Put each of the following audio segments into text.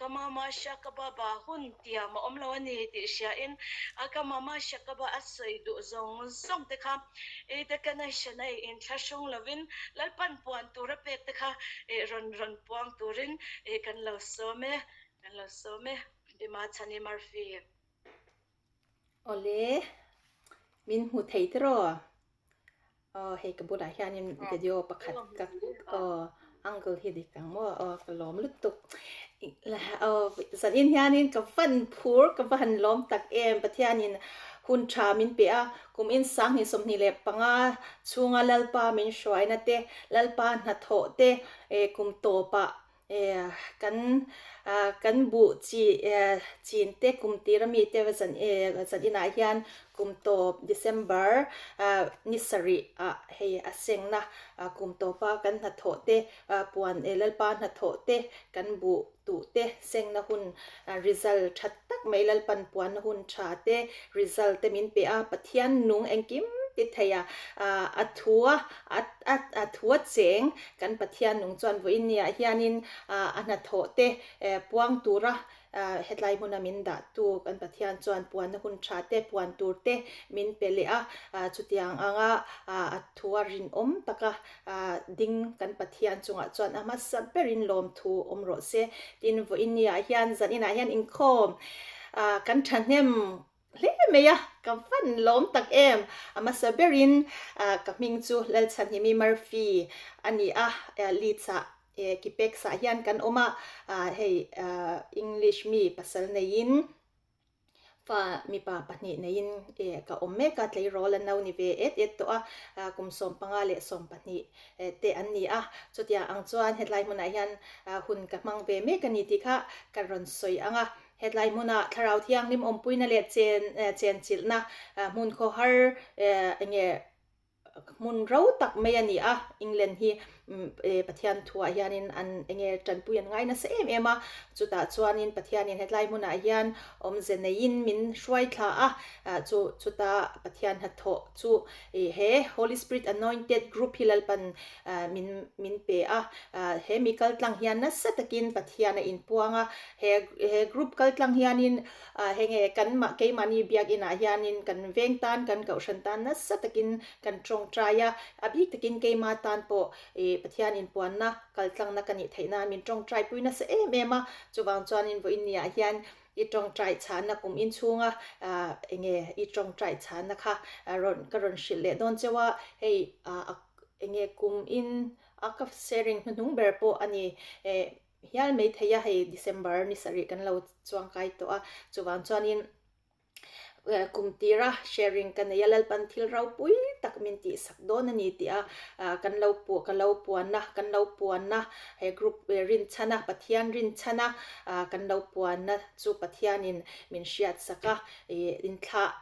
Ka mama Shakababa hun tiam a awm lo a ni tih hriain a ka mama Shakaba a sawi duh zawng zawng te kha i te ka naishanai inthlahrung lovin Lalpan puan tur a pek te kha i rawn rawn puang turin i kan lo sawm e, kan lo sawm e Bima Chhani Murphy. Awle, min hmu thei tiraw? Aw hei ka bulah hianin video pakhat ka aw uncle hi dik ang maw aw ka lawm lutuk aw zanin hianin ka van phur ka va han lawm tak em Pathianin hun tha min pe a kum in 2025 chhunga Lalpa min hruaina te Lalpa hnathawh te kum tawpah Kan kan buh chi chin te kum tir ami te zan zan inah hian kum tawp December ni sarih ah hei a sengna kum tawpa kan hnathawh te puan Lalpa hnathawh te kan buh tuh te sengna hun result tha tak mai Lalpan puanna hun tha te result te min pe a Pathian nung engkim ti thei a a thu a A thu a cheng kan Pathian nung chuan vawiin niah hianin a hnathawh te puang tura hetlai hmuna min dahtu kan Pathian chuan puanna hun tha te puan tur te min pe leh a, chutiang anga a thu a rinawm taka ding kan Pathian chungah chuan a hmasa berin lawmthu awm rawh se. Tin, vawiin niah hian zaninah hian inkhawm kan thahnem Hle mai a, ka van lawm tak em. A hmasa berin ka hming chu Lalchhanhimi Murphy a ni a, Leeds ah Kipex ah hian kan awm a, hei English mi pasal neiin fa mipa pahnih neiin ka awm mek a, tleirawl an lo ni ve et et tawh a, kum 15 leh 12 te an ni a, chutiang ang chuan hetlai hmunah hian hun ka hmang ve mek a ni tih kha ka rawn sawi ang a. Hetlai hmuna Thlarau Thianghlim awmpuina leh chen chenchilhna hmun khawhar enge hmun ro tak mai a ni a, England hi Pathian thuah hianin an enge tanpui an ngai nasa em em a, chutah chuanin Pathianin hetlai hmunah hian awmze neiin min hruai thla a, chu chuta Pathian hnathawh chu he Holy Spirit Anointed Group hi Lalpan min min pe a, he mi kaltlang hian nasa takin Pathian a inpuang a, He he group kal tlang hianin ah heng e kan mah keimahni biakinah hianin kan veng tan kan kohhran tan nasa takin kan tawngtai a, a bik takin keima tan pawh ih Pathian inpuanna kal tlangna ka nih theih nan min tawngtai pui nasa em em a, chuvang chuanin vawiin niah hian i tawngtai chhanna kum inchhunga ah enge i tawngtai chhanna kha rawn ka rawn hrilh leh dawn cheu a, hei ah enge kum in a ka sharing hnuhnung ber pawh a ni eh. Hial mai thei a, hei December ni sarih kan lo chuang kai tawh a, chuvang chuanin kum tira sharing ka nei a, Lalpan thil ropui tak min tihsak dawn a ni tih a kan lo puh ka lo puanna kan lo puanna he group rinchhana Pathian rinchhana kan lo puanna chu Pathianin min hriatsak a, ih inthlah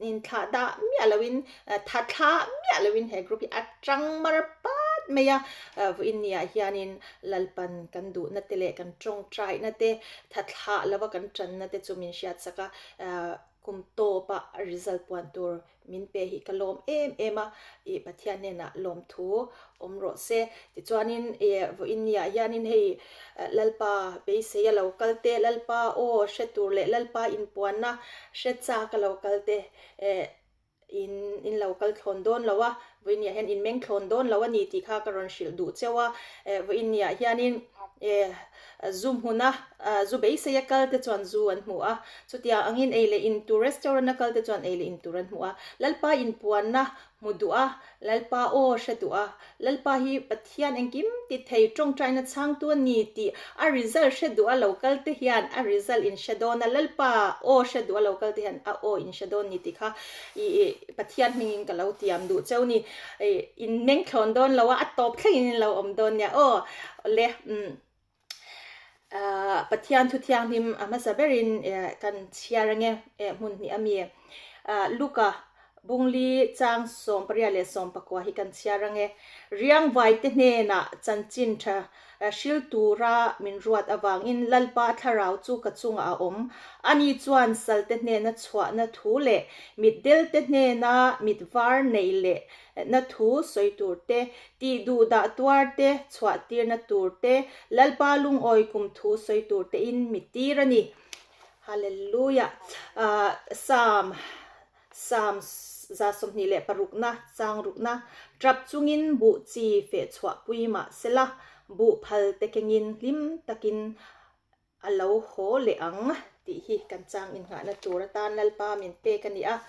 inthlah dah miah loin tha thlah miah loin he group hi a tang mar pat mai a, vawiin niah hianin Lalpan kan duhna te leh kan tawngtaina te tha thlah lova kan tanna te chu min hriatsak a, kum tawpa result puan tur min pe hi ka lawm em em a, ih Pathian hnenah lawmthu awm rawh se. Tichuanin ih vawiin niah hianin hei Lalpa beisei a lo kal te, Lalpa aw hre tur leh Lalpa inpuanna hre chak a lo kal te eh in in lo kal thlawn dawn lo a, vawiin niah hian in meng thlawn dawn lo a ni tih kha ka rawn hrilh duh cheu a, eh vawiin niah hianin eh zu hmuna zu beisei a kal te chuan zu an hmu a, chutiang angin ei leh in tur restaurant a kal te chuan ei leh in tur an hmu a, Lalpa inpuanna Hmu duh a, Lalpa aw hre duh a, Lalpa hi Pathian engkim ti thei tawngtaina chhangtu a ni tih a result hre duh a lo kal te hian a result in hre dawn a, Lalpa aw hre duh a lo kal te hian a aw in hre dawn ni tih kha ih Pathian hmingin ka lo tiam duh cheu ni. Ih in meng thlawn dawn lo a, a tawp thlengin in lo awm dawn nia aw le umm. Pathian thu thianghlim a hmasa berin kan chhiar ange hmun hnih a mi. Luka. Bungli chang 18 leh 19 hi kan chhiar ang e. Riangvaite hnenah chanchin tha hril tura min ruat avangin Lalpa thlarau chu ka chungah a awm. Ani chuan salte hnena chhuahna thu leh mitdelte hnena mit var nei leh na thu sawi tur te, tih duh dah tuar te, chhuah tirna tur te, Lalpa lungawi kum thu sawi tur tein mi tir a ni. Hallelujah! Psalm Psalm 26 na chang rukna, Tap chungin buh chi feh chhuah pui mah sela, buh phal te kengin hlim takin a lo haw leh ang tih hi kan chang innghahna tur atan Lalpa min pek a ni a,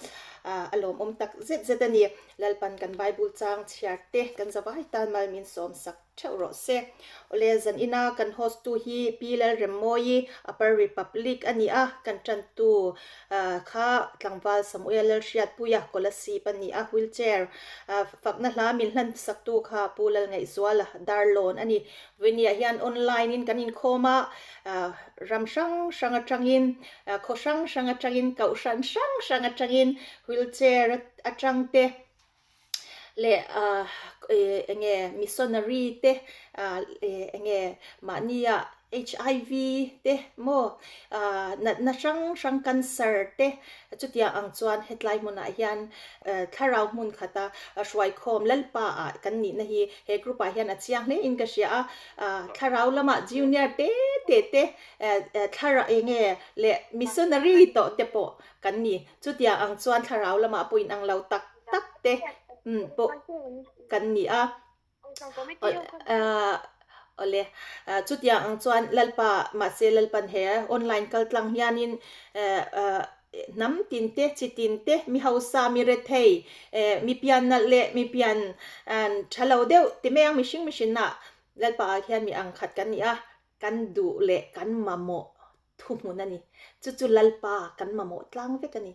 a lawmawm tak zet zet a ni. Lalpan kan Bible chang chhiar te kan zavai tan mal min sawm sak theuh rawh se. Awle zan ina kan host tu hi Pi Lalremmawi Upper Republic a ni a, kan tantu kha tlangval Samuel Lalhriatpuia Kolasib a ni a, wheelchair fakna hla min hlan saktu kha Pu Lalngaihzuala Darlawn a ni. Vawinia hian online in kan inkhawm a, ram hrang hrang atangin, khaw hrang hrang atangin, kohhran hrang hrang atangin wheelchair atang te leh eng nge missionary te eng nge mahnia HIV te maw natna hrang hrang cancer te chutiang ang chuan hetlai hmunah hian thlarau hmun khata hruaikhawm Lalpa ah kan nihna hi he group ah hian a chiang hle in ka hria a thlarau lamah junior te te te thlarau eng nge leh missionary tawh te pawh kan ni chutiang ang chuan thlarau lamah pawh inang lo tak tak te pawh kan ni a. Awle, chutiang ang chuan Lalpa, mahse Lalpan he online kal tlang hianin hnam tin te, chi tin te, mi hausa, mi rethei, mi pian nalh leh mi pian tha lo deuh ti mai ang mihring mihrinna Lalpa ah hian mi ang khat kan ni a, kan duh leh kan mamawh thuhmun a ni. Chu chu Lalpa kan mamawh tlang vek a ni.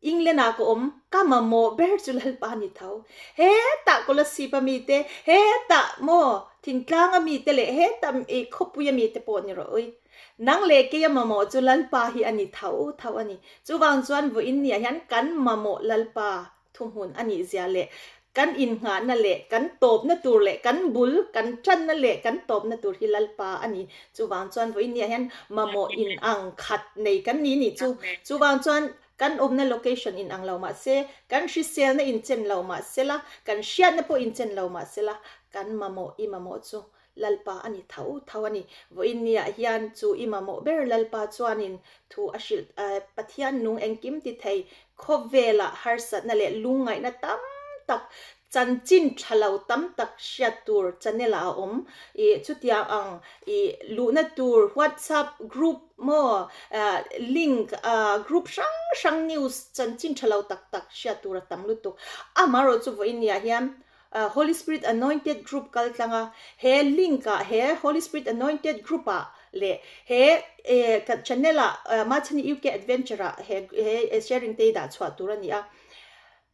England ah ka awm, ka mamawh ber chu Lalpa ni tho. Hetah Kolasib a mite, hetah maw thingtlang a mite leh hetah i khawpui a mite pawh ni rawh ui. Nang leh kei a mamawh chu Lalpa hi a ni tho tho a ni. Chuvang chuan vawiin ni ah hian kan mamawh Lalpa thuhmun a nih zia leh kan innghahna leh kan tawpna tur leh kan bul kan tanna leh kan tawpna tur hi Lalpa a ni. Chuvang chuan vawiin ni ah hian mamawh inang khat nei kan ni nih chu. Chuvang chuan kan awmna location inang lo mah se, kan hriselna inchen lo mah sela, kan hriatna pawh inchen lo mah sela, kan mamawh i mamawh chu Lalpa a ni tho tho a ni. Vawiin niah hian chu i mamawh ber Lalpa chuanin thu a hrilh Pathian nung engkim ti thei khawvelah harsatna leh lungngaihna tam tak chanchin tha lo tam tak hriat tur channel ah a awm. I chutiang ang i luhna tur WhatsApp group maw link group hrang hrang news chanchin tha lo tak tak hriat tur a tam lutuk. Amaherawhchu chu vawiin niah hian Holy Spirit Anointed Group kal tlang a, he link ah he Holy Spirit Anointed Group ah leh he kan channel ah Machhani UK Adventure ah he he sharing te hi dah chhuah tur a ni a.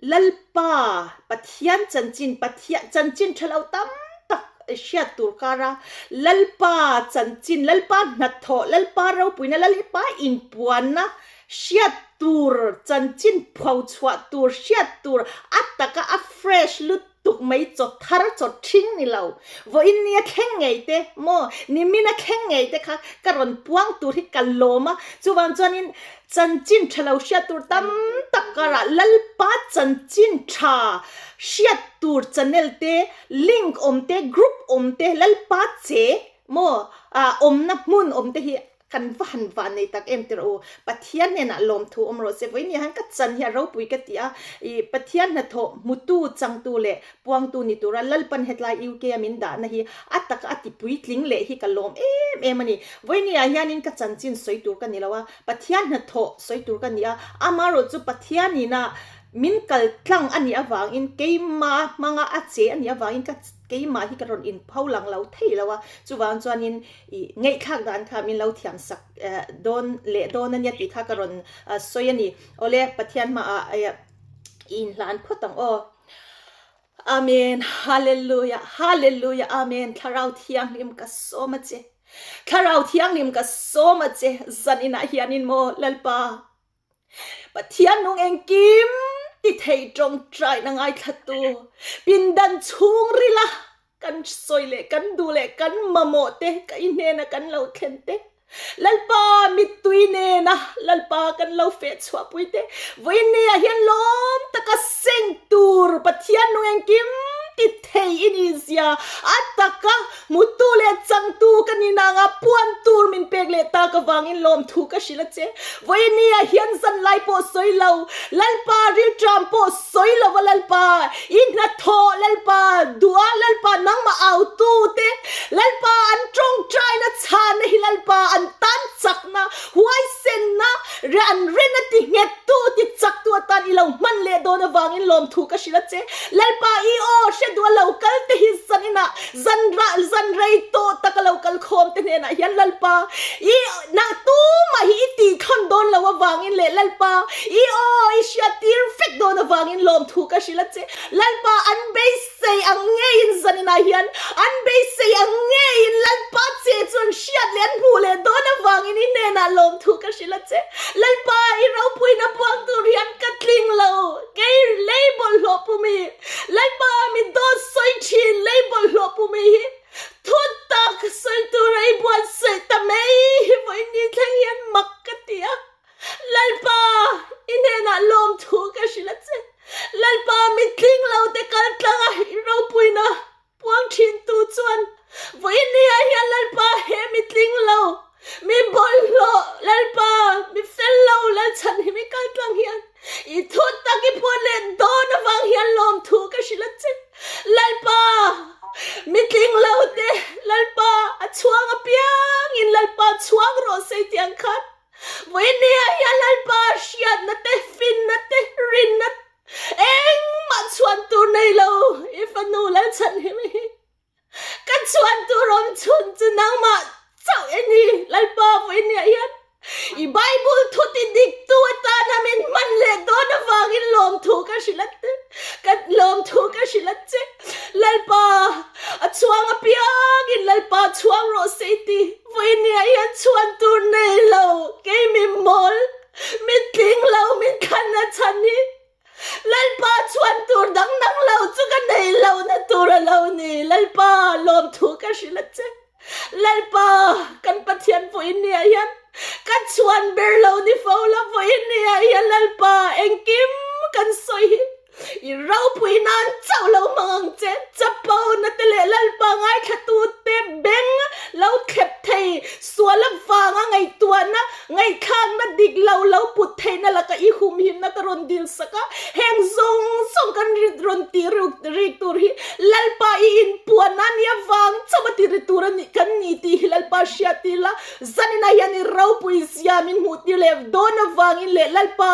Lalpa Pathian chanchin Pathian chanchin tha lo tam tak hriat tur kar a, Lalpa chanchin Lalpa hnathawh Lalpa ropuina Lalpa inpuanna Hriat tur, chanchin pho chhuah tur, hriat tur, a taka a fresh lutuk mai chaw thar chaw thing ni lo. Vawiin nia thleng ngei te maw, nimin a thleng ngei te kha ka rawn puang tur hi ka lawm a, chuvang chuanin chanchin tha lo hriat tur tam tak karah Lalpa chanchin tha hriat tur channel te, link awm te, group awm te, Lalpa che maw awmna hmun awm te hi Kan va han van nei tak em tirh u. Pathian hnenah lawmthu awm rawh se. Vawiin hian ka chan hi a ropui ka ti a, i Pathian hnathawh hmutu, changtu leh puangtu ni tura Lalpan hetlai UK a min dahna hi a taka a ti puitling leh hi ka lawm em em a ni. Vawiin ah hianin ka chanchin sawi tur ka ni lo a, Pathian hnathawh sawi tur ka ni a, amaherawhchu Pathianina min kal tlang a nih avangin keima hmanga a che a nih avangin ka Keimah hi ka rawn inpho lang lo thei lo a, chuvang chuanin i ngaihthlak dan kha min lo thiam sak dawn leh dawn a nia tih kha ka rawn sawi a ni. Awle, Pathian hmaah i inhlan phawt ang aw. Amen, Hallelujah, Hallelujah, Amen, Thlarau Thianghlim ka sawm a che. Thlarau Thianghlim ka sawm a che, zan inah hianin maw Lalpa. Pathian nung engkim ti thei tawngtaina ngaithlatu pindan chhungrila kan sawi leh kan duh leh kan mamawh te ka i hnena kan lo thlen te Lalpa mittui nena Lalpa kan lo feh chhuahpui te vawiinniah hian lawm taka seng tur Pathian nung engkim ti thei i ni zia a taka hmutu leh changtu ka ni nanga puan tur min pek leh tak avangin lawmthu ka hrilh a che. Vawiinniah hian zanlai pawh sawi lo Lalpa rilṭam pawh sawi lova Lalpa i hnathawh Lalpa duha Lalpa nangmah autu te Lalpa an tawngtaina chhanna hi Lalpa an tan chakna huaisenna an rin a ti nghet tu ti chak tu atan i lo hman leh dawn avangin lawmthu ka hrilh a che. Lalpa i aw hre duh a lo kal te hi zan inah zan rah zan rei tawh tak a lo kal khawm te hnenah hian Lalpa i na tumah hi i tih thlawn dawn lo avangin leh Lalpa i aw i hriat tir vek dawn avangin lawmthu ka hrilh a che. Lalpa an beisei ang ngeiin zan inah hian an beisei ang ngeiin Lalpa che chu an hriat leh an hmuh leh dawn avangin i hnenah lawmthu ka hrilh a che. Lalpa i ropuina buang tur hian ka tling lo, kei lei bawlhhlawh pumi, Lalpa mi dawt sawi thin lei bawlhhlawh pumi hi thu tak sawi tura i buatsaih ta mai hi vawiin thleng hian mak ka ti a. Lalpa, i hnenah lawmthu ka hrilh a che. Lalpa mi tling lo te kal tlanga i ropuina puang thin tu chuan vawiinniah hian Lalpa he mi tling lo, mi bawlhhlawh Lalpa, mi fel lo Lalchhan hi mi kal tlang hian i thu tak i puan leh dawn avang hian lawmthu ka hrilh a che. Lalpa, mi tling lo te Lalpa a chhuang apiangin Lalpa chhuang rawh se tiang khan Vawiinniah hian Lalpa hriatna te, finna te, rinna engmah chhuan tur nei lo i fanu Lalchhanhim hi ka chhuan tur awm chhun chu nangmah chauh e ni. Lalpa vawiinniah hian i Bible thu ti dik tu atana min hman leh dawn avangin lawmthu ka hrilh a che, ka lawmthu ka hrilh a che. Lalpa a chhuang apiangin Lalpa chhuang rawh se i ti. Vawinia hian chhuan tur nei lo, kei mi mawl, mi tling lo, min thlan a chhan hi Lalpa chhuan tur dang dang lo chu ka nei lo na tur a lo ni. Lalpa lawmthu ka hrilh a che. Lalpa kan Pathian vawinia hian ka chhuan ber lo ni fo la, vawinia hian Lalpa engkim kan sawi hi I ropui nan chauh lo hmang ang che, chapo na te leh Lalpa ngaithlatu te beng lo thlep thei, sual avanga ngaihtuahna, ngaihthlakna dik lo lo put theihna laka i humhimna ka rawn dil sak a, heng zawng zawng kan rawn tih rik tur hi Lalpa i inpuan a nia vang chauh a ti ri tur a nih kan ni tih hi Lalpa hriat ila, zaninah hian i ropui zia min hmuh tir leh dawn avangin leh Lalpa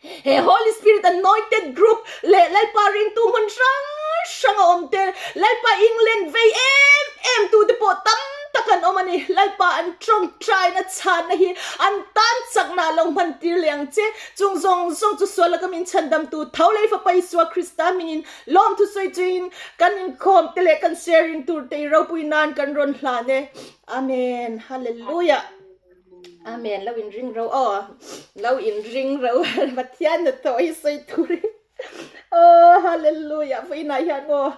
He Holy Spirit Anointed Group leh Lalpa ringtu hmun hrang hrang a awm te, Lalpa England vei em em tu te pawh tam tak an awm a ni. Lalpa an tawngtaina chhanna hi an tan chakna a lo hman tir leh ang che. Chung zawng zawng chu sual laka min chhandamtu tho lei Fapa Isua Krista hmingin lawmthu sawi chuin kan inkhawm te leh kan sharing tur te i ropui nan kan rawn hlan e. Amen. Hallelujah. Amen lo in ring ro aw lo in ring ro Pathian na tawh hi sawi tur in aw hallelujah vawiinah hian aw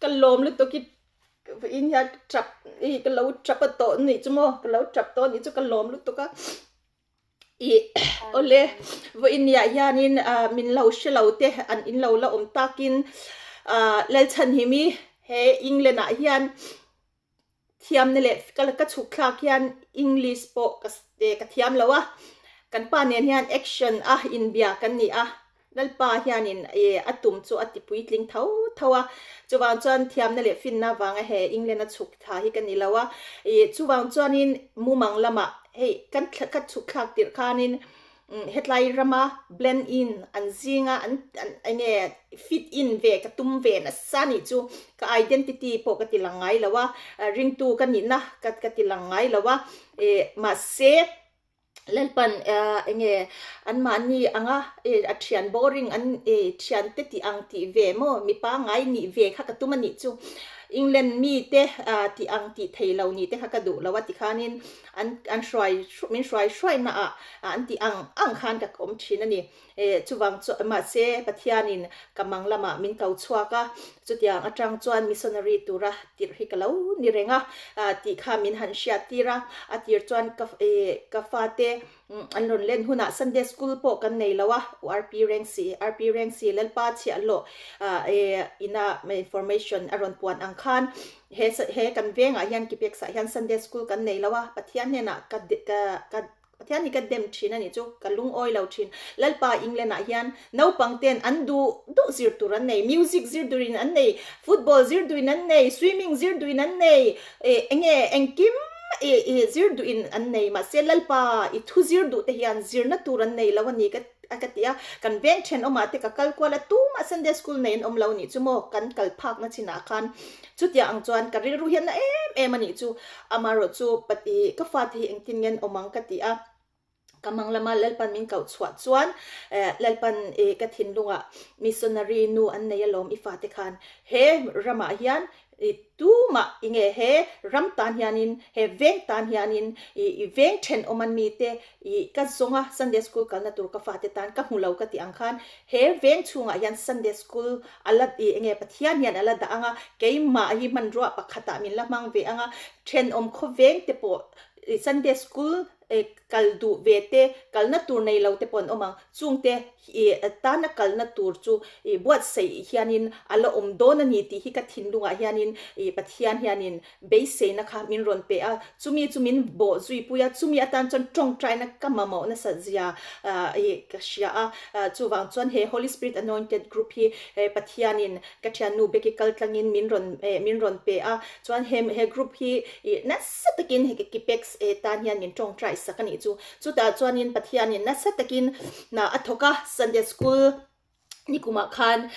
ka lawm lutuk i vawiin hian ka tap i ka lo tap a tawh anih chu maw ka lo tap tawh anih chu ka lawm lutuk a i awle vawiin niah hianin ah min lo hre lo te an in lo la awm takin ah Lalchhanhimi he England ah hian Thiamna leh ka ka chhuk thlak hian English pawh ka ka thiam lo a, kan pa nen hian action a inbia kan ni a, Lalpa hianin ih a tum chu a ti puitling tho tho a, chuvang chuan thiamna leh finna avanga he England a chhuk thla hi ka ni lo a, ih chuvang chuanin mumang lamah hei kan ka chhuk thlak tirh khanin Hetlai rama blend in an zinga an eng nge fit in ve ka tum ve nasa nih chu ka identity pawh ka ti lang ngai lo a, ringtu ka nihna ka ka ti lang ngai lo a, ih mahse Lalpan eng nge anmahni anga ih a thian boring an ih thiante tih ang tih ve maw mipa ngai nih ve kha ka tum a nih chu. England mite tih ang tih thei lo nih te kha ka duh lo a tikhanin an an hruai min hruai hruaina ah an tih ang ang khan ka awm thin a ni. Chuvang chu mahse Pathianin ka mang lamah min ko chhuak a, chutiang atang chuan missionary tura tirh hi ka lo ni reng a tih kha min han hriat tir a, a tir chuan ka ka fate An rawn len hunah Sunday School pawh kan nei lo a, RP Rengsi, RP Rengsi Lalpa chhiahhlawh ina information a rawn puan ang khan he he kan vengah hian Kipex ah hian Sunday School kan nei lo a, Pathian hnenah ka ka ka Pathian hi ka dem thin a nih chu, ka lungawi lo thin. Lalpa England ah hian naupang ten an duh duh zir tur an nei, music zir duhin an nei, football zir duhin an nei, swimming zir duhin an nei, enge engkim I i zir duh in an nei mahse Lalpa i thu zir duh te hian zirna tur an nei lo a ni ka ka ti a, kan veng thenawmah te ka kal kual a tumah Sunday school nei an awm lo nih chu maw kan kal phakna chinah khan chutiang ang chuan ka rilru hian na em em a nih chu amaherawh chu i ka fate hi engtin nge an awm ang ka ti a. Ka mang lama Lalpan min koh chhuah chuan Lalpan ka thinlungah missionary nu an nei alawm i fate khan he ramah hian tumah i nge he ram tan hianin he veng tan hianin i veng thenawm an mite i ka zawnga Sunday school kalna tur ka fate tan ka hmu lo ka tih ang khan he veng chhungah hian Sunday school a la i enge Pathian hian a la dah anga keimah hi hmanrua pakhatah min la hmang ve anga thenawm khawveng te pawh Sunday school Kal duh ve te, kalna tur nei lo te pawh an awm ang. Chungte i tana kalna tur chu i buatsaih hianin a la awm dawn a ni tih hi ka thinlungah hianin i Pathian hianin beiseina kha min rawn pe a. Chumi chu min bawh zui pui a, chumi atan chuan tawngtaina ka mamawh nasat zia i ka hria a. Chuvang chuan he Holy Spirit Anointed Group hi Pathianin ka thiannu Becky kal tlangin min rawn min rawn pe a. Chuan he he group hi i nasa takin he Kipex tan hian min tawngtai sak a nih chu. Chutah chuanin Pathianin nasa takin hna a thawk a, Sunday School nikumah khan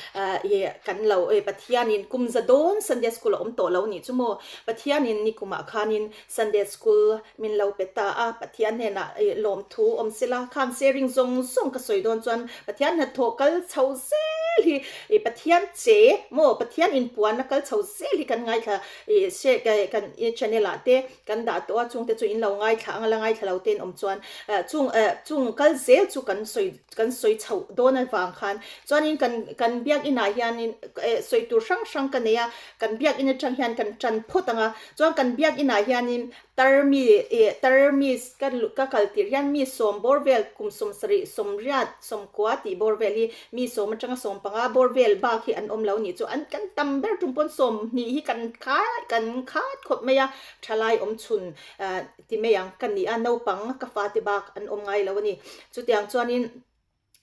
i kan lo Pathianin kum za dawn Sunday School a awm tawh lo nih chu maw. Pathianin nikumah khanin Sunday School min lo pe ta a, Pathian hnenah i lawmthu awm sela, khang sharing zawng zawng ka sawi dawn chuan Pathian hnathawh kal chho zel hi i Pathian che maw Pathian inpuanna kal chho zel hi kan ngaithla i share kan i channel ah te kan dah tawh a, chungte chu in lo ngaithla ang a la ngaithla lo te in awm chuan chung chung kal zel chu kan sawi kan sawi chhoh dawn avang khan chuanin kan kan biakin ah hianin sawi tur hrang hrang ka nei a, kan biakin atang hian kan tan phawt ang a, chuan kan biakin ah hianin Tar mi ih tar mi ka ka kal tirh hian mi sawm bawr vel kum sawmsarih sawmriat sawmkua tih bawr vel hi mi sawm atanga sawm panga bawr vel bak hi an awm lo nih chu an kan tam ber tum pawn sawmhnih hi kan khat kan khat khawp mai a thalai awm chhun ah ti mai ang ka ni a naupang ka fate bak an awm ngai lo a ni chutiang chuanin.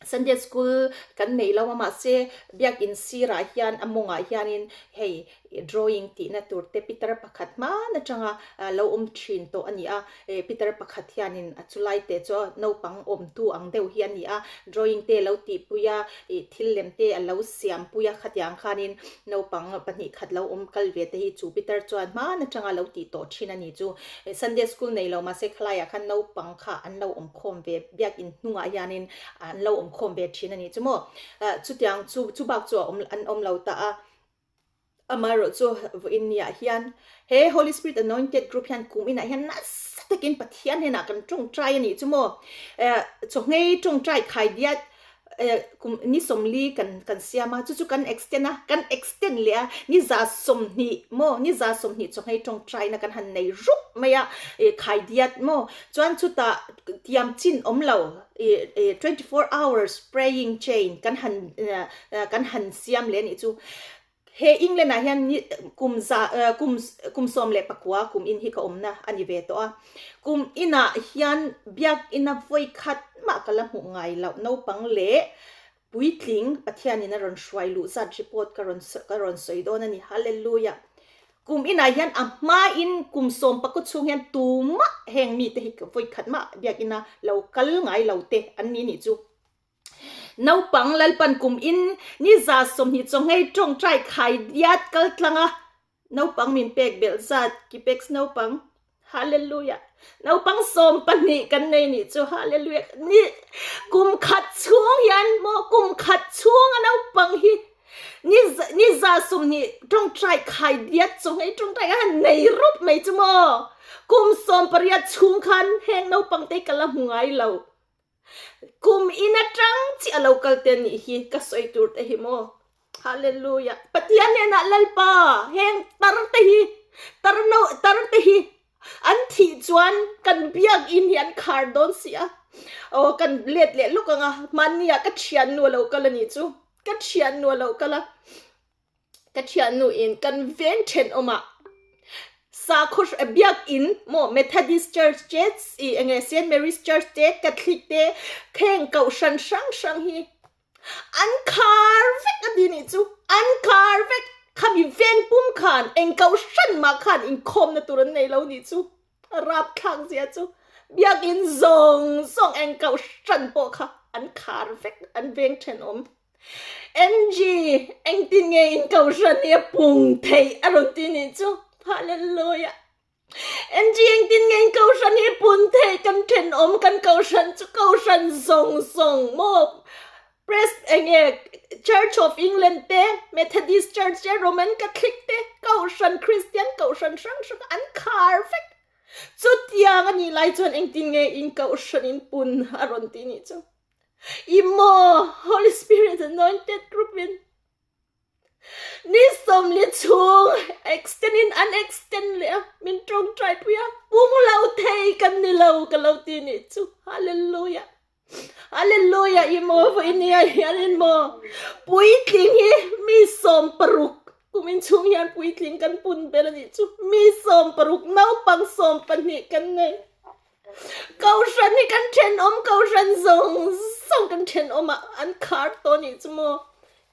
Sunday school kan nei lo a mahse biakin sirah hian a mawngah hianin hei drawing tihna tur te pitar pakhat hman atanga lo awm thin tawh a ni a, pitar pakhat hianin a chulai te chu naupang awmtu ang deuh hi a ni a, drawing te lo tihpui a, thil lem te a lo siampui a khatiang khanin naupang pahnih khat lo awm kal ve te hi chu pitar chuan hman atanga lo tih tawh thin a ni chu. Sunday school nei lo mahse khalaiah khan naupang kha an lo awm khawm ve biakin hnungah hianin an lo awm khawm ve thin a ni chu maw. Chutiang chu chu bak chu a awm an awm lo ta a. Amaherawh chu vawiin niah hian he Holy Spirit Anointed Group hian kum inah hian nasa takin Pathian hnenah kan tawngtai a nih chu maw. Chawngei tawngtai khai diat kum ni sawmli kan kan siam a chu chu kan extend a kan extend leh a ni za 20 maw ni za 20 chawhmei tawngtai na kan han nei rup mai a ih khai diat maw chuan chutah tiam chin awm lo ih ih 24 hours praying chain kan han kan han siam leh a nih chu. He England ah hian ni kum za kum kum 14 kum in hi ka awmna a ni ve tawh a. Kum inah hian biakina vawi khat mah ka la hmuh ngai loh naupang leh puitling Pathianin a rawn hruai luh zat report ka rawn ka rawn sawi dawn a ni. Hallelujah! Kum inah hian a hmain kum 14 chhung hian tumah heng mite hi vawi khat mah biakina lo kal ngai lo te an ni nih chu. Naupang Lalpan kum in ni 20 chawnghei tawngtai khai diat kal tlang a, naupang min pek belh zat Kipex naupang Hallelujah naupang 12 kan nei nih chu Hallelujah ni kum khat chhung hian maw kum khat chhung a naupang hi. Ni ni 20 tawngtai khai diat chaw hei tawngtai a han nei rup mai chu maw? Kum 18 chhung khan heng naupang te ka la hmu ngai lo. Kum in atang chiah a lo kal te anih hi ka sawi tur te hi maw. Hallelujah. Pathian hnenah Lalpa heng tar te hi tar no tar te hi an thih chuan kan biakin hi an khar dawn si a. Aw kan let leh lawk ang a hmanni ah ka thiannu a lo kal anih chu. Ka thiannu a lo kal a. Ka thiannu in kan veng thenawmah sakhaw biakin maw Methodist Church te ih enge Saint Mary's Church te Catholic te heng kohhran hrang hrang hi an khar vek a ti nih chu an khar vek khami veng pum khan eng kohhran mah khan inkhawmna tur an nei lo nih chu a rapthlak zia chu biakin zawng zawng eng kohhran pawh kha an khar vek an veng thenawm. NG, engtin nge in kohhran hi a pung theih a rawn ti nih chu. Hallelujah. NG, engtin nge in kohhran hi a pun theih kan thenawm kan kohhran chu kohhran zawng zawng maw Pres enge Church of England te Methodist Church te Roman Catholic te kohhran Christian kohhran hrang hrang an khar vek. Chutiang a nih lai chuan engtin nge in kohhran in pun a rawn ti nih chu. I maw Holy Spirit anointed group in ni 40 chhung extend in an extend leh a min tawngtai pui a pung lo thei kan ni lo ka lo ti nih chu hallelujah hallelujah i maw vawi nia hianin maw puitling hi mi 60 kumin chhung hian puitling kan pun ber a nih chu mi 60 naupang 12 kan nei. Kohhran hi kan thenawm kohhran zawng zawng kan thenawm a an khar tawh anih chu maw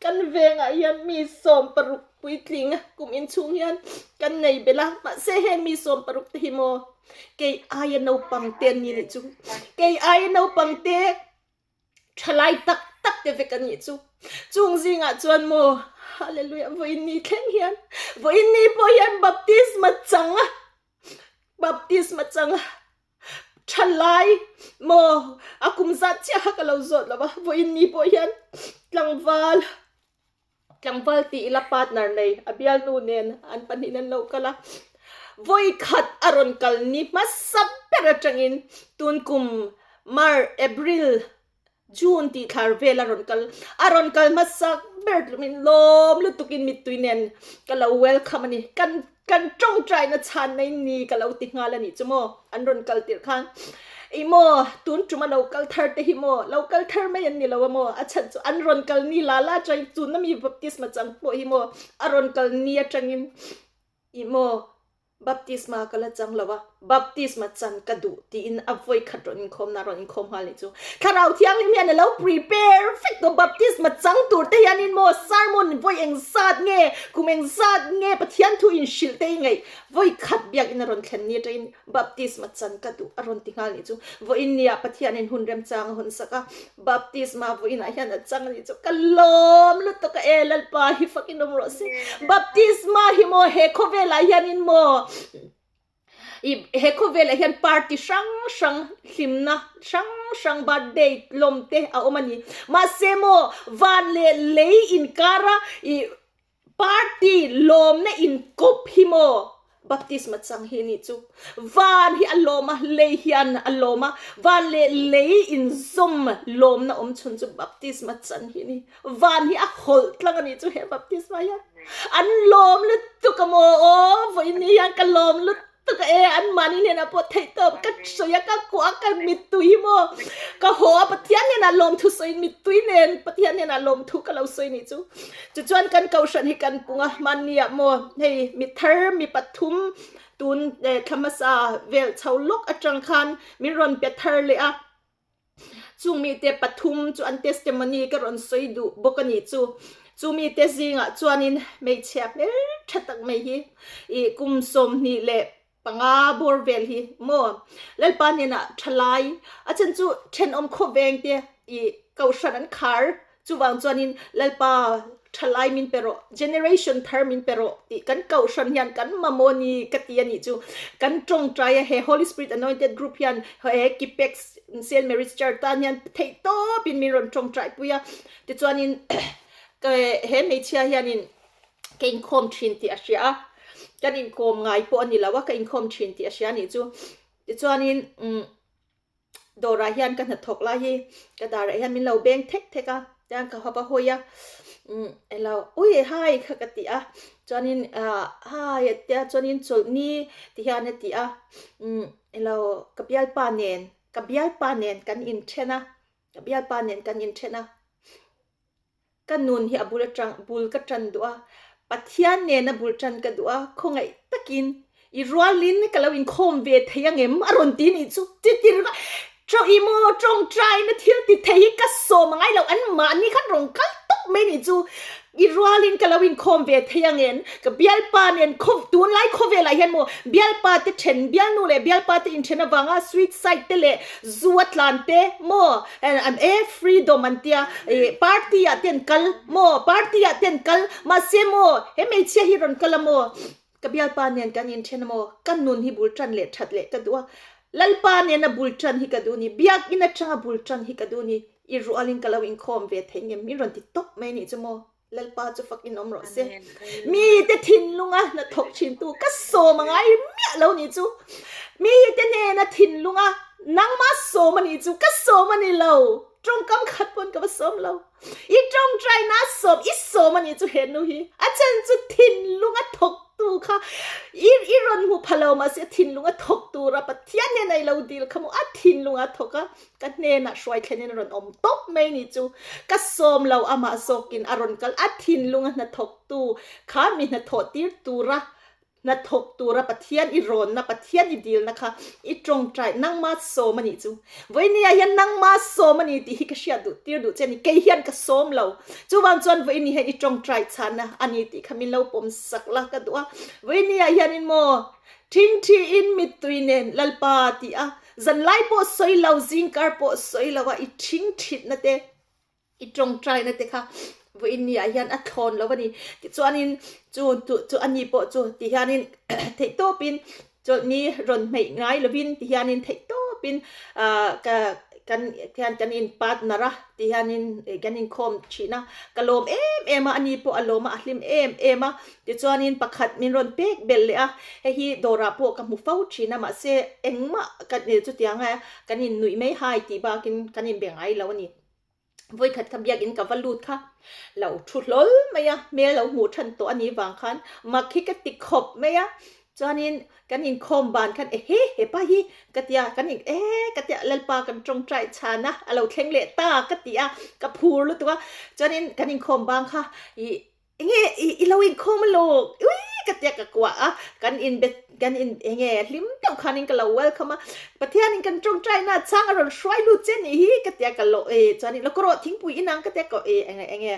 kan vengah hian mi 60 puitling kum inchhung hian kan nei belh a mahse heng mi 60 te hi maw kei aia naupang te an ni nih chu kei aia naupang te thalai tak tak te vek anih chu chung zingah chuan maw hallelujah vawiin ni thleng hian vawiin ni pawh hian baptisma chang a Baptisma chang a thalai maw a kum zat chiah kha ka lo zawt lo va vawiin ni pawh hian tlangval tlangval tih ila partner nei a bialnu nen an pahnihin an lo kal a vawi khat a rawn kal ni hmasa ber atangin tun kum Mar April June tih thlar vel a rawn kal a rawn kal hmasak ber tlumin lawm lutukin mittui nen ka lo welcome a ni. Kan kan tawngtaina chhan mai ni ka lo ti nghal a nih chu maw an rawn kal tirh khan ih maw tun tum a lo kal thar te hi maw lo kal thar mai an ni lo a maw a chhan chu an rawn kal ni la la atangin tuna mi baptisma chang pawh hi maw a rawn kal ni atangin ih maw Baptisma ka la chang lo a, baptisma chan ka duh tiin a vawi khat rawn inkhawm na rawn inkhawm nghal nih chu. Thlarau Thianghlim hian a lo prepare vek tawh baptisma chang tur te hianin maw sermon vawi eng zat nge, kum eng zat nge Pathian thu inhrilh te i ngaih vawi khat biakinn a rawn thlen ni atangin baptisma chan ka duh a rawn ti nghal nih chu. Vawiin nia Pathianin hun remchang a hawn sak a, Baptisma vawiinah hian a chang a nih chu ka lawm lutuk a e Lalpa hi fakin awm rawh se. Baptisma hi maw he khawvelah hianin maw i he khawvelah hian party hrang hrang hlimna hrang hrang birthday lawm te a awm a ni. Mahse maw van leh lei inkara i Party lawmna inkawp hi maw baptisma chang hi anih chu. Van hi a lawm a, lei hian a lawm a, van leh lei inzawm lawmna awm chhun chu baptisma chan hi a ni. Van hi a hawlh tlang anih chu he baptisma hian. An lawm lutuk a maw aw, vawiin ni hian ka lawm lutuk. Taka e, an mahni hnenah pawh theih tawp ka sawi a, ka kuah a, ka mittui hi maw ka haw a, Pathian hnenah lawmthu sawiin mittui nen Pathian hnenah lawmthu ka lo sawi nih chu. Tichuan kan kohhran hi kan pung a, hmanniah maw hei mi thar mi pathum tun thla hmasa vel chho lawk atang khan min rawn pe thar leh a. Chung mite pathum chu an testimony ka rawn sawi duh bawk a nih chu. Chu mite zingah chuanin hmeichhia hmeltha tak mai hi ih kum 25 bawr vel hi maw Lalpa hnenah thalai a chhan chu thenawm khawveng te ih kohhran an khar Chuvang chuanin Lalpa thalai min pe rawh, generation thar min pe rawh tih kan kohhran hian kan mamawh ni ka ti a nih chu. Kan tawngtai a he Holy Spirit Anointed Group hian he Kipex Saint Mary's Church tan hian theih tawpin min rawn tawngtai pui a. Tichuanin. Ka he hmeichhia hianin ka inkhawm thin tih a hria a, kan inkawm ngai pawh a ni lo a, ka inkhawm thin tih a hria a nih chu. Tichuanin umm dawrah hian ka hnathawk lai hi ka darah hian min lo beng thek thek a, tichuan ka va hawi a, umm elo ui hai kha ka ti a, chuanin ah hai a tia chuanin chawlhni ti hian a ti a, umm elo ka bialpa nen ka bialpa nen kan inthen a, ka bialpa nen kan inthen a. Ka nun hi a bul atang bul ka tan duh a, Pathian nena bul tan ka duh a, khawngaih takin i rualin ka lo inkhawm ve thei angem a rawn ti nih chu ti ti ringawt tawng i maw tawngtaina thil ti thei hi ka sawm angai lo an mahni khan rawn kal tawp mai nih chu i rualin ka lo inkhawm ve thei angem ka bialpa nen khaw tunlai khawvelah hian maw bialpa te then bialnu leh bialpa te inthen avanga suicide te leh zu a tlan te maw An e freedom an tia i party ah te an kal maw party ah te an kal mahse maw he hmeichhia hi rawn kal a maw ka bialpa nen kan inthen a maw ka nun hi bul tan leh that leh ka duh a Lalpa nena bul tan hi ka duh ni biakinn atanga bul tan hi ka duh ni i rualin ka lo inkhawm ve thei ngem min rawn ti tawp mai anih chu maw. Lalpa chu fakin awm rawh se. Mite thinlunga hnathawk thintu ka sawm a ngai miah lo nih chu. Mite hnena thinlunga nangma sawm a nih chu ka sawm a ni lo. Tawngkam khat pawn ka va sawm lo. I tawngtaina sawm i sawm a nih chu he nu hi. A chhan chu thinlunga thawktu kha i i rawn hmu pha lo mahse thinlunga thawk tura Pathian hnena i lo dil kha maw a thinlunga thawk a. Ka hnenah hruai thlenin a rawn awm tawp mai ni chu ka sawm lo amah zawkin a rawn kal a thinlunga hnathawktu kha mi hnathawh tir tura hnathawk tura Pathian i rawnna Pathian i dilna kha i tawngtai nangma sawm a nih chu vawinia hian nangma sawm a ni tih hi ka hriat duh tir duh che a ni kei hian ka sawm lo chuvang chuan vawinia hian i tawngtai chhana a ni tih kha min lo pawm sak la ka duh a vawinia hianin maw Thingthiin mittui nen Lalpa ti a, zanlai pawh sawi lo, zingkar pawh sawi lo a i thingthitna te, i tawngtaina te kha vawiin ni ah hian a thlawn lo a ni. Tichuanin chu chu a ni pawh chu ti hianin theihtawpin chawlhni rawn hmeih ngai lovin ti hianin theihtawpin ah ka kan hian kan in partner a ti hianin kan inkhawm thin a, ka lawm em em a, ani pawh a lawm a, a hlim em em a, tichuanin pakhat min rawn pek belh leh a, hei hi dawrah pawh ka hmu fo thin a, mahse engmah kan chutiang a kan in nuih mai hai tih bakin kan inbe ngai lo a ni. Vawikhat kha biakin ka va lut kha lo thu hlawl mai a, hmel lo hmuh than tawh a nih vang khan mak hi ka ti khawp mai a, Chuanin kan inkhawm ban khan ehe hepa hi ka tia kan in e ka tia Lalpa kan tawngtai chhan a a lo thleng leh ta ka ti a ka phur lutuk a chuanin kan inkhawm bang kha i enge i i lo inkhawm alawk ui ka tia ka kuah a kan in be kan in enge hlim deuh khanin ka lo welcome a Pathianin kan tawngtai na chang a rawn hruai lut che nih hi ka tia ka lo e chuanin lo kawrawh thingpui inang ka tia ka e enge enge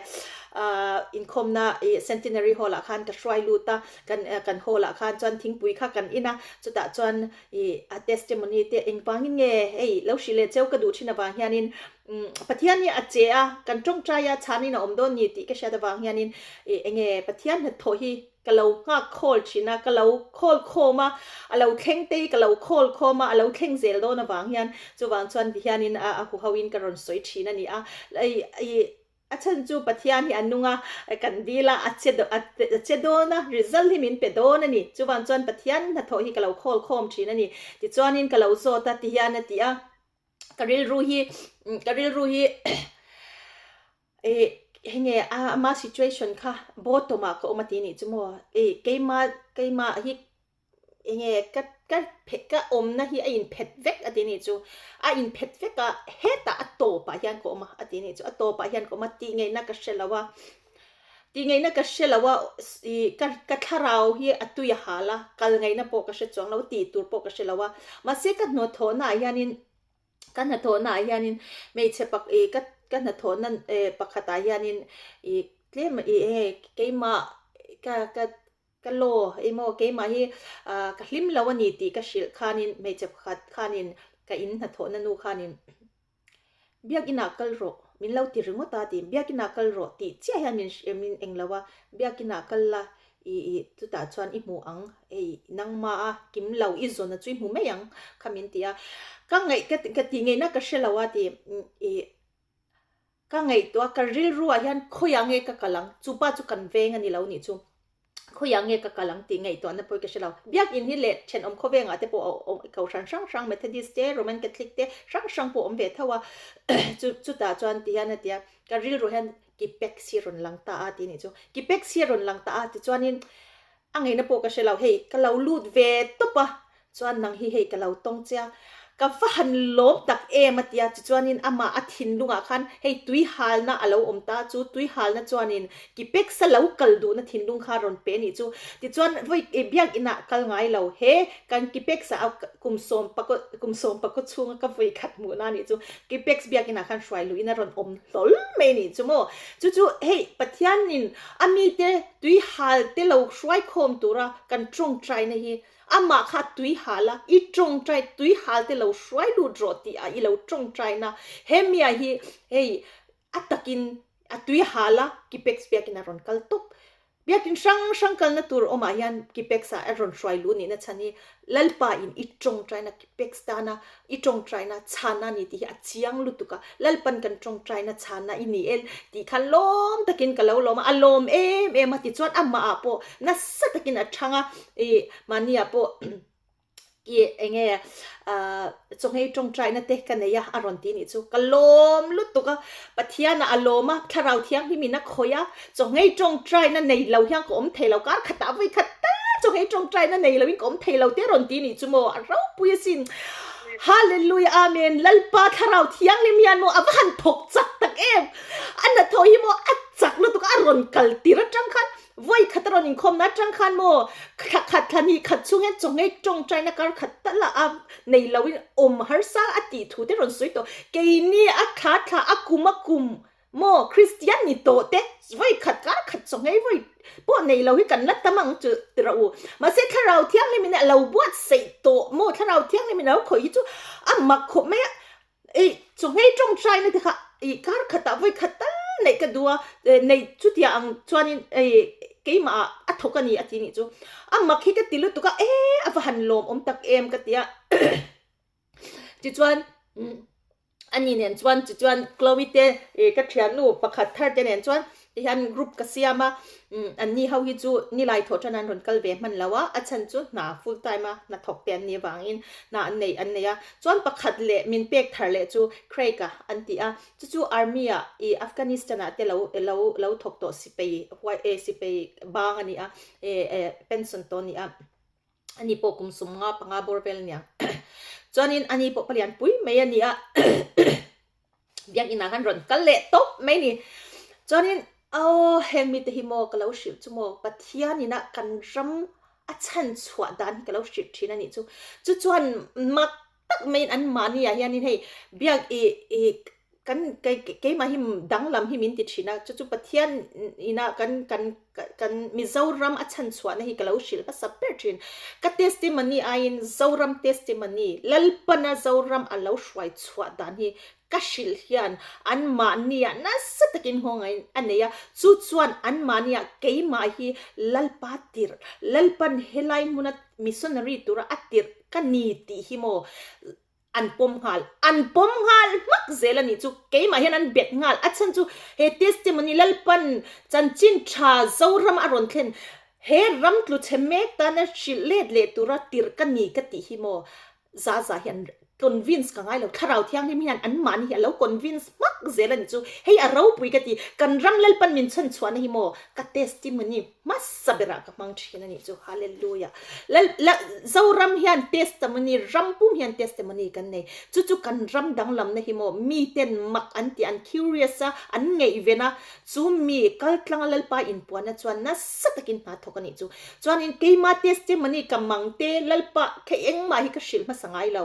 ah inkhawmna i centenary hall ah khan ka hruai lut a Kan kan hall ah khan chuan thingpui kha kan in a, chutah chuan ih a testimony te engvangin nge hei lo hrilh leh cheu ka duh thin avang hianin umm Pathian hi a che a, kan tawngtai a chhanin a awm dawn ni tih ka hriat avang hianin ih enge Pathian hnathawh hi ka lo nghak khawl thin a, ka lo khawl khawm a, a lo thleng te hi ka lo khawl khawm a, a lo thleng zel dawn avang hian chuvang chuan tihianin a a huho in ka rawn sawi thin a ni a, ih ih. A chhan chu Pathian hi a nung a, kan dil a, a che a che dawn a, result hi min pe dawn a ni. Chuvang chuan Pathian hnathawh hi ka lo khawl khawm thin a ni. Tichuanin ka lo zawt a, tihian a ti a, ka rilru hi, ka rilru hi ih henge ama situation kha bottom ah ka awm a ti nih chu maw, ih keima keimah hi Enge ka ka ka awmna hi a inphet vek a ti nih chu, a inphet vek a hetah a tawpah hian ka awm a a ti nih chu, a tawpah hian ka awm a tih ngaihna ka hre lo a, tih ngaihna ka hre lo a ih ka ka thlarau hi a tui a hal a, kal ngaihna pawh ka hre chuang lo tih tur pawh ka hre lo a, mahse ka hnathawhna ah hianin ka hnathawhna ah hianin hmeichhe pak ih ka ka hnathawhna eh pakhatah hianin ih tlem ih hei keimah ka ka. Ka law, emaw keimah hi ka hlim lo a ni tih ka hrilh khanin hmeichhe pakhat khanin ka in hnathawhna nu khanin Biakinah kal rawh min lo ti ringawt a tih Biakinah kal rawh tih chiah hian min hre min eng lo a, Biakinah kal la i i chutah chuan i hmu ang hei nangma a kim lo i zawna chu i hmu mai ang kha min ti a, ka ngaih ka tih ngaihna ka hre lo a tih i. Ka ngaihtuah a, ka rilruah hian khawiah nge ka kal ang? Chu pa chu kan veng a ni lo nih chu. Khawiah nge ka kal ang tih ngaihtuahna pawh ka hre lo. Biakin hi leh thenawm khawvengah te pawh a awm kohhran hrang hrang Methodist te, Roman Catholic te hrang hrang pawh a awm ve tho a. Chu chutah chuan ti hian a ti a, ka rilru hian Kipex hi a rawn lang ta a tih a nih chu. Kipex hi a rawn lang ta a tichuanin A ngaihna pawh ka hre lo, hei ka lo lut ve tawp a, chuan nang hi hei ka lo tawng che a, ka va han lawm tak em a tia, tichuanin amah a thinlungah khan hei tui halna a lo awm ta, chu tui halna chuanin Kipeksa lo kal duhna thinlung kha a rawn pe a nih chu, tichuan vawi biakinah kal ngai lo, he kan Kipeksa a kum sawm pakaw kum sawm pakaw chhunga ka vawi khat hmuhna a nih chu, Kipeks biakinah khan hruai luhin a rawn awm hlawl mai a nih chu maw, chu chu hei Pathianin a mite Tui hal te lo hruai khawm tura kan tawngtaina hi amah kha tui hal a, i tawngtai tui hal te lo hruai lut rawh tih a i lo tawngtaina he mia hi hei a takin a tui hal a Kipex biakin a rawn kal tawp. Biakin hrang hrang kalna tur awmah hian Kipex ah a rawn hruai luh nihna chhan hi Lalpa in i tawngtaina Kipex tana I tawngtaina chhana a ni tih hi a chiang lutuk a, Lalpan kan tawngtaina chhana i ni el tih kha lawm takin ka lo lawm a, a lawm em em a tichuan amah ah pawh nasa takin a thang a, ih mahni ah pawh ih eng nge ah chawnghei tawngtaina te ka nei a a rawn ti nih chu ka lawm lutuk a, Pathian ah a lawm a, Thlarau Thianghlim in a khawih a, Chawnghei tawngtaina nei lo hian ka awm thei lo, kar khatah vawi khat tal chawnghei tawngtaina nei loin ka awm thei lo te rawn ti nih chu maw, a ropui asin. Hallelujah Amen Lalpa Thlarau Thianghlim hian maw a va han thawk chak tak em, a hnathawh hi maw a chak lutuk a, a rawn kal tir atang khan vawi khat a rawn inkhawmna atang khan maw thla khat thla hnih khat chhung hian chawnghei tawngtaina kar khat tal a nei loin awm harsa a tih thu te rawn sawi tawh, keini a thla thla a kum a kum Maw Kristian ni tawh te vawi khat kar khat chaw ngei vawi pawh nei lo hi kan la tam ang chu ti rawh u. Mahse Thlarau Thianghlim in a lo buatsaih tawh maw Thlarau Thianghlim in a lo khawih hi chu a mak khawp mai a. Ei chaw ngei tawngtaina te kha i kar khatah vawi khat tal neih ka duh a, nei chutia ang chuanin ei keimah ah a thawk a ni a ti nih chu. A mak hi ka ti lutuk a, e a va han lawmawm tak em ka ti a. Tichuan ani nen chuan tichuan Chloe te ih ka thiannu pakhat thar te nen chuan tihian group ka siam a an ni ho hi chu nilai thawh tan an rawn kal ve hman lo a a chhan chu hna full time a hna thawk te an nih avangin hna an nei an nei a chuan pakhat leh min pek thar leh chu Craig a an ti a chu chu army ah ih Afghanistan ah te lo lo lo thawk tawh sipai huai eh sipai bang a ni a eh eh pension tawh a ni a. Ani pawh kum sum nga panga bawr vel ania. Chuanin ani pawh palian pui mai a ni a. Biakin ah khan rawn kal leh tawp mai ni. Chuanin aw heng mite hi maw ka lo hrilh chu maw Pathian ina kan ram a chhan chhuah dan hi ka lo hrilh thin a nih chu. Chu chuan mak tak maiin an mahni ah hianin hei biak i i kan keimah hi danglam hi min ti thin a chu chu Pathian ina kan kan kan Mizoram a chhan chhuahna hi ka lo hrilh hmasa ber thin ka testimony aiin Zoram testimony Lalpana Zoram a lo hruai chhuah dan hi ka hrilh hian an mahni ah nasa takin nghawng a nei a chu chuan an mahni ah keimah hi Lalpa tirh Lalpan helai hmuna missionary tura a tirh Ka ni tih hi maw an pawm nghal, an pawm nghal hmak zel a nih chu, keimah hian an bet nghal, a chhan chu he testimony Lalpan chanchin tha Zoram a rawn thlen, he ram tlu chhe mek tana hrilh let leh tura tirh ka ni ka tih hi maw za za hian convince ka ngai lo, Thlarau Thianghlim hian an mahni hi a lo convince hmak zel a nih chu, hei a ropui ka ti, kan ram Lalpan min chhan chhuahna hi maw ka testimony hmasa berah ka hmang thin a nih chu hallelujah lal la zoram hian testimony ram pum hian testimony kan nei chu chu kan ram danglamna hi maw mi ten mak an tih an curious a an ngaihven a chu mi kaltlanga lalpa inpuanna chuan nasa takin hna thawk a nih chu chuanin keima testimony ka mang te lalpa kha engmah hi ka hrilh hmasa ngai lo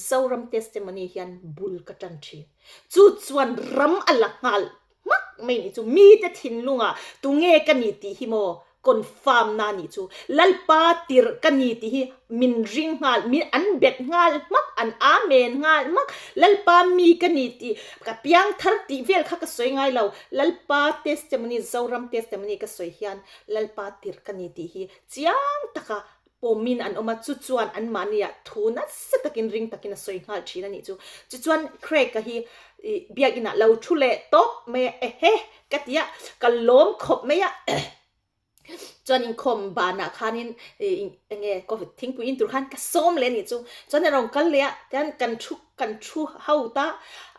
zoram testimony hian bul ka tan thin chu chuan ram a la nghal Hmak mai nih chu mite thinlungah tunge ka ni tih hi maw confirm na nih chu Lalpa tirh ka ni tih hi min ring nghal min an bet nghal hmak an amen nghal hmak Lalpa mi ka ni tih ka piang thar tih vel kha ka sawi ngai lo Lalpa testimony Zoram testimony ka sawi hian Lalpa tirh ka ni tih hi chiang taka. Pawmin an awm a, chu chuan anmahniah thu nasa takin ring takin a sawi nghal thin a nih chu. Tichuan Craig-a hi biakinah lo thu leh tawp mai a, ehe ka ti a, ka lawm khawp mai a. Chuan inkhawm banah khanin enge coffee thingpui in tur khan ka sawm leh a nih chu. Chuan a rawn kal leh a, tihian kan thu kan thu ho ta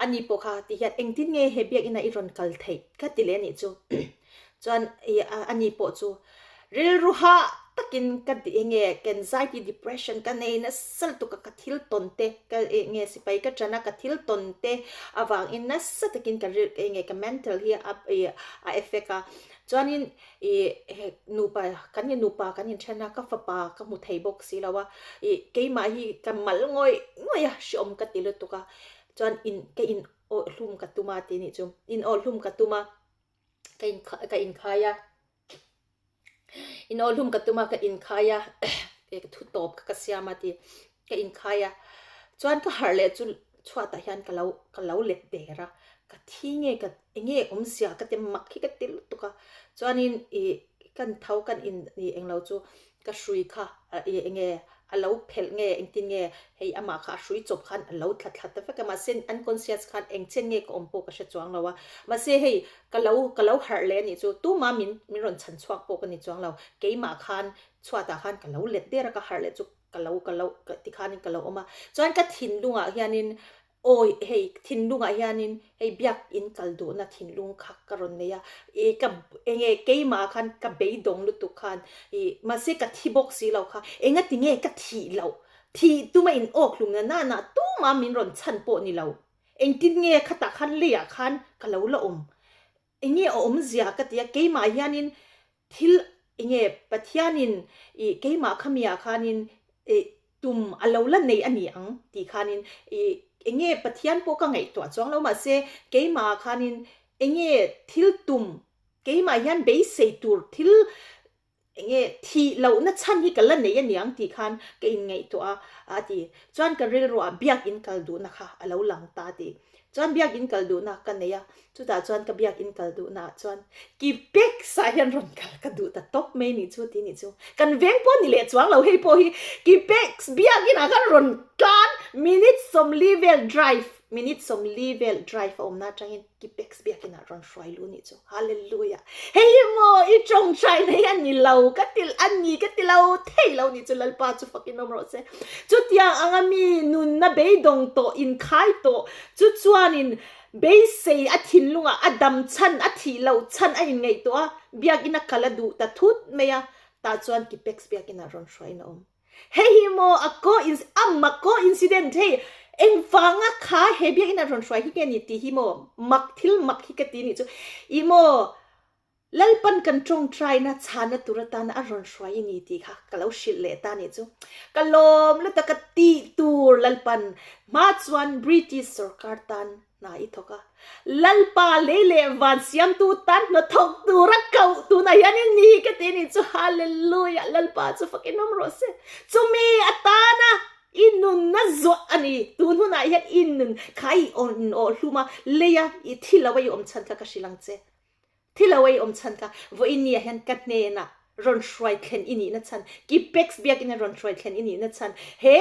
a ni pawh kha tihian engtin nge he biakinah i rawn kal theih ka ti leh a nih chu. Chuan a ni pawh chu rilru hah takin ka ti enge anxiety depression ka nei nasa lutuk a ka thil tawn te ka enge sipai ka ṭan a ka thil tawn te avangin nasa takin ka ril enge ka mental hi a a effect a chuanin ih nupa kan in nupa kan inṭhen a ka fapa ka hmu thei bawk si lo a ih keimah hi ka mal ngawih ngawih a hreawm ka ti lutuk a chuan in ka in awhhlum ka tum a tih nih chu in awhhlum ka tum a. ka in ka inkhai a in awlhum ka tum a ka inkhai a ka thu tawp kha ka siam a ti ka inkhai a chuan ka harh leh chu chhuatah hian ka lo ka lo let der a ka thi nge ka enge awmzia ka ti mak hi ka ti lutuk a chuanin ih kan tho kan in ih englo chu Ka hrui kha i enge a lo phelh nge engtin nge hei amah kha a hrui chawp khan a lo thla thla ta vek a mahse unconscious khan eng chen nge ka awm pawh ka hre chuang lo a mahse hei ka lo ka lo harh leh a nih chu tumah min min rawn chhan chhuak pawh ka ni chuang lo keimah khan chhuatah khan ka lo let der a ka harh leh chu ka lo ka lo tikhanin ka lo awm a chuan ka thinlungah hianin Awi hei thinlungah hianin hei biakin kal duhna thinlung kha ka rawn nei a, ih ka enge keimah khan ka beidawng lutuk khan ih mahse ka thi bawk si lo kha engati nge ka thih loh thih tuma in awk hlum na nana tumah min rawn chhan pawh ni lo engtin nge khatah khan leiah khan ka lo la awm Enge a awmzia ka ti a, keimah hianin thil enge Pathianin ih keimah khamiah khanin ih tum a lo la nei a ni ang tih khanin ih enge Pathian pawh ka ngaihtuah chuang lo mahse keimah khanin enge thil tum keimah hian beisei tur thil Enge thih lohna chhan hi ka la nei aniang tih khan ka inngaihtuah a, a ti. Chuan ka rilruah biakin kal duhna kha a lo lang ta a ti. Chuan biakin kal duhna ka nei a, chutah chuan ka biakin kal duhnaah chuan ki pek-ah hian rawn kal ka duh ta tawp mai nih chu ti nih chu. Kan veng pawh ni leh chuang lo hei pawh hi ki pek biakinah khan rawn tlan minute 40 vel drive minute 40 vel drive a awmna atangin ki pek biakinah rawn hruai lu nih chu. Hallelujah! Hei hi maw i tawngtai nei a ni lo ka ti a ni ka ti lo thei lo ni chu Lalpa chu fakin awm rawh se. Chutiang anga mi nunna beidawng tawh inkhai tawh chu chuanin beisei a thinlungah a dam chhan a thih loh chhan a inngaihtuah a, biakina kal a duh ta thut mai a, tah chuan Kipex biakina rawn hruaiin a awm. Hei hi maw a co a mak coincident hei engvanga kha he biakinn a rawn hruai hi nge ni tih hi maw mak thil mak hi ka ti nih chu ih maw Lalpan kan tawngtaina chhana tur atana a rawn hruai i ni tih kha ka lo hrilh leh ta nih chu ka lawm lutak a tih tur Lalpan hma chuan British sorkar tan Hna i thawk a, Lalpa lei leh van siamtu tan hna thawk tura koh tunah hian i ni ka ti nih chu Hallelujah Lalpa chu fakin awm rawh se. Chumi atana i nunna zuah a ni. Tun hunah hian i nun kha i in awh hlum a, leia i thi lo a i awm chhan kha ka hrilh ang che. Thi lo ei awm chhan kha vawiin ni ah hian ka hnenah rawn hruai thlen i nihna chhan, Kipex biakina rawn hruai thlen i nihna chhan, he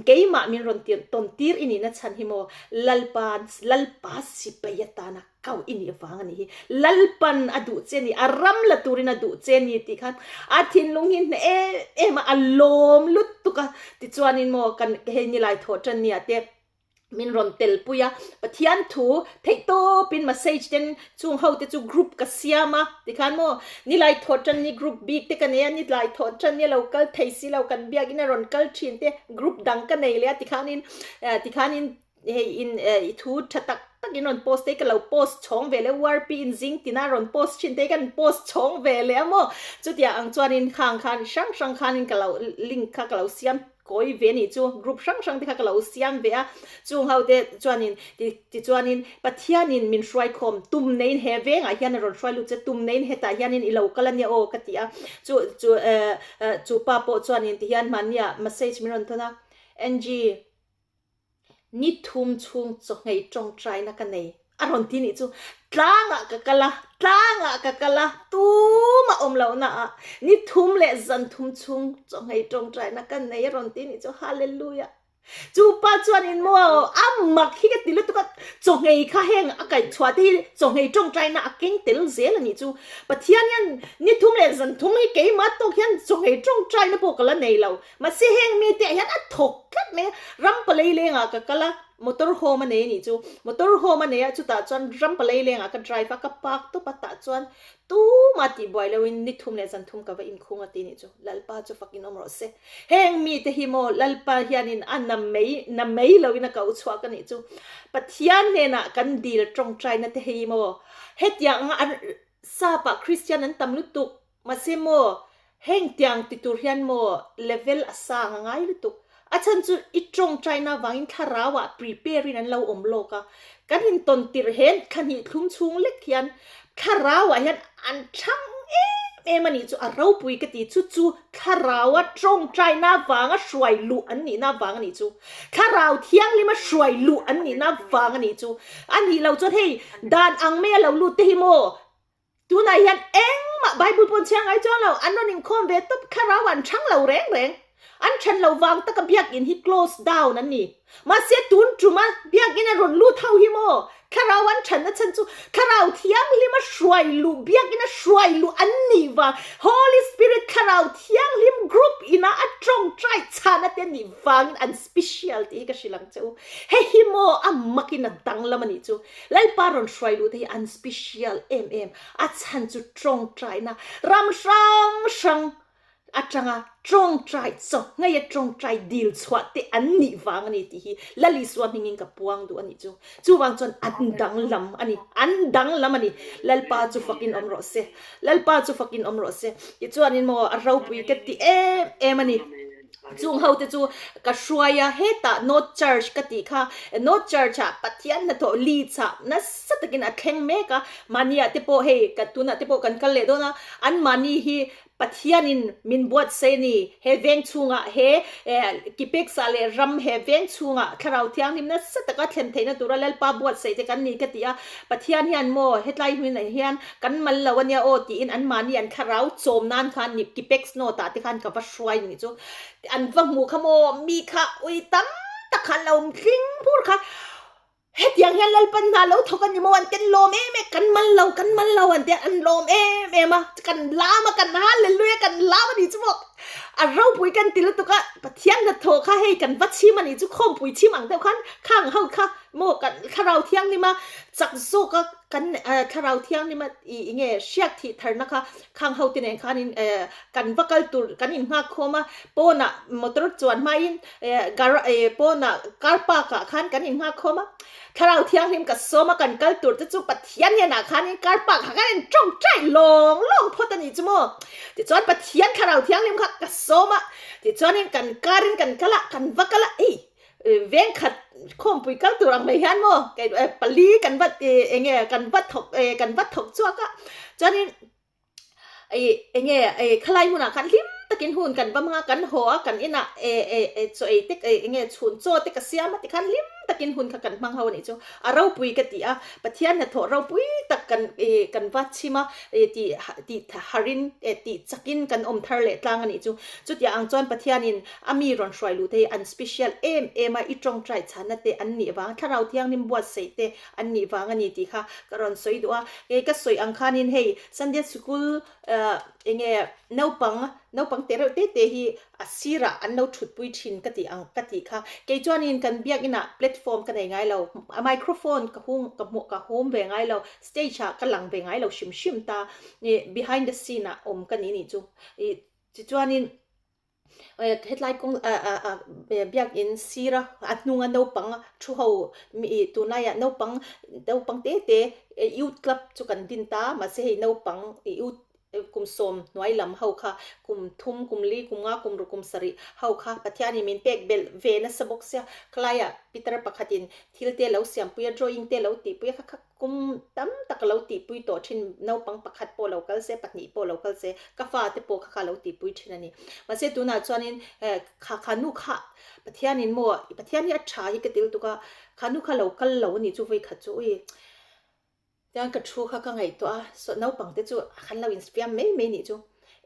keimah min rawn tawn tir i nihna chhan hi maw Lalpa, Lalpa sipai atana kau i nih vang a nih hi. Lalpan a duh che ni, a ram la turin a duh che ni tih khan a thinlung hi hneh em em a, a lawm lutuk a. Tichuanin maw kan hei nilai thawh tan ni ah te, Min rawn telpui a, Pathian thu theihtawpin message ten chung ho te chu group ka siam a, tikhan maw nilai thawh tan ni group bik te ka nei a, nilai thawh tan ni a lo kal thei si lo kan biakin a rawn kal thin te group dang ka nei leh a tikhanin tikhanin hei in i thu tha tak tak in rawn post te ka lo post chhawng ve leh URP in zing tina rawn post thin te kan post chhawng ve leh a maw chutiang ang chuanin khang khan hrang hrang khanin ka lo link kha ka lo siam Kawi ve nih chu group hrang hrang te kha ka lo siam ve a, chung ho te chuanin ti tichuanin Pathianin min hruaikhawm tum neiin he vengah hian a rawn hruai lut che tum neiin hetah hianin i lo kal a nia aw ka ti a, chu chu eh chu pa pawh chuanin tihian hmannia message min rawn thawn a, Angie ni thum chhung chawhngei tawngtaina ka nei. A rawn ti nih chu, Tlangah ka kal a, tlangah ka kal a, tumah awm lohna ah ni thum leh zan thum chhung chawnghei tawngtaina ka nei a rawn ti nih chu, Hallelujah! Chu pa chuan in maw a mak hi ka ti lutuk a, chawnghei kha heng a kaih chhuah te hi chawnghei tawngtaina a keng tel zel a nih chu. Pathian hian ni thum leh zan thum hi keimah tawk hian chawnghei tawngtaina pawh ka la nei lo. Mahse heng mite ah hian a thawk tlat mai a, ram palei lengah ka kal a, motor home a nei a nih chu, motor home a nei a chutah chuan ram palei lengah ka drive a, ka park tawp a tah chuan tumah tih buai loin ni thum leh zan thum ka va inkhung a ti nih chu, Lalpa chu fak in awm rawh se. Heng mite hi maw Lalpa hianin a na mai na mai loin a ko chhuak a nih chu, Pathian hnenah kan dil tawngtaina te hi maw hetiang anga an sap ah Christian an tam lutuk Mahse maw, heng tiang ti tur hian maw level a sang a ngai lutuk. A chhan chu i tawngtaina vangin thlarau ah prepare in an lo awm lawk a. Kan intawn tirh hen thla hnih thlum chhung lek hian thlarau ah hian an thang em em a nih chu a ropui ka ti chu chu thlarau a tawngtaina vanga hruai luh an nihna vang a nih chu. Thlarau thianghlim a hruai luh an nihna vang a nih chu. A nih lo chuan hei dan ang mai a lo lut te hi maw Tunah hian engmah Bible pawn chhiar ngai chuang lo, an rawn inkhawm ve tawp thlarau an chhang lo reng reng. An then lo vang taka biakinn hi close down an ni. Mahse tun tuma biakinn a rawn lut ho hi maw thlarau an thanna chhan chu thlarau thianghlim a hruai luh biakinn a hruai luh an nih vang Holy Spirit thlarau thianghlim group ina a tawngtai chhana te nih vangin an special tih hi ka hrilh ang che u. Hei hi maw a makin a danglam a nih chu. Lalpa rawn hruai luh te hi an special em em, a chhan chu tawngtaina ram hrang hrang atanga tawngtai chaw ngei a tawngtai dil chhuah te an nih vang a ni tih hi Lal Isua hmingin ka puang duh a nih chu. Chuvang chuan an danglam a ni, an danglam a ni. Lalpa chu fakin awm rawh se, Lalpa chu fakin awm rawh se. Tichuanin maw a ropui ka ti em em a ni. Chung ho te chu ka hruai a, hetah North Church ka tih kha, North Church ah Pathian hnathawh Leeds ah nasa takin a thleng mek a, mahni ah te pawh hei ka tunah te pawh kan kal leh dawn a, an mahni hi Pathianin min buatsaih a ni, he veng chhungah he Kipeksa leh ram he veng chhungah Thlarau Thianghlim nasa taka thlen theihna tura Lalpa buatsaih te kan ni ka ti a, Pathian hian maw hetlai hunah hian kan mal lo a nia aw tiin an mahni an thlarau chawm nan khan ni Kipex note ah te khan ka va hruai nih chu an va hmuh kha maw mi kha ui tam tak kha an lo tling bur kha hetiang hian Lalpan hna lo thawk a ni maw an ten lawm em em kan mal lo kan mal lo an tia an lawm em em a kan lam a kan hallelujah kan lam a nih chu maw a ropui kan ti lutuk a Pathian hnathawh kha hei kan va chhim a nih chu khawmpui chhim ang deuh khan khang ho kha maw kan thlarau thianghlim a chak zawk a kan thlarau thianghlim a i nge hriat thih tharna kha khang ho te nen khanin kan va kal tur kan in nghak khawm a pawnah motor chuan hmain pawnah car park ah khan kan in nghak khawm a thlarau thianghlim ka sawm a kan kal tur te chu Pathian hnenah khanin car park ah khan in tawngtai lawng lawng phawt a nih chu maw tichuan Pathian thlarau thianghlim kha ka sawm a tichuanin kan car in kan kal a kan va kal a ei Veng khat khawmpui kal tur ang mai hian maw kei pali kan va eng nge kan va thawk kan va thawk chhuak a chuanin ih eng nge khalai hmunah khan hlim takin hun kan va hmang a kan haw a kan inah chaw ei te eng nge chhun chaw te ka siam a tikhan hlim takin hun kha kan hmang ho a nih chu a ropui ka ti a Pathian hnathawh ropui tak kan kan va chhim a tih tih harin tih chakin kan awm thar leh tlang a nih chu chutiang ang chuan Pathianin A mi rawn hruai luh te hi an special em em a, i tawngtai chhanna te an nih vang, Thlarau Thianghlim buatsaih te an nih vang a ni tih kha ka rawn sawi duh a. Kei ka sawi ang khanin hei Sunday Sikul enge naupang, naupang te reuh te te hi a sirah an lo thutpui thin ka tih ang ka tih kha. Kei chuanin kan biakinah platform ka nei ngai lo, microphone ka hung ka hmuh ka hum ve ngai lo, stage ah ka lang ve ngai lo hrim hrim ta, behind the scene ah awm ka ni nih chu. Tichuanin Hetlai kawng biakin sira a hnunga naupang thu ho tunlaiah naupang naupang te te youth club chu kan din ta mahse hei naupang youth kum sawm hnuai lam ho kha kum thum kum li kum nga kum ruk kum sarih ho kha Pathianin min pek belh ve nasa bawk sia khalaiah pitar pakhatin thil te lo siampui a drawing te lo tihpui a kha kha Kum tam tak lo tihpui tawh thin, naupang pakhat pawh lo kal se, pahnih pawh lo kal se, ka fate pawh kha kha lo tihpui thin a ni. Mahse tunah chuanin kha kha nu kha Pathianin maw, Pathian hi a tha hi ka til tuk a, kha nu kha lo kal lo a nih chu vawikhat chu ui. Tiang ka thu kha ka ngaihtuah a, saw naupang te chu khan lo inspiam mai mai nih chu.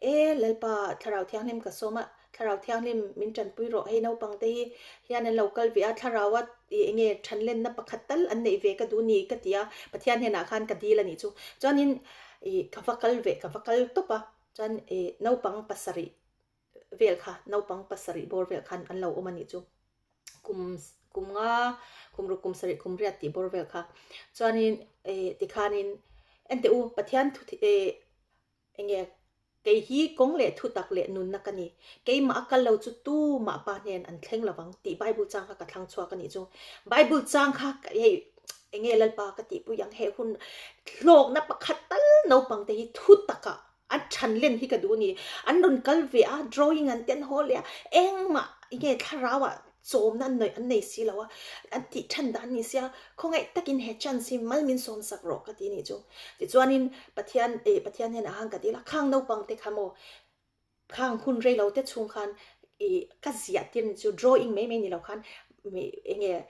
E Lalpa Thlarau Thianghlim ka sawm a, Thlarau Thianghlim min tanpui rawh, hei naupang te hi hian an lo kal ve a, Thlaraua ih eng nge thanlenna pakhat tal an neih ve ka duh ni ka ti a, Pathian hnenah khan ka dil a nih chu. Chuanin ih ka va kal ve, ka va kal tawp a, chuan ih naupang pasarih vel kha, naupang pasarih bawr vel khan an lo awm a nih chu. Kum kum nga, kum ruk kum sarih kum riat tih bawr vel kha. Chuanin eh tikhanin enteh u Pathian thu eh eng nge kei hi kawng leh thu tak leh nunna ka ni. Keimah a kal lo chu tumah pa hnen an thleng lovang tih Bible chang kha ka thlang chhuak a nih chu. Bible chang kha hei eng nge Lalpa ka tihpui ang he hun hlawkna pakhat tal naupang te hi thu takah An than len hi ka duh a ni. An rawn kal ve a, drawing an ten haw leh a, engmah enge thlarau ah chawmna an nawih an nei si lo a, an tih than dan ni sia, khawngaih takin he chance hi mal min sawm sak rawh ka ti nih chu. Tichuanin Pathian eh Pathian hian a hang ka dil a, khang naupang te kha maw, khang hun rei lo te chhung khan ih ka ziah tir ni chu drawing mai mai ni lo khan enge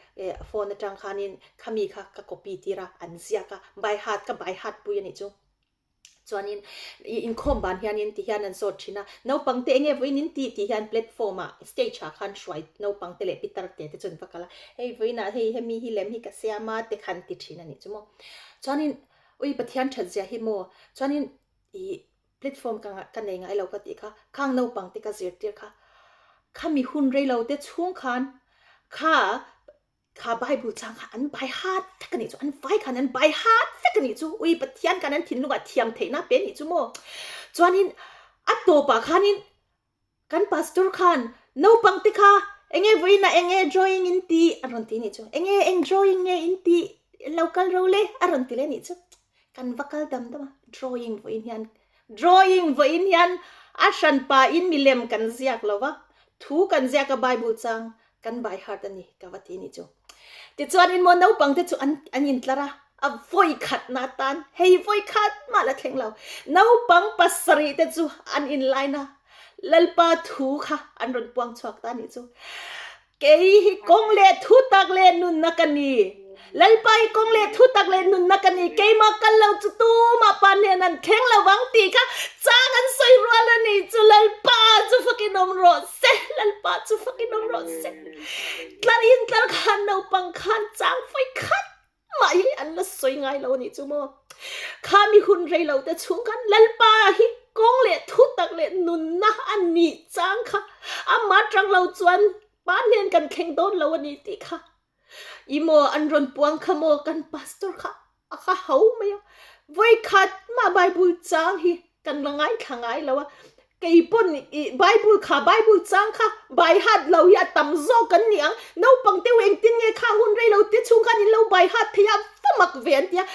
phone atang khanin khami kha ka copy tir a, an ziak a, by heart ka by heart pui a nih chu. Chuanin i inkhawm ban hianin ti hian an zawt thin a, naupang te enge vawiin in ti tih hian platform ah stage ah khan hruai naupang te leh pitar te te chu an va kal a, hei vawiin ah hei hemi hi lem hi ka siam a te khan ti thin a nih chu maw. Chuanin ui Pathian that zia hi maw, chuanin i platform ka ka nei ngai lo ka tih kha, khang naupang te ka zirtir kha, khami hun reilo te chhung khan kha Kha Bible chang kha an bai hat vek a nih chu, an vai khan an bai hat vek a nih chu, ui Pathian khan an thinlungah thiam theihna pe a nih chu maw. Chuanin a tawpah khanin kan pastor khan naupang te kha enge vawiinah enge drawing in tih a rawn ti a nih chu, enge eng drawing nge in tih lo kal ro le a rawn ti leh a nih chu. Kan va kal dam dam a, drawing vawiin hian drawing vawiin hian a hran pahin milem kan ziak lo va, thu kan ziak a Bible chang Kan by heart a ni ka va ti ni chu. Tichuanin maw naupang te chu an an intlar a, a vawi khatna atan hei vawi khat mah la thleng lo. Naupang pasarih te chu an inline a, Lalpa thu kha an rawn puang chhuak ta ni chu. Kei hi kawng leh thu tak leh nunna ka ni. Lalpa hi kawng leh thu tak leh nunna ka ni, keimah kal lo chu tumah pa hnen an thleng lo vang tih kha chang an sawi rual a ni chu Lalpa chu fakin awm rawh se, Lalpa chu fakin awm rawh se. Tlar in tlar khan naupang khan chang fawi khat mah hi an la sawi ngai lo a nih chu maw. Kha mi hun rei lo te chhung khan Lalpa hi kawng leh thu tak leh nunna a nih chang kha amah tang lo chuan pa hnen kan thleng dawn lo a ni tih kha I maw an rawn puang kha maw kan pastor kha a kha ho mai a, vawikhat mah Bible chang hi kan la ngaithla ngai lo a, kei pawn i Bible kha Bible chang kha by heart lo hi a tam zawk kan ni ang, naupang te engtin nge khang hun rei lo te chhung khan in lo by heart thei a va mak ve an ti a,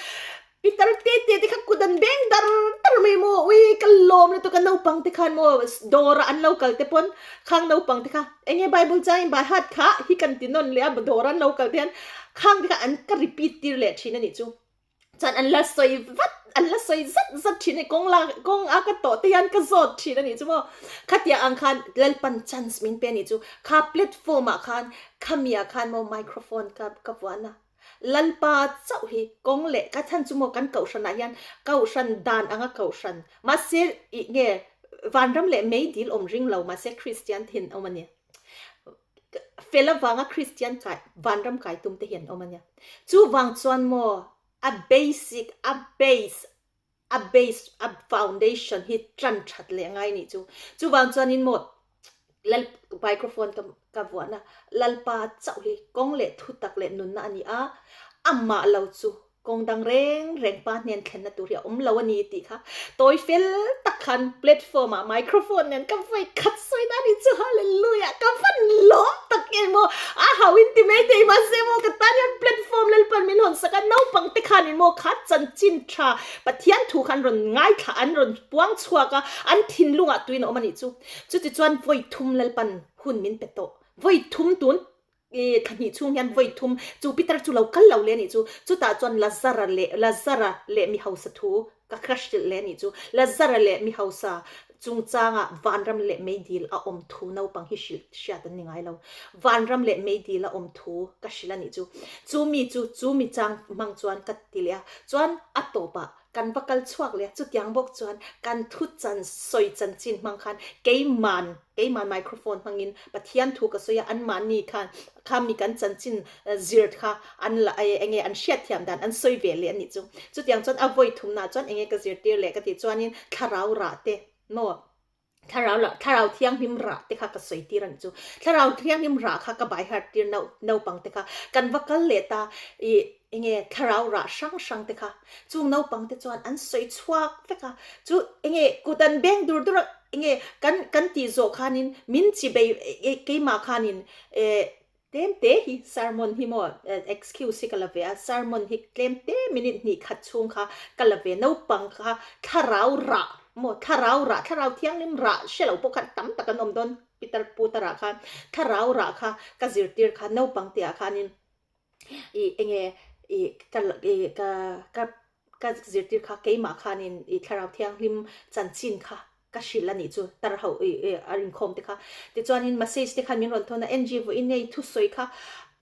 Pitar te te te kha kut an beng dar dar mai maw ui ka lawm lutuk a naupang te khan maw dawrah an lo kal te pawn khang naupang te kha enge bible changin by heart kha hi kan ti nawn leh a dawrah an lo kal te hian khang te kha an ka repeat tir leh thin a nih chu chuan an la sawi vat an la sawi zat zat thin a ni kawng lak kawng a ka tawh te hian ka zawt thin a nih chu maw khatia ang khan Lalpan chance min pe a nih chu kha platform ah khan khami ah khan maw microphone ka ka vuan a. Lalpa chauh hi kawng leh ka chhan chu maw kan kohhranah hian kohhran dan anga kohhran mahse ih nge vanram leh meidil awm ring lo mahse Kristian te hi an awm a nia. Fel avanga Kristian kai vanram kai tum te hi an awm a nia. Chuvang chuan maw a basic a base a base, a foundation hi tan that leh ngai nih chu. Chuvang chuanin maw Lal microphone ka ka vuahna Lalpa chauh hi kawng leh thu tak leh nunna a ni a, amah lo chu kawng dang reng reng pa hnen thlenna tur hi a awm lo a ni tih kha tawi fel tak khan platform ah microphone nen ka vawi khat sawi na nih chu Hallelujah ka van lawm tak em aw a hau in ti mai thei mahse maw ka tan hian platform Lalpan min hawn sak a naupang te khanin maw kha chanchin tha Pathian thu kha an rawn ngaithla an rawn puang chhuak a an thinlungah tuin a awm a nih chu chuti chuan vawi thum Lalpan hun min pe tawh vawi thum tun I thla hnih chhung hian vawi thum chu Peter chu lo kal lo leh a nih chu. Chutah chuan Lazara leh Lazara leh mi hausa thu ka ka hrilh leh a nih chu. Lazara leh mi hausa. Chungchangah vanram leh meidil a awm thu naupang hi hrilh hriat an ni ngai lo. Vanram leh meidil a awm thu ka hrilh a nih chu. Chu mi chu chu mi chang hmang chuan ka ti leh a, chuan a tawpah kan va kal chhuak leh a, chutiang bawk chuan kan thu chan sawi chanchin hmang khan keiman keiman microphone hmangin Pathian thu ka sawi a, anmahni khan kha mi kan chanchin zir kha an la enge an hriatthiam dan an sawi ve leh a nih chu. Chutiang chuan a vawi thumnah chuan enge ka zirtir leh ka tih chuanin thlarau rah te maw thlarau lah thlarau thianghlim rah te kha ka sawi tir a nih chu. Thlarau thianghlim rah kha ka bai harh tir nau naupang te kha kan va kal leh ta ih enge thlarau rah hrang hrang te kha chung naupang te chuan an sawi chhuak vek a chu enge kut an beng dur dur a enge kan kan tih zawh khanin min chi bei keimah khanin eh Tlem te hi sermon hi maw excuse hi ka la ve a, sermon hi tlem te minute hnih khat chhung kha ka la ve, naupang kha thlarau rah maw thlarau rah thlarau thianghlim rah hre lo pawh khan tam tak an awm dawn Peter Putar ah khan thlarau rah kha ka zirtir kha naupang te ah khanin ih enge ih ka ih ka ka ka zirtir kha keimah khanin ih thlarau thianghlim chanchin kha ka hrilh a nih chu tar ho ih ih a inkhawm te kha tichuanin message te khan min rawn thawn a NG vawiin nei thusawi kha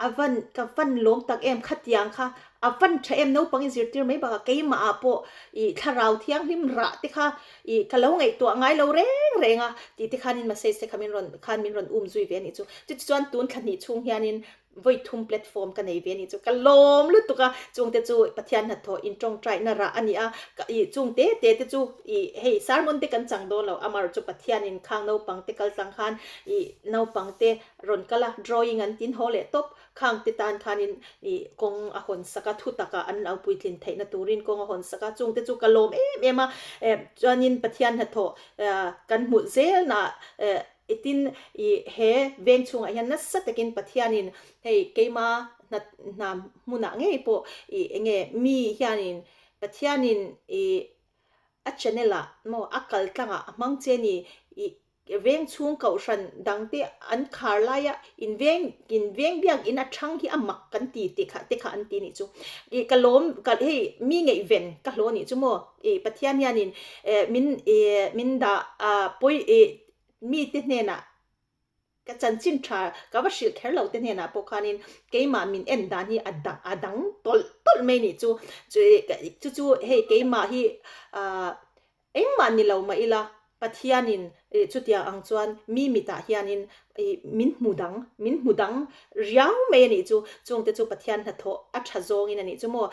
a van ka van lawm tak em khatiang kha a van tha em naupang i zirtir mai bakah keimah ah pawh ih thlarau thianghlim rah te kha ih ka lo ngaihtuah ngai lo reng reng a tih te khanin message te kha min rawn khan min rawn um zui ve a nih chu chutichuan tun thla hnih chhung hianin Vawi thum platform ka nei ve a ni chu ka lawm lutuk a, chungte chu Pathian hnathawh in tawngtaihna rah a ni a, ka ih chung te te te chu ih hei sermon te kan chang dawn lo, amaherawh chu Pathian in khang naupang te kal tlang khan ih naupang te rawn kal a, drawing an tin haw leh tawp, khang te tan khan in ih kawng a hawn sak a, thu takah an lo puitlin theihna turin kawng a hawn sak a, chungte chu ka lawm em em a, eh chuanin Pathian hnathawh kan hmuh zelna eh I tin, i he veng chhungah hian nasa takin Pathianin hei keima hna hna hmunah ngei pawh i enge mi hianin Pathianin i a channel ah maw a kal tlangah a hmang che ni i veng chhung kohhran dangte an khar laia in veng in veng biak in a thang hi a mak kan ti tih kha te kha an ti nih chu i ka lawm ka hei mi ngaihven ka hlawh nih chu maw i Pathian hianin min i min dah a pawi i Mite hnenah ka chanchin tha ka va hrilh kher lo te hnenah pawh khanin keimah min en dan hi a dang a dang tawlh tawlh mai nih chu chu chu hei keimah hi ah engmah ni lo mah ila Pathianin chutiang ang chuan mi mitah hianin min hmu dang min hmu dang riau mai a nih chu chungte chu Pathian hnathawh a tha zawngin a nih chu maw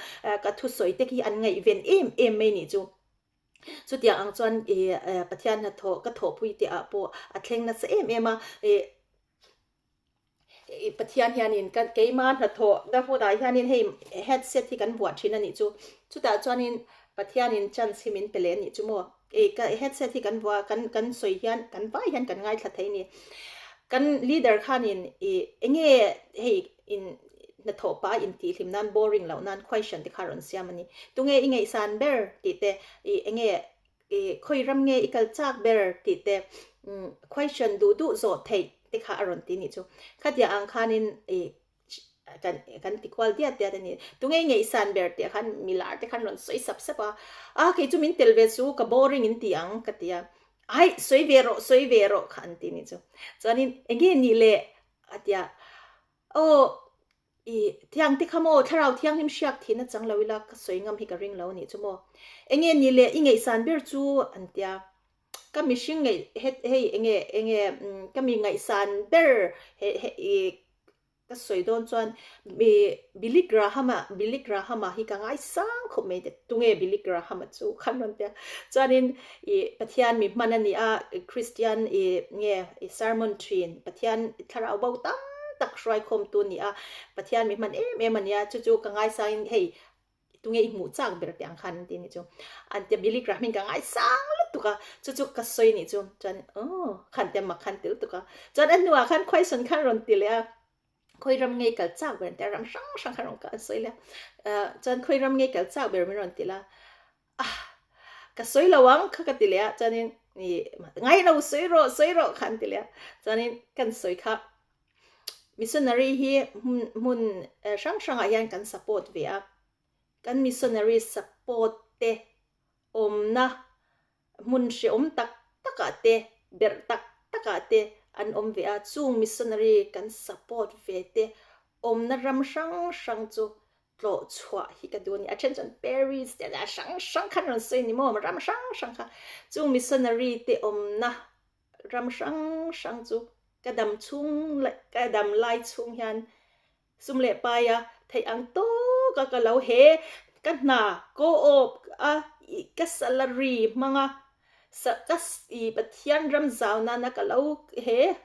ka thusawi te khi an ngaihven em em mai nih chu. Chutiang ang chuan i Pathian hnathawh ka thawhpui te ah pawh a thleng nasa em em a, i Pathian hianin ka keima hnathawh na hmunah hianin hei headset hi kan vuah thin a nih chu, chutah chuanin Pathianin chance hi min pe leh a nih chu maw, i ka headset hi kan vuah a kan kan sawi hian kan vai hian kan ngaithla thei a ni. Kan leader khanin i enge hei In hnathawh pah intihhlim nan boring loh nan question te kha rawn siam a ni. Tunge i ngaihsan ber tih te, i enge i khawi ram nge i kal chak ber tih te, question duh duh zawh theih te kha a rawn ti nih chu. Khatiang ang khanin i kan kan ti kual diat diat a ni. Tunge i ngaihsan ber tih ah khan milar te khan rawn sawi sap sap a, a kei chu min tel ve chu ka boring in ti ang ka ti a, aih sawi ve rawh sawi ve rawh kha an ti nih chu. Chuanin enge nih leh A tia, Aw, i thiang te kha maw, thlarau thianghlim hriak thin a chang lo ila ka sawi ngam hi ka ring lo a nih chu maw. Enge ni le i ngaihsan ber chu an tia, ka mihring ngaih het hei enge enge ka mi ngaihsan ber he he i ka sawi dawn chuan mi Billy Graham-a Billy Graham-a hi ka ngaisang khawp mai te, tunge Billy Graham-a chu khan rawn tia. Chuanin I Pathian mi hman a ni a, Kristian i nge i sermon thin, Pathian thlarau bo tam tak hruaikhawmtu a ni a, Pathian mi hman em em a ni a, chu chu ka ngaisangin hei tunge i hmuh chak ber tih ang khan an ti a nih chu. An tia Billy Graham in ka ngaisang lutuk a, chu chu ka sawi a nih chu, chuan aw khan tia mak khan ti lutuk a, chuan a hnuah khan question khan rawn ti leh a, khawi ram ngei kal chak ber an ti a, ram hrang hrang khan rawn kal sawi leh a, chuan khawi ram ngei kal chak ber min rawn ti la, Ah, ka sawi lo ang kha ka ti leh a, chuanin i ngai lo sawi rawh sawi rawh kha an ti leh a, chuanin kan sawi kha missionary hi hmun hmun hrang hrangah hian kan support ve a, kan missionary support te awmna hmun hrehawm tak. takah te, berh tak takah te an awm ve a, chung missionary kan support ve te awmna ram hrang hrang chu tlawh chhuah hi ka duh a ni. A then chuan Paris te a hrang hrang khan rawn sawi a ni maw, ram hrang hrang kha. Chung missionary te awmna ram hrang hrang chu ka dam chhung leh ka dam lai chhung hian sum leh paia theih ang tawka ka lo he ka hna co-op a ka salary hmanga ka i Pathian ram zau nana ka lo he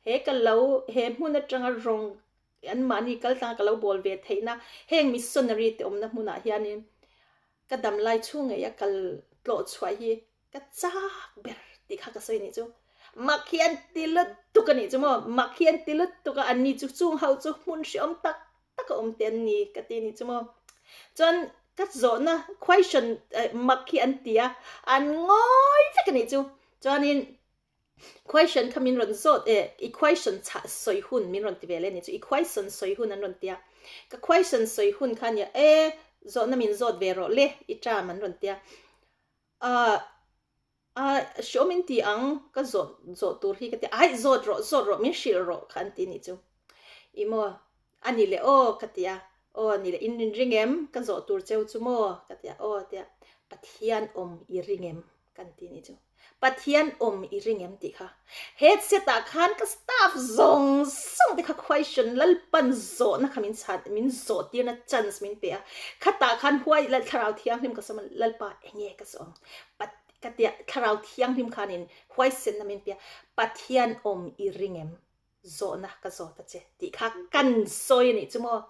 he ka lo he hmun atanga rawng an mahni kal tlanga ka lo bawl ve theihna heng missionary te awmna hmunah hianin ka dam lai chhung ngei a kal tlawh chhuah hi Ka chak ber tih kha ka sawi nih chu. Mak hi an ti lutuk a nih chu maw? Mak hi an ti lutuk a, anni chu chung ho chu hmun hreawm tak tak a awm te an ni ka ti nih chu maw? Chuan ka zawhna question mak hi an ti a, an ngawi vek a nih chu. Chuanin question kha min rawn zawt e, i question chah sawi hun min rawn ti ve leh a nih chu, i question sawi hun an rawn ti a. Ka question sawi hun kha a nia, e zawhna min zawt ve rawh le i term an rawn ti a. Ah ah hreawm in ti ang ka zawt zawh tur hi ka ti a, aih zawt rawh zawt rawh min hrilh rawh kha an ti nih chu. I maw a ni leh aw ka ti a, aw ni leh in ring em ka zawh tur cheu chu maw ka ti a, aw tia Pathian awm i ring em kan ti nih chu. Pathian awm i ring em tih kha. Headset ah khan ka staff zawng zawng te kha question Lalpan zawhna kha min chhan min zawh tirna chance min pe a. Khatah khan huai lal thlarau thianghlim ka sawm a Lalpa enge ka zawh ang Pat ka tia thlarau thianghlim khanin huaisenna min pe a Pathian awm i ring em zawhna ka zawt a che tih kha kan sawi a nih chu maw.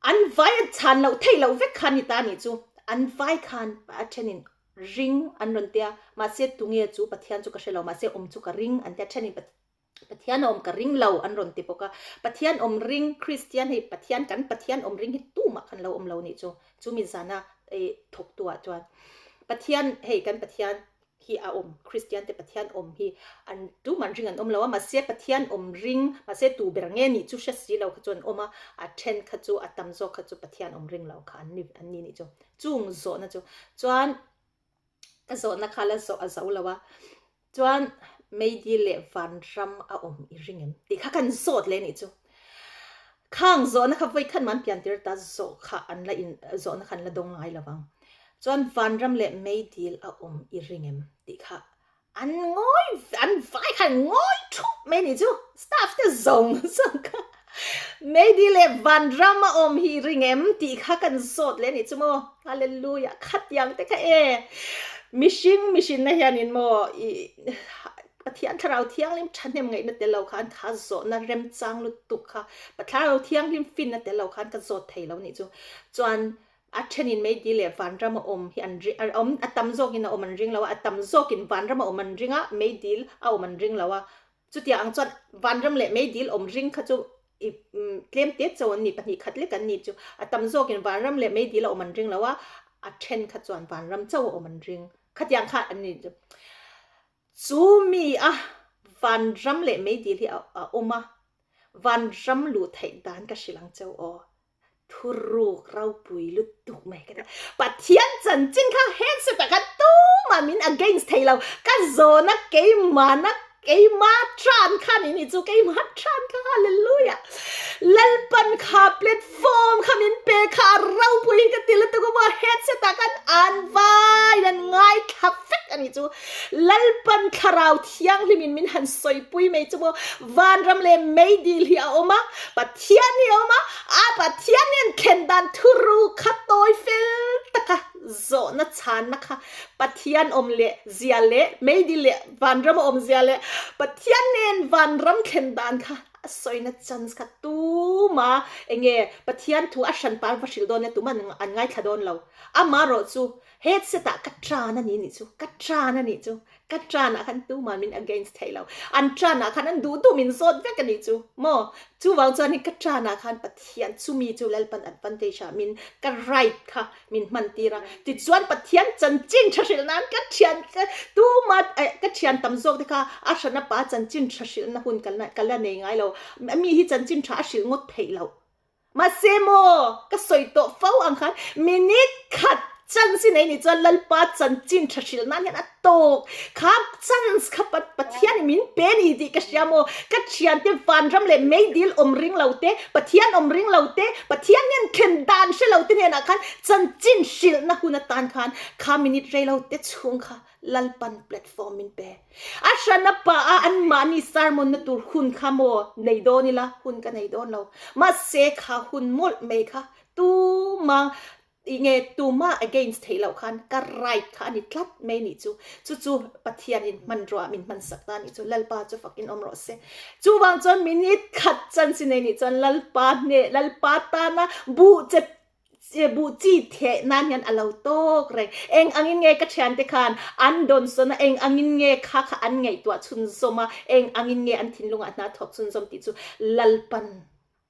An vai a chhan loh theih loh vek kha a ni ta a nih chu. An vai khan a thenin ring an rawn tia mahse tunge chu Pathian chu ka hre lo mahse awm chu ka ring an tia thenin Pathian a awm ka ring lo an rawn ti bawk a. Pathian awm ring Kristian hei Pathian kan Pathian awm ring hi tumah khan lo awm lo nih chu chumi zana thawktu ah chuan Pathian hei kan Pathian hi a awm, Kristian te Pathian awm hi an tuman ring an awm lo a, mahse Pathian awm ring, mahse tu ber nge nih chu hre si lo kha chu an awm a, a then kha chu a tam zawk kha chu Pathian awm ring lo kha an ni an ni nih chu. Chung zawhna chu chuan ka zawhna kha la zawh a zo lo a, chuan Meidil leh Vanram a awm i ring em tih kha kan zawt leh nih chu. Khang zawhna kha vawi khat man pian tir ta zawh kha an la in zawhna kha an la dawng ngai lo vang. Chuan vanram leh meidil a awm i ring em tih kha an ngawi an vai kha an ngawi thup mai nih chu staff te zawng zawng kha meidil leh vanram a awm hi i ring em tih kha kan zawt leh nih chu maw hallelujah khatiang te kha e mihring mihrinna hianin maw i Pathian Thlarau Thianghlim thahnem ngaihna tel lo khan kha zawhna remchang lutuk kha Thlarau Thianghlim finna tel lo khan ka zawt thei lo nih chu. Chuan a thenin meidi leh vanram a awm hi an ring a awm a tam zawkin a awm an ring lo a, a tam zawkin vanram a awm an ring a, meidil a awm an ring lo a. Chutiang ang chuan vanram leh meidil awm ring kha chu i tlem te cho an ni, pahnih khat lek an ni chu. A tam zawkin vanram leh meidil a awm an ring lo a, a then kha chuan vanram chauh a awm an ring. Khatiang kha an ni. Chu mi a vanram leh meidil hi a awm a, vanram luh theih dan ka hrilh ang cheu aw. Thuruk ropui lutuk mai ka ti. Pathian chanchin kha headset ah khan tumah min against thei lo. Ka zawna keimahna keima tran kha ni ni chu keima tran kha hallelujah. Lalpan kha platform kha min pe kha a ropui hi ka ti lutuk a maw headset ah khan an vai an ngaithla vek a nih chu. Lalpan Thlarau Thianghlimin min han sawipui mai chu maw, Vanram leh Meidil hi a awm a, Pathian hi a awm a, a Pathian hian thlen dan thuru kha tawi fel taka zawhna chhanna kha Pathian awm leh zia leh Meidil leh Vanram a awm zia leh Pathian nen Vanram thlen dan kha a sawina chance kha tuma enge Pathian thu a hranpa va hrilh dawn nia tuma an ngaithla dawn lo. Amaherawh chu Headset ah ka tan a ni nih chu, ka tan a nih chu, ka tan ah khan tuman min against thei lo, an tan ah khan an duh duh min zawt vek a nih chu maw, chuvang chuan in ka tan ah khan Pathian chumi chu Lalpan advantage ah min ka right kha min hman tir a, tichuan Pathian chanchin tha hrilh nan ka thian ka tuma eh ka thian tam zawk te kha a hrana pa chanchin tha hrilhna hun ka la ka la nei ngai lo, mi hi chanchin tha a hrilh ngawt theih loh. Mahse maw, ka sawi tawh fo ang khan minute khat chance i nei nih chuan Lalpa chanchin tha hrilh nan hian a tawk. Kha chance kha Pathian in min pe ni tih ka hria maw? Ka thiante vanram leh meidil awm ring lo te, Pathian awm ring lo te, Pathian hian thlen dan hre lo te hnenah khan chanchin hrilhna hun atan khan kha minute rei lo te chhung kha Lalpan platform min pe. A hran a pa a anmahni sermon na tur hun kha maw nei dawn ila hun ka nei dawn lo. Mahse kha hun mawlh mai kha tuma I nge tuma against theih loh khan ka right kha a ni tlat mai nih chu. Chu chu Pathianin hmanrua min hmansak ta nih chu. Lalpa chu fakin awm rawh se. Chuvang chuan minute khat chance nei nih chuan Lalpa hneh Lalpa tana buh che buh chi theh nan hian a lo tawk reng. Eng angin nge ka thiante khan an dawnsawn a, eng angin nge kha kha an ngaihtuah chhunzawm a, eng angin nge an thinlungah hna thawk chhunzawm tih chu Lalpan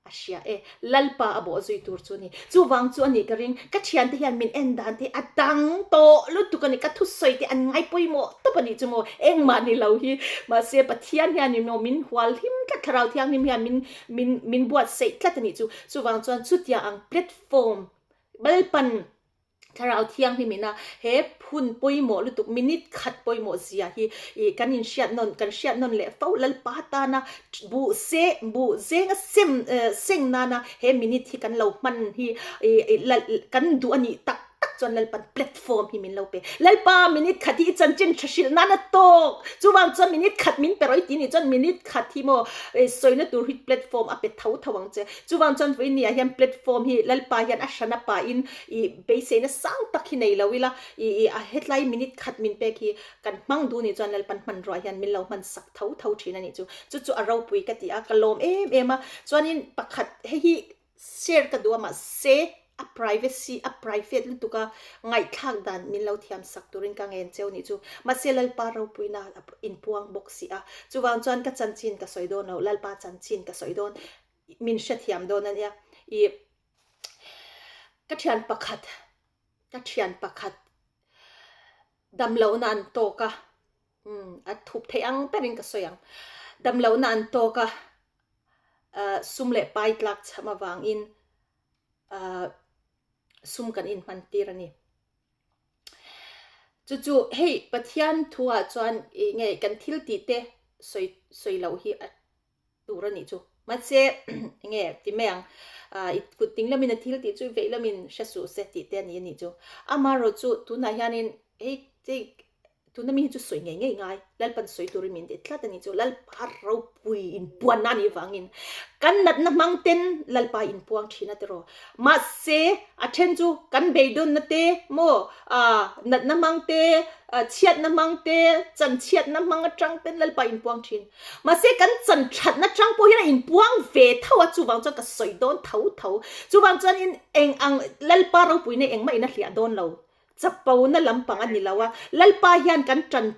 A hria e, Lalpa a bawh zui tur chu a ni. Chuvang chu a nih ka ring, ka thiante hian min en dan te a dang tawh lutuk a ni, ka thusawi te an ngai pawimawh tawp a nih chu maw, engmah ni lo hi. Mahse Pathian hian in maw min hual hlim tlat, Thlarau Thianghlim hian min min min buatsaih tlat a nih chu. Chuvang chuan chutia ang platform Lalpan Thlarau Thianghlim ina he phun pawimawh lutuk minute khat pawimawh zia hi ih kan inhriat nawn kan hriat nawn leh fo Lalpa tana buh se buh zenga sem seng nana he minute hi kan lo hman hi ih kan duh a nih tak tak chuan Lalpan platform hi min lo pe. Lalpa minute khat hi i chanchin tha hrilh nana tawk chuvang chuan minute khat min pe rawih ti nih chuan minute khat hi maw sawina tur hi platform a pe tho tho ang che. Chuvang chuan vawiin ah hian platform hi Lalpa hian a hrana pahin I beiseina sang tak hi nei lo ila, i i a hetlai minute khat min pek hi kan hmang duh nih chuan Lalpan hmanruah hian min lo hman sak tho tho thin a nih chu. Chu chu a ropui ka ti a, ka lawm em em a. Chuanin pakhat hei hi share ka duh a mahse a privacy a private lutuk a ngaihthlak dan min lo thiam sak turin ka ngen cheu nih chu. Mahse Lalpa ropuina a inpuang bawk si a. Chuvang chuan ka chanchin ka sawi dawn lo, Lalpa chanchin ka sawi dawn min hrethiam dawn a nia. I. Ka thian pakhat, ka thian pakhat damlohna an tawk a, umm a thup theih ang berin ka sawi ang, damlohna an tawk a, ah sum leh pai tlak chham avangin ah sum kan inhman tir a ni. Chu chu hei Pathian thuah chuan ih nge kan thil tih te sawi sawi loh hi a. tur a nih chu. Mahse, enge ti mai ang, i kut ding lamin a thil tih chu veih lamin hre suh se tih te a ni a nih chu. Amaherawh chu tunah hianin hei hei tuna mi hi chu sawi ngei ngei ngai, Lalpan sawi turin min ti tlat a nih chu. Lalpa ropui inpuanna a nih vangin kan natna hmang ten Lalpa inpuang thin a tiraw. Mahse, a then chu kan beidawnna te maw natna hmang te, chhiatna hmang te, chanchhiatna hmang atang ten Lalpa inpuang thin. Mahse kan chan thatna chang pawh hian a inpuang ve tho a, chuvang chuan ka sawi dawn tho tho. Chuvang chuanin eng ang Lalpa ropuina engmah in a hliah dawn lo. Chapona lampang a ni lo a, Lalpa hian kan tan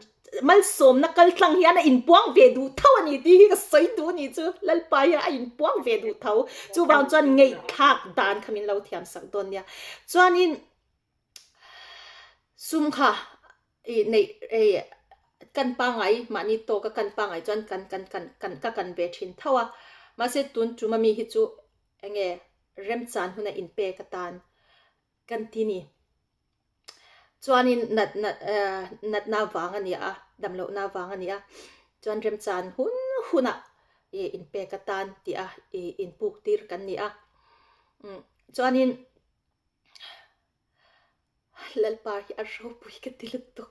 malsawmna kal tlang hian a inpuang ve duh tho a ni tih hi ka sawi duh a nih chu. Lalpa hian a inpuang ve duh tho. Chuvang chuan ngaihthlak dan kha min lo thiam sak dawn nia. Chuanin sum kha I neih ei kan pangai mahni tawk a kan pangai chuan kan kan kan kan ka kan ve thin tho a mahse tun tum ami hi chu enge remchan huna inpek atan kan ti ni chuanin nat nat eh natna vang a ni a damlohna vang a ni a chuan remchan hun hunah i inpek atan tih a i inpuk tir kan ni a umm chuanin. Lalpa hi a ropui ka ti lutuk.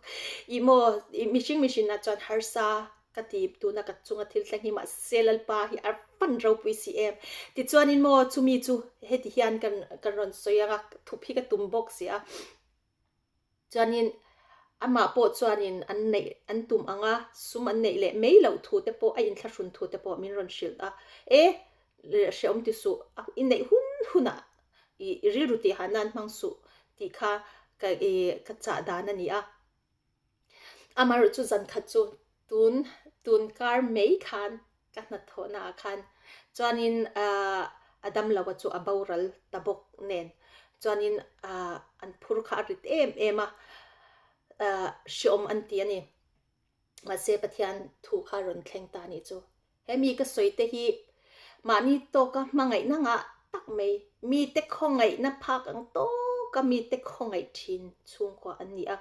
I maw, i mihring mihrinna chuan harsa ka ti tuna ka chunga thil thleng hi mahse Lalpa hi a van ropui si em. Tichuanin maw chumi chu heti hian kan kan rawn sawi ang a, thup hi ka tum bawk si a. Chuanin amah pawh chuanin an neih an tum ang a, sum an neih leh mai loh thu te pawh a inthlahrun thu te pawh min rawn hrilh a. E, hrehawm ti suh, i neih hun hunah I rilru tih han nan hmang suh tih kha ka i ka chah dan a ni a. Amaherawh chu zan khat chu tun tun kar mai khan ka hnathawhna ah khan chuanin ah a damlo a chu a boral ta bawk nen chuanin ah an phur kha a rit em em a ah hreawm an ti a ni. Mahse Pathian thu kha rawn thleng ta a nih chu. He mi ka sawi te hi mahni tawka hmangaihna ngah tak mai, mite khawngaihna phak ang tawk. tawka mite khawngaih thin chhungkua an ni a.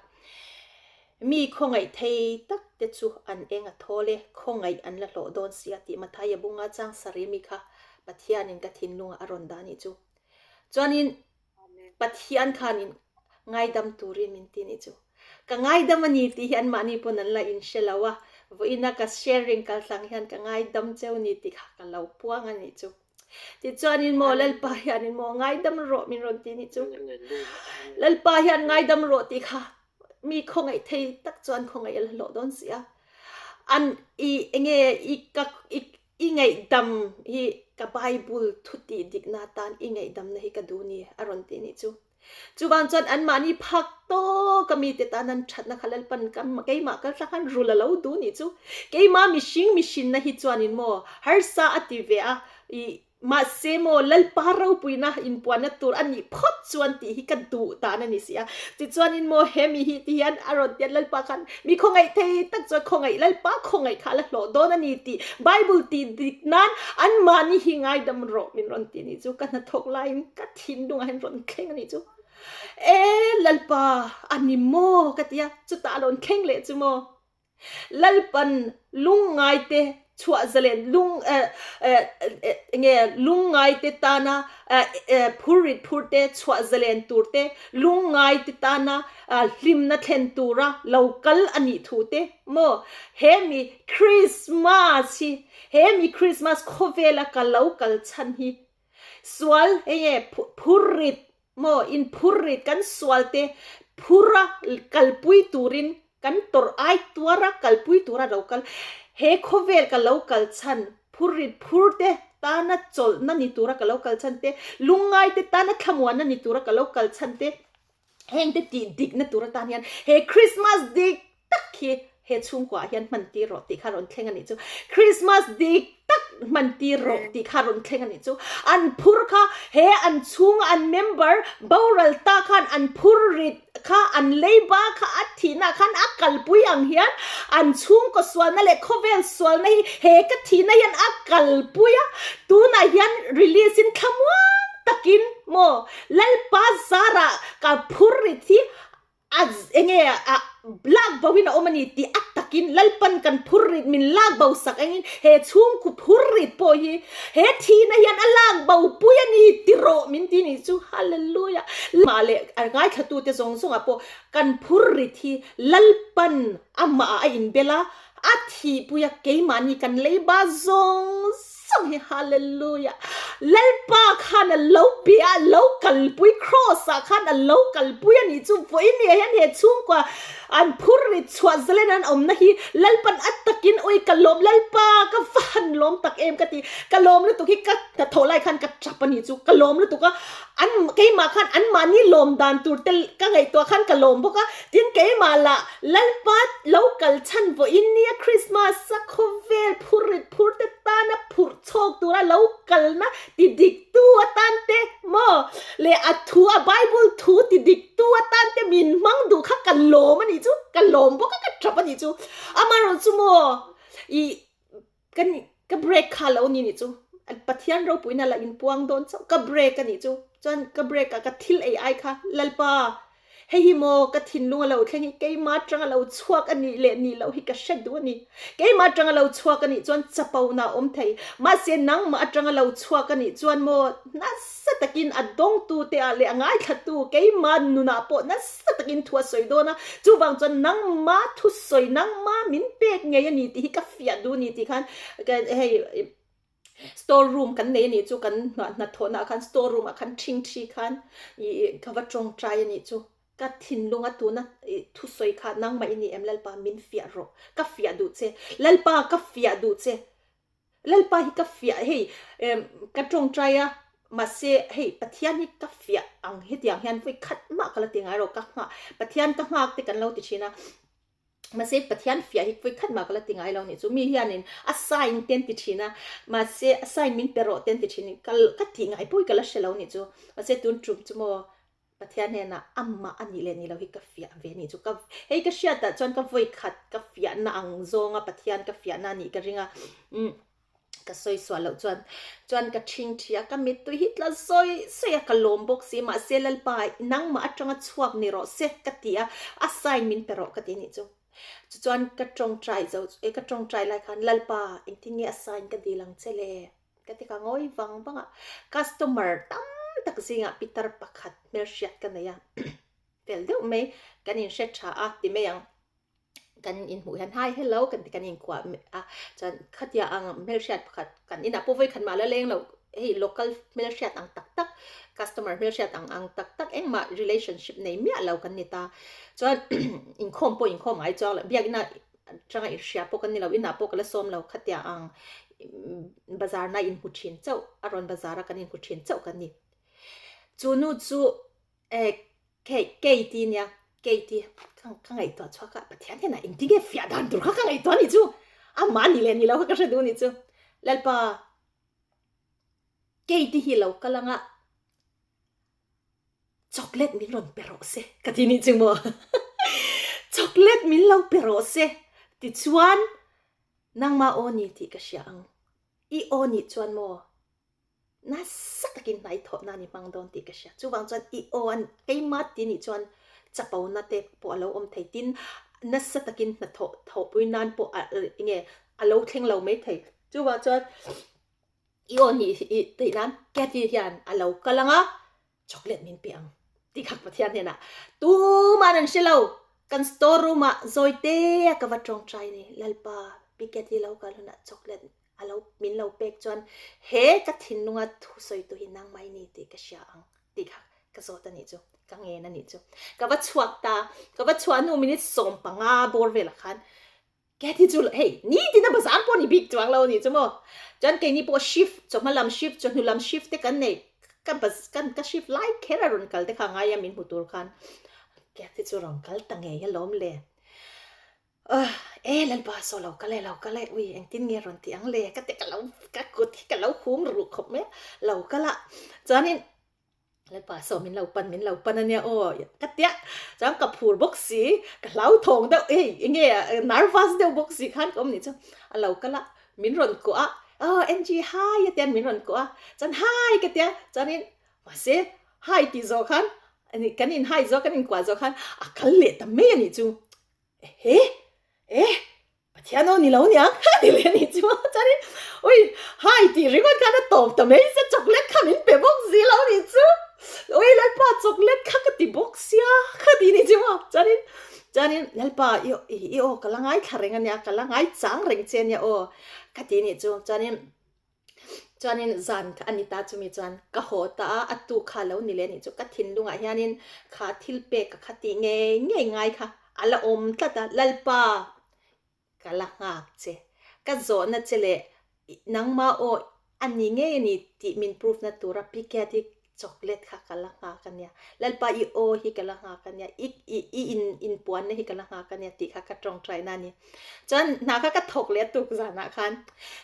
Mi khawngaih thei tak te chu an eng a thawl e, khawngaih an la hlawh dawn si a tih Mathaia bunga chang sarih mi kha Pathianin ka thinlungah a rawn dah a nih chu. Chuanin Pathian khanin ngaidam turin min ti nih chu. Ka ngaidam a ni tih hi anmahni pawn an la inhre lo a, vawiina ka sharing kaltlang hian ka ngaidam cheu ni tih kha ka lo puang a nih chu. Tichuanin maw Lalpa hianin maw ngaidam rawh min rawn ti nih chu. Lalpa hian ngaidam rawh tih kha mi khawngaih thei tak chuan khawngaih a la hlawh dawn si a. An i enge i ka i I ngaihdam hi ka Bible thu tih dikna atan i ngaihdamna hi ka duh ni a rawn ti nih chu. Chuvang chuan anmahni phak tawk a mite tan an thatna kha Lalpan keimah kal thlak khan rul a lo duh nih chu. Keimah mihring mihrinna hi chuanin maw harsa a ti ve a, i mahse maw Lalpa ropuina inpuanna tur a nih phawt chuan tih hi ka duh tan a ni si a. Tichuanin maw hemi hi ti hian a rawn tiat Lalpa khan Mi khawngaih thei tak chuan khawngaih Lalpa khawngaih kha a la hlawh dawn a ni tih Bible tih dik nan anmahni hi ngaidam rawh min rawn ti nih chu ka hnathawk laiin ka thinlungah hian rawn thleng a nih chu. E Lalpa a ni maw ka ti a, chutah a rawn thleng leh chu maw. Lalpan lungngaite chhuah zalen lung enge lungngaite tana phurrit phurte chhuah zalen turte lungngaite tana hlimna thlen tura lo kal a nih thu te maw he mi Christmas hi he mi Christmas khawvela ka lo kal chhan hi sual enge phurrit Maw in phur rit kan sual te phur a kalpui turin kan tawrh ai tuar a kalpui tura lo kal he khawvel ka lo kal chhan phur rit phur te tana chawlhna ni tura ka lo kal chhan te lungngai te tana thlamuanna ni tura ka lo kal chhan te heng te tih dikna tur atan hian he Christmas dik tak hi he chhungkua ah hian hman tir rawh tih kha rawn thleng a nih chu. Christmas dik tak hman tir rawh tih kha rawn thleng a nih chu. An phur kha he an chhunga an member boral ta khan an phur rit kha an leiba kha a thihna khan a kalpui ang hian an chhungkaw sualna leh khawvel sualna hi he ka thihna hian a kalpui a tunah hian release in thlamuang takin maw Lalpa zarah ka phur rit hi A enge a lak bo in a awm a ni tih a takin Lalpan kan phur rit min lak bo sak engin he chhungku phur rit pawh hi he thihna hian a lak bo pui a ni ti rawh min ti nih chu Hallelujah Mah leh a ngaithlatute zawng zawngah pawh kan phur rit hi Lalpan amah ah a inbel a, a thihpui a keimahni kan leiba zawng zawng hi Hallelujah Lalpa khan a lo pe a, a lo kalpui Cross ah khan a lo kalpui a nih chu vawiin ni ah hian he chhungkua an phur ri chhuah zalen an awmna hi Lalpan a takin awi ka lawm Lalpa ka va han lawm tak em ka ti ka lawm lutuk hi ka hnathawh lai khan ka tap a nih chu ka lawm lutuk a an keimah khan anmahni lawm dan tur te ka ngaihtuah khan ka lawm bawk a tin keimah lah Lalpa lo kal chhan vawiin nia Christmas a khawvel phur rit phur te tana phurh chhawk tura lo kalna ti dik tu atan te maw leh a thu a Bible thu ti dik tu atan te min hmang duh kha ka lawm a nih chu ka lawm bawk a ka tap a nih chu amaherawh chu maw ih Ka ni ka break kha lo ni nih chu Pathian ropuina la inpuang dawn chauh ka break a nih chu chuan ka break ah ka thil ei ai kha Lalpa hei hi maw ka thinlung a lo thleng hi keima atanga lo chhuak a nih leh nih loh hi ka hre duh a ni keima atanga lo chhuak a nih chuan chapona a awm thei mahse nangmah atanga lo chhuak a nih chuan maw nasa takin a dawngtu te ah leh a ngaithlatu keima nunah pawh nasa nasa takin thu a sawi dawn a, chuvang chuan nangma thusawi nangma min pek ngei a ni tih hi ka fiah duh a ni tih khan hei store room kan nei a nih chu kan hnathawhna ah khan store room ah khan ṭhingṭhi khan ih ka va tawngtai a nih chu ka thinlung a tuna ih thusawi kha nangmah i ni em Lalpa min fiah rawh ka fiah duh che Lalpa ka fiah duh che Lalpa hi ka fiah hei ka tawngtai a mahse hei Pathian hi ka fiah ang hetiang hian vawi khat mah ka la ti ngai lo ka nghah Pathian ka nghak te kan lo ti thin a mahse Pathian fiah hi vawi khat mah ka la ti ngai lo nih chu mi hianin a sign te an ti thin a mahse a sign min pe rawh te an ti thin ka ka tih ngai pawh hi ka la hre lo nih chu mahse tun tum chu maw Pathian hnenah amah a nih leh nih loh hi ka fiah ve nih chu ka hei ka hriatah chuan ka vawi khat ka fiahna ang zawnga Pathian ka fiahna a nih ka ring a umm. Ka sawi suah loh chuan chuan ka ṭhing ṭhi a, ka mittui hi tla sawi sawi a, ka lawm bawk si. Mahse Lalpa, nangmah aṭanga chhuak ni rawh se ka ti a, a sign min pe rawh ka ti nih chu. Chuchuan ka ṭawngṭai zo e ka ṭawngṭai lai khan Lalpa engtin nge a sign ka dil ang che le ka ti kha ngawi vang vang a, customer tam tak zingah pitar pakhat hmelhriat ka nei a, fel deuh mai kan inhre ṭha a ti mai ang. kan inhmuh hian hi hello kan ti kan inkuah a chuan khatia ang hmelhriat pakhat kan inah pawh vawikhat mah la leng lo hei local hmelhriat ang tak tak customer hmelhriat ang ang tak tak engmah relationship nei miah lo kan ni ta chuan inkhawm pawh inkhawm ngai chuang lo biakina atanga inhria pawh kan ni lo inah pawh ka la sawm lo khatia ang bazar na inhmu thin chauh a rawn bazar a kan inhmu thin chauh kan ni chu nu chu eh Kei, kei ti nia, kei ti ka ka ngaihtuah chhuak a, Pathian hian a engtin nge fiah dan tur kha ka ngaihtuah a nih chu, amah ni leh ni lo kha ka hre duh a nih chu. Lalpa, kei ti hi lo kal anga chocolate min rawn pe rawh se ka ti nih chu maw chocolate min lo pe rawh se tichuan nangmah aw ni tih ka hria ang, i aw nih chuan maw Nasa takin hnaithawh nan i hmang dawn tih ka hria. Chuvang chuan i aw an keimah ti nih chuan chapona te pawh a lo awm thei. Tin, nasa takin hnathawh thawhpui nan pawh a enge a lo thleng lo mai thei. Chuvang chuan i aw nih i tih nan Kathy hian a lo kal ang a, chocolate min pe ang tih kha Pathian hnenah tuman an hre lo. Kan store room ah Zawite a ka va tawngtai ni, Lalpa, Pi Kathy lo kal hunah chocolate A lo min lo pek chuan he ka thinlunga thusawi tu hi nangmah i ni tih ka hria ang tih kha ka zawt a nih chu, ka ngen a nih chu. Ka va chhuak ta, ka va chhuah hnu minute 15 bawr velah khan Kathy chu hei nitin a bazar pawh ni bik chuang lo a nih chu maw. Chuan keini pawh shift, chawhma lam shift, chawhnu lam shift te kan nei, ka kan ka shift lai kher a rawn kal te kha a ngai a min hmu tur khan Kathy chu rawn kal ta ngei alawm le. Ahh e Lalpa saw lo kal e lo kal e ui engtin nge rawn ti ang le ka ti ka lo ka kut hi ka lo hum ruh khawp mai a lo kal a chuanin Lalpa saw min lo pan min lo pan ania aw ka tia chuan ka phur bawk si ka hlauthawng deuh hei enge nervous deuh bawk si khan ka awm nih chu a lo kal a min rawn kuah a aw Angie hi a tian min rawn kuah a chuan hi ka tia chuanin mahse hi tih zawh khan kan in hi zawh kan inkuah zawh khan a kal leh ta mai a nih chu. Ehe! Eh! Pathian aw ni lo nia kha ti leh ni chu chuanin ui hai tih ringawt khan a tawp ta mai se chocolate kha min pe bawk zi lo ni chu ui Lalpa chocolate kha ka ti bawk sia kha ti ni chu maw chuanin chuanin Lalpa i i aw ka la ngaithla reng ania ka la ngai chang reng che ania aw ka ti ni chu chuanin Chuanin zan kha a ni ta chumi chuan ka haw ta a, a tu kha lo ni leh anih chu ka thinlungah hianin kha thil pek ka kha tih ngei ngei ngai kha a la awm tlat a, Lalpa ka la nghak che, ka zawhna che leh nangmah aw a ni ngei a ni tih min proof na tura Piket i chocolate kha ka la nghak a nia, Lalpa i aw hi ka la nghak a nia, i i i in inpuanna hi ka la nghak a nia tih kha ka tawngtaina a ni. Chuan hna kha ka thawk leh a tuk zanah khan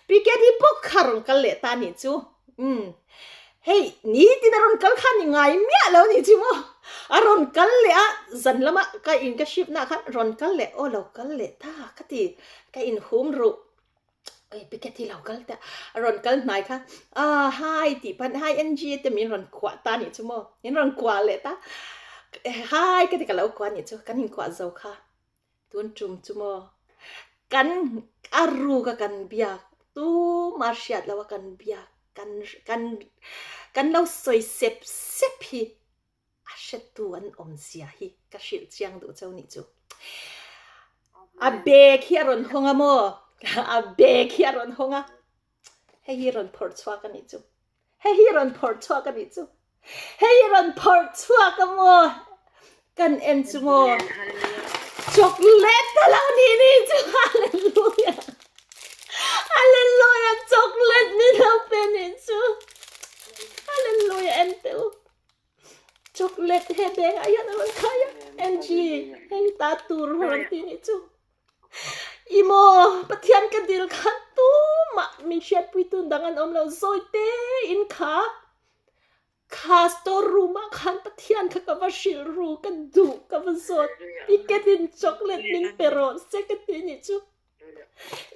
PKD bawk kha rawn kal leh ta nih chu. Umm hei nitin a rawn kal kha ni ngai miah lo nih chu maw. A rawn kal leh a zan lama ka in ka shift nah khan rawn kal leh aw lo kal leh ta ka ti ka inhum ruh. Oi PKD lo kal ta a rawn kal hnai kha ah hi tih pahin hi NG te min rawn kuah ta nih chu maw min rawn kuah leh ta hi ka ti ka lo kuah nih chu kan inkuah zo kha. Tun tum chu maw kan a ruk a kan biak tuma hriat lo a kan biak kan kan kan lo sawi sep sep hi a hretu an awm zia hi ka hrilh chiang duh cheu nih chu. A bag hi a rawn hawng a maw a bag hi a rawn hawng a Hei hi rawn phawrh chhuak a nih chu. Hei hi rawn phawrh chhuak a nih chu. Hei hi rawn phawrh chhuak a maw? Kan en chu maw? Chocolate a lo ni ni chu. Hallelujah. Hallelujah. Chocolate ni lo pe ni chu. Hallelujah. En teu. Chocolate he beng ah hian a rawn khai a. Angie, hei ta tur rawn ti ni chu. I maw, Pathian ka dil khan tumah min hriatpui tun dang an awm lo. Zawi te in kha, kha store room ah khan Pathian kha ka va hrilh ru, ka duh ka va zawt. Ticket in chocolate min pe rawh se ka ti nih chu.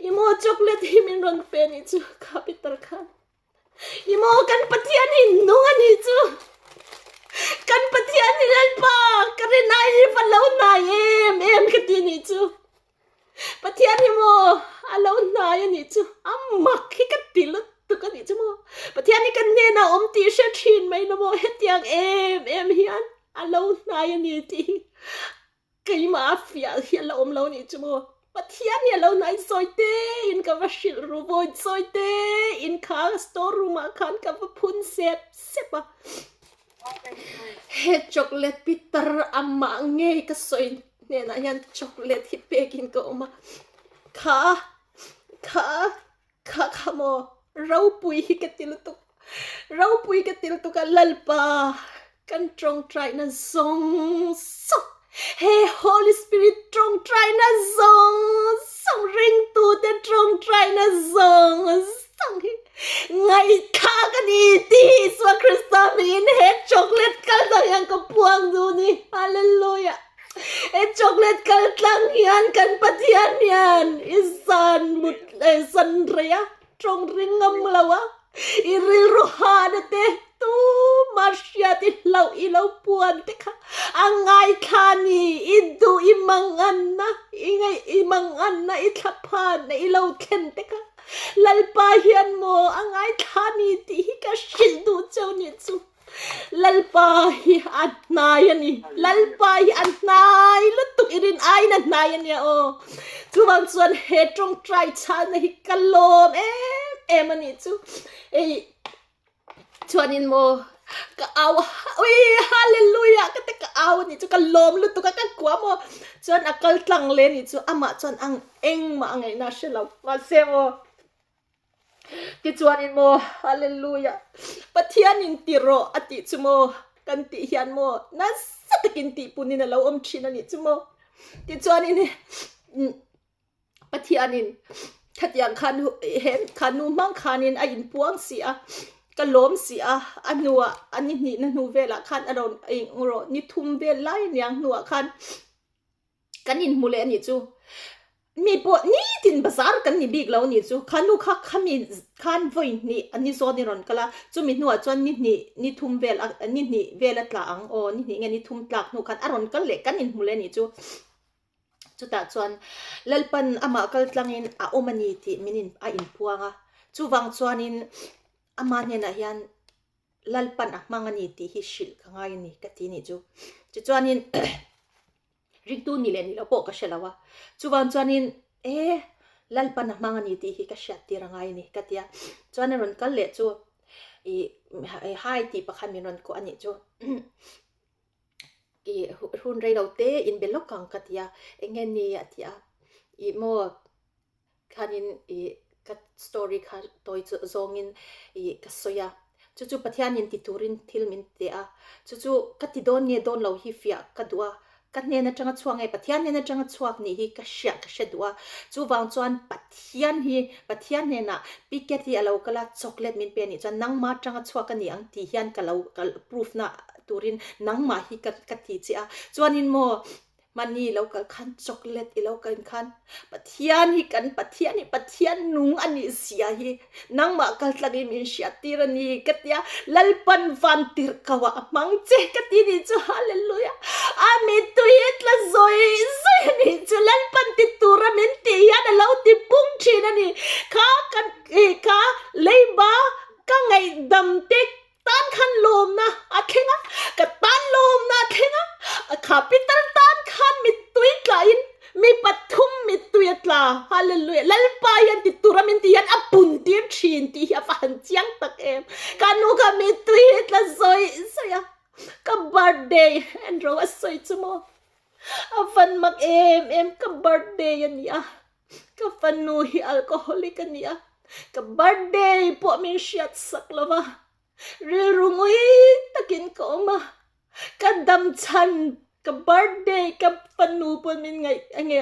I maw chocolate hi min rawn pe nih chu kha Peter khan. I maw kan Pathian hi nung a nih chu. Kan Pathian hi Lalpa ka rinai hi va lo hnai em em ka ti nih chu. Pathian hi maw a lo hnai a nih chu a mak hi ka ti lutuk a nih chu maw. Pathian hi kan hnenah awm tih hre thin mai la maw hetiang em em hian a lo hnai a ni tih hi keimah a fiah hi a la awm lo a nih chu maw. Pathian hi a lo hnai sawi te in ka va hrilh ru vawi sawi te in kha store room ah khan ka va phun sep sep a. He chocolate pitar amah ngei ka sawi hnenah hian chocolate hi pekin ka awm a, kha kha kha kha maw ropui hi ka ti lutuk, ropui ka ti lutuk a Lalpa kan tawngtaina zawng zawng he Holy Spirit tawngtaina zawng zawng ringtute tawngtaina zawng zawng hi Ngaihthlak a ni tih Isua Krista hmingin he chocolate kal tlang hian ka puang duh ni. Hallelujah! He chocolate kal tlang hian kan Pathian hian i zan mut eh zan rei a, tawng ring ngam lo a, i rilru hana te tumah hriat i hlauh i lo puan te kha a ngaithla ni, i duh i manganna, i ngaih i manganna i thlaphanna i lo thlen te kha. Lalpa hian maw a ngaithla ni tih hi ka hrilh duh cheu nih chu. Lalpa hi a hnai a ni. Lalpa hi a hnai lutuk i rin aiin a hnai a nia aw. Chuvang chuan he tawngtai chhanna hi ka lawm em em a nih chu. Ei Chuanin maw ka au ui hallelujah ka te ka au ani chu ka lawm lutuk a ka kua maw chuan a kal tlang le ni chu amah chuan ang engmah a ngaihna a hre lo mahse maw tichuanin maw hallelujah Pathianin ti rawh a tih chu maw kan tih hian maw nasa takin tih punin a lo awm thin a nih chu maw tichuanin Pathianin khatiang khan he kha nu hmang khanin a inpuang si a, ka lawm si a, a hnuah a ni hnihna hnu velah khan a rawn eng rawh ni thum vel lai aniang hnuah khan kan inhmu leh a nih chu. Mi pawh nitin bazar kan ni bik lo a nih chu, kha nu kha khami khan vawi hnih a ni zawnin rawn kal a, chumi hnuah chuan ni hnih ni thum vel a ni hnih vel a tla ang aw ni hnih nge ni thum tlak hnu khan a rawn kal leh kan inhmu leh a nih chu. Chutah chuan Lalpan amah kal tlangin a awm a ni tih min in a inpuang a, chuvang chuanin ama hnenah hian Lalpan a hmang a ni tih hi hrilh ka ngai a ni ka ti nih chu. Tichuanin ringtu ni leh ni loh pawh ka hre lo a, chuvang chuanin e Lalpan a hmang a ni tih hi ka hriat tir a ngai a ni ka ti a, chuan a rawn kal leh chu ih hai tih pakhat min rawn kuah a nih chu. Ih hun rei lo te in be lawk ang ka ti a, eng nge ni a ti a, ih maw khanin ih ka story kha tawi chu zawngin ih ka sawi a, chu chu Pathianin ti turin thil min ti a, chu chu ka ti dawn nge dawn lo hi fiah ka duh a, ka hnen atanga chhuak nge Pathian hnen atanga chhuak nih hi ka hriah ka hre duh a, chuvang chuan Pathian hi Pathian hnenah picket hi a lo kal a, chocolate min pe anih chuan nangma atanga chhuak a ni ang tih hian ka lo proof na turin nangmah hi ka ka ti che a, chuanin maw hmani lo kal khan chocolate i lo kal khan Pathian hi kan Pathian hi Pathian nung a nih zia hi nangmah kal tlangin min hriat tir a ni ka tia Lalpan van tirh ko ah a hmang che ka ti nih chu Hallelujah a mittui hi tla zawi zawi a nih chu Lalpan ti tura min tih hian a lo ti pung thin a ni kha kan kha leiba ka ngaihdam te Tan khan lawmna a thleng a, ka tan lawmna a thleng a, a kha Peter tan khan mittui tlain mi pathum mittui a tla. Hallelujah! Lalpa hian ti tura min tih hian a pun tir thin tih hi a va han chiang tak em. Ka nu kha mittui hi tla zawih zawih a, ka birthday Andrew a sawi chu maw? A van mak em em, ka birthday a ni a, ka fanu hi alcoholic a ni a, ka birthday pawh min hriat sak lo va, rilru ngui takin ka awm a, ka dam chhan ka birthday ka fanu pawh min ngaih enge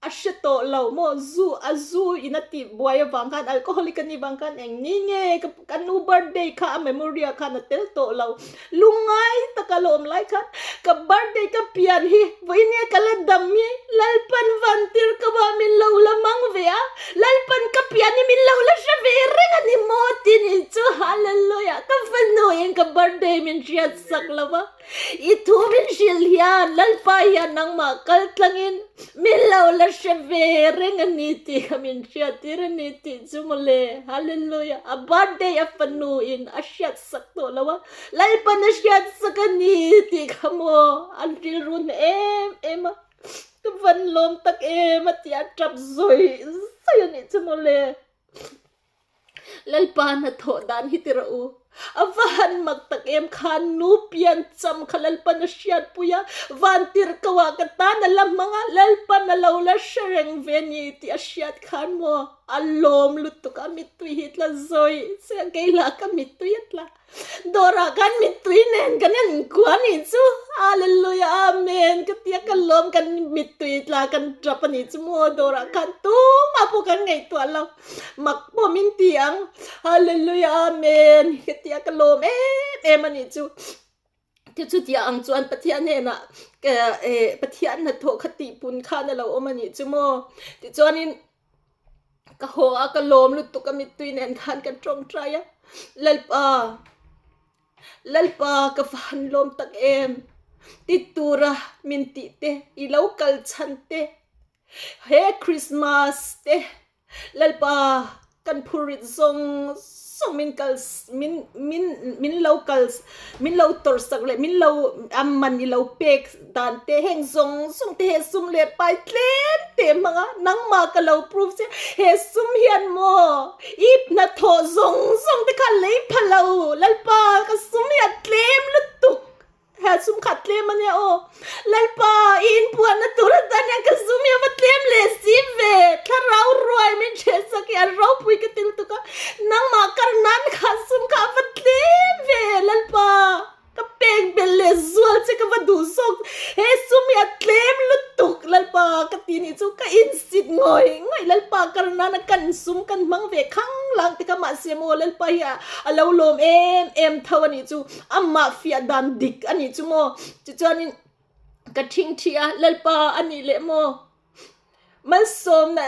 a hre tawh lo maw, zu a zu in a tih buai avang khan alcoholic a nih vang khan eng ni nge ka nu birthday kha a memory ah khan a tel tawh lo, Lungngai taka lawm lai khan ka birthday ka pian hi vawiin nge ka la dam hi Lalpan van tir ka va min lo la mang ve a. nangmah kal tlangin min lo la hre ve reng a ni tih kha min hriattir a ni tih chu mawle. Hallelujah! A birthday a fanu in a hriat sak tawh lo a, Lalpan a hriat sak a ni tih kha maw a rilru hna em em a, ka van lawm tak em a tih a tap zawi zawi a nih chu mawle. Lalpa hnathawh dan hi ti rawh u. A va han mak tak em khan nu pian cham kha Lalpan a hriatpui a, van tirh ko ah ka tan a la hmang a, Lalpan a lo la hre reng ve ni tih a hriat khan maw a lawm lutuk a mittui hi tla zawi che a kei lah ka mittui a tla. Dawrah khan mittui nen kan en kua nih chu Hallelujah Amen ka tia ka lawm kan mittui tla kan tap a nih chu maw dawrah khan tumah pawh kan ngaihtuah lo mak pawh min ti ang Hallelujah Amen ka tia ka lawm em em a nih chu chu chutia ang chuan Pathian hnenah Pathian hnathawh kha tihpun khan a lo awm a nih chu maw tichuanin Ka haw a, ka lawm lutuk a mittui nen khan ka tawngtai a, Lalpa, Lalpa ka va han lawm tak em, ti tura min tih te, i lo kal chhan te, he Christmas te, Lalpa kan phurrit zawng zawng min kal min min min lo kal min lo tawrh sak leh min lo a man i lo pek dan te heng zawng zawng te he sum leh pai tlem te hmang a nangmah ka lo prove che he sum hian maw i hnathawh zawng zawng te kha lei pha lo lalpa ka sum hi a tlem lutuk. He sum kha tlem a nia aw. Lalpa, i inpuanna tur atan hian ka sum hi a va tlem leh si ve. Thlarau ruai min ṭhen sak hi a ropui ka ti lutuk a. Nangmah kar nan kha sum kha a va tlem ve. Lalpa, ka pek belh leh zual che ka va duh zawk. He sum hi a tlem lutuk Lalpa ka ti nih chu ka insit ngawih ngawih. Lalpa kar nana kan sum kan hmang ve khang lang te kha mahse maw Lalpa hi a lo lawm em em tho a nih chu. Amah fiah dan dik a nih chu maw? Tichuanin ka thing thi a, Lalpa a nih leh maw? Malsawmna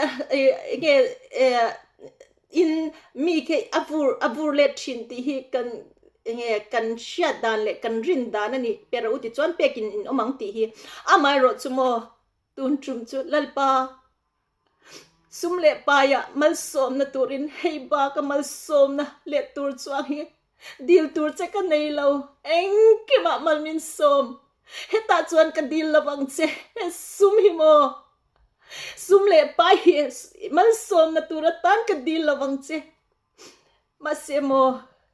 enge in mi khi a vur a vur let thin tih hi kan enge kan hriat dan leh kan rin dan a ni. Pe rawh u tichuan pekin in awm ang tih hi. Amaherawh chu maw tun tum chu Lalpa Sum leh paiah malsawmna turin hei baka malsawmna leh tur chuang hi dil tur che ka nei lo, engkimah mal min sawm. Hetah chuan ka dil lo vang che, he sum hi maw? Sum leh pai hi malsawmna tur atan ka dil lo vang che. Mahse maw,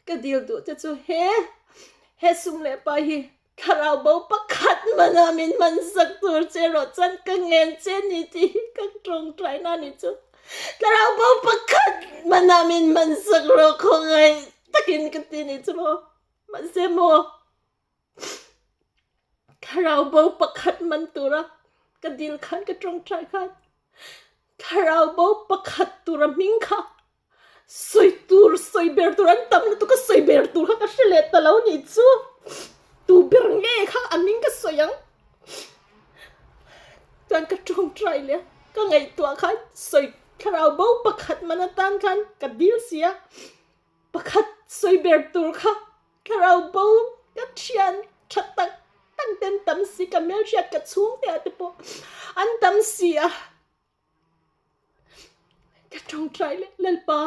ka dil duh te chu he he sum leh pa hi thlarau bo pakhat hmanah min hman sak tur che erawh chuan ka ngen che ni tih hi ka tawngtai na ni chu. Thlarau bo pakhat hmanah min hman sak rawh khawngaih takin ka ti ni chu maw. Mahse maw, thlarau bo pakhat man tura ka dil khan ka tawngtai khan thlarau bo pakhat tura hming kha Sawi tur, sawi ber tur an tam lutuk a, sawi ber tur kha ka hre leh ta lo ni chu. Tu ber nge kha a hming ka sawi ang. Chuan ka tawngtai leh a, ka ngaihtuah khan sawi thlarau bo pakhat man atan khan ka dil si a, pakhat sawi ber tur kha thlarau bo ka thian tha tak tak te an tam si, ka hmelhriat ka chhungte ah te pawh an tam si a. Ka tawngtai leh Lalpa,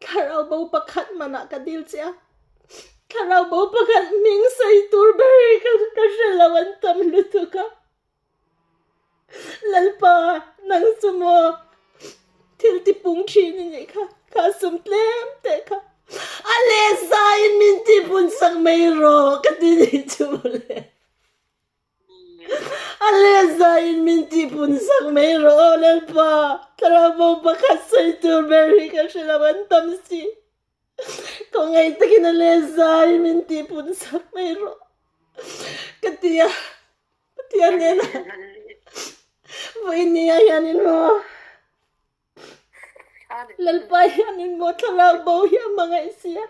thlarau bo pakhat manah ka dil che a, thlarau bo pakhat hming sawi tur ber hi ka ka hre lo an tam lutuk a. Lalpa, nang chu maw thil tipung thin i nih kha, kha sum tlem teh kha a lehzaiin min tihpun sak mai rawh ka ti nih chu mawle. A lehzaiin min tihpun sak mai rawh aw Lalpa, thlarau bo pakhat sawi tur ber hi ka hre lo an tam si. Khawngaih takin a lehzaiin min tihpun sak mai rawh ka ti a, Pathian nena vawiin ni ah hianin maw. Lalpa hianin maw thlarau bo hi a hmangaih si a.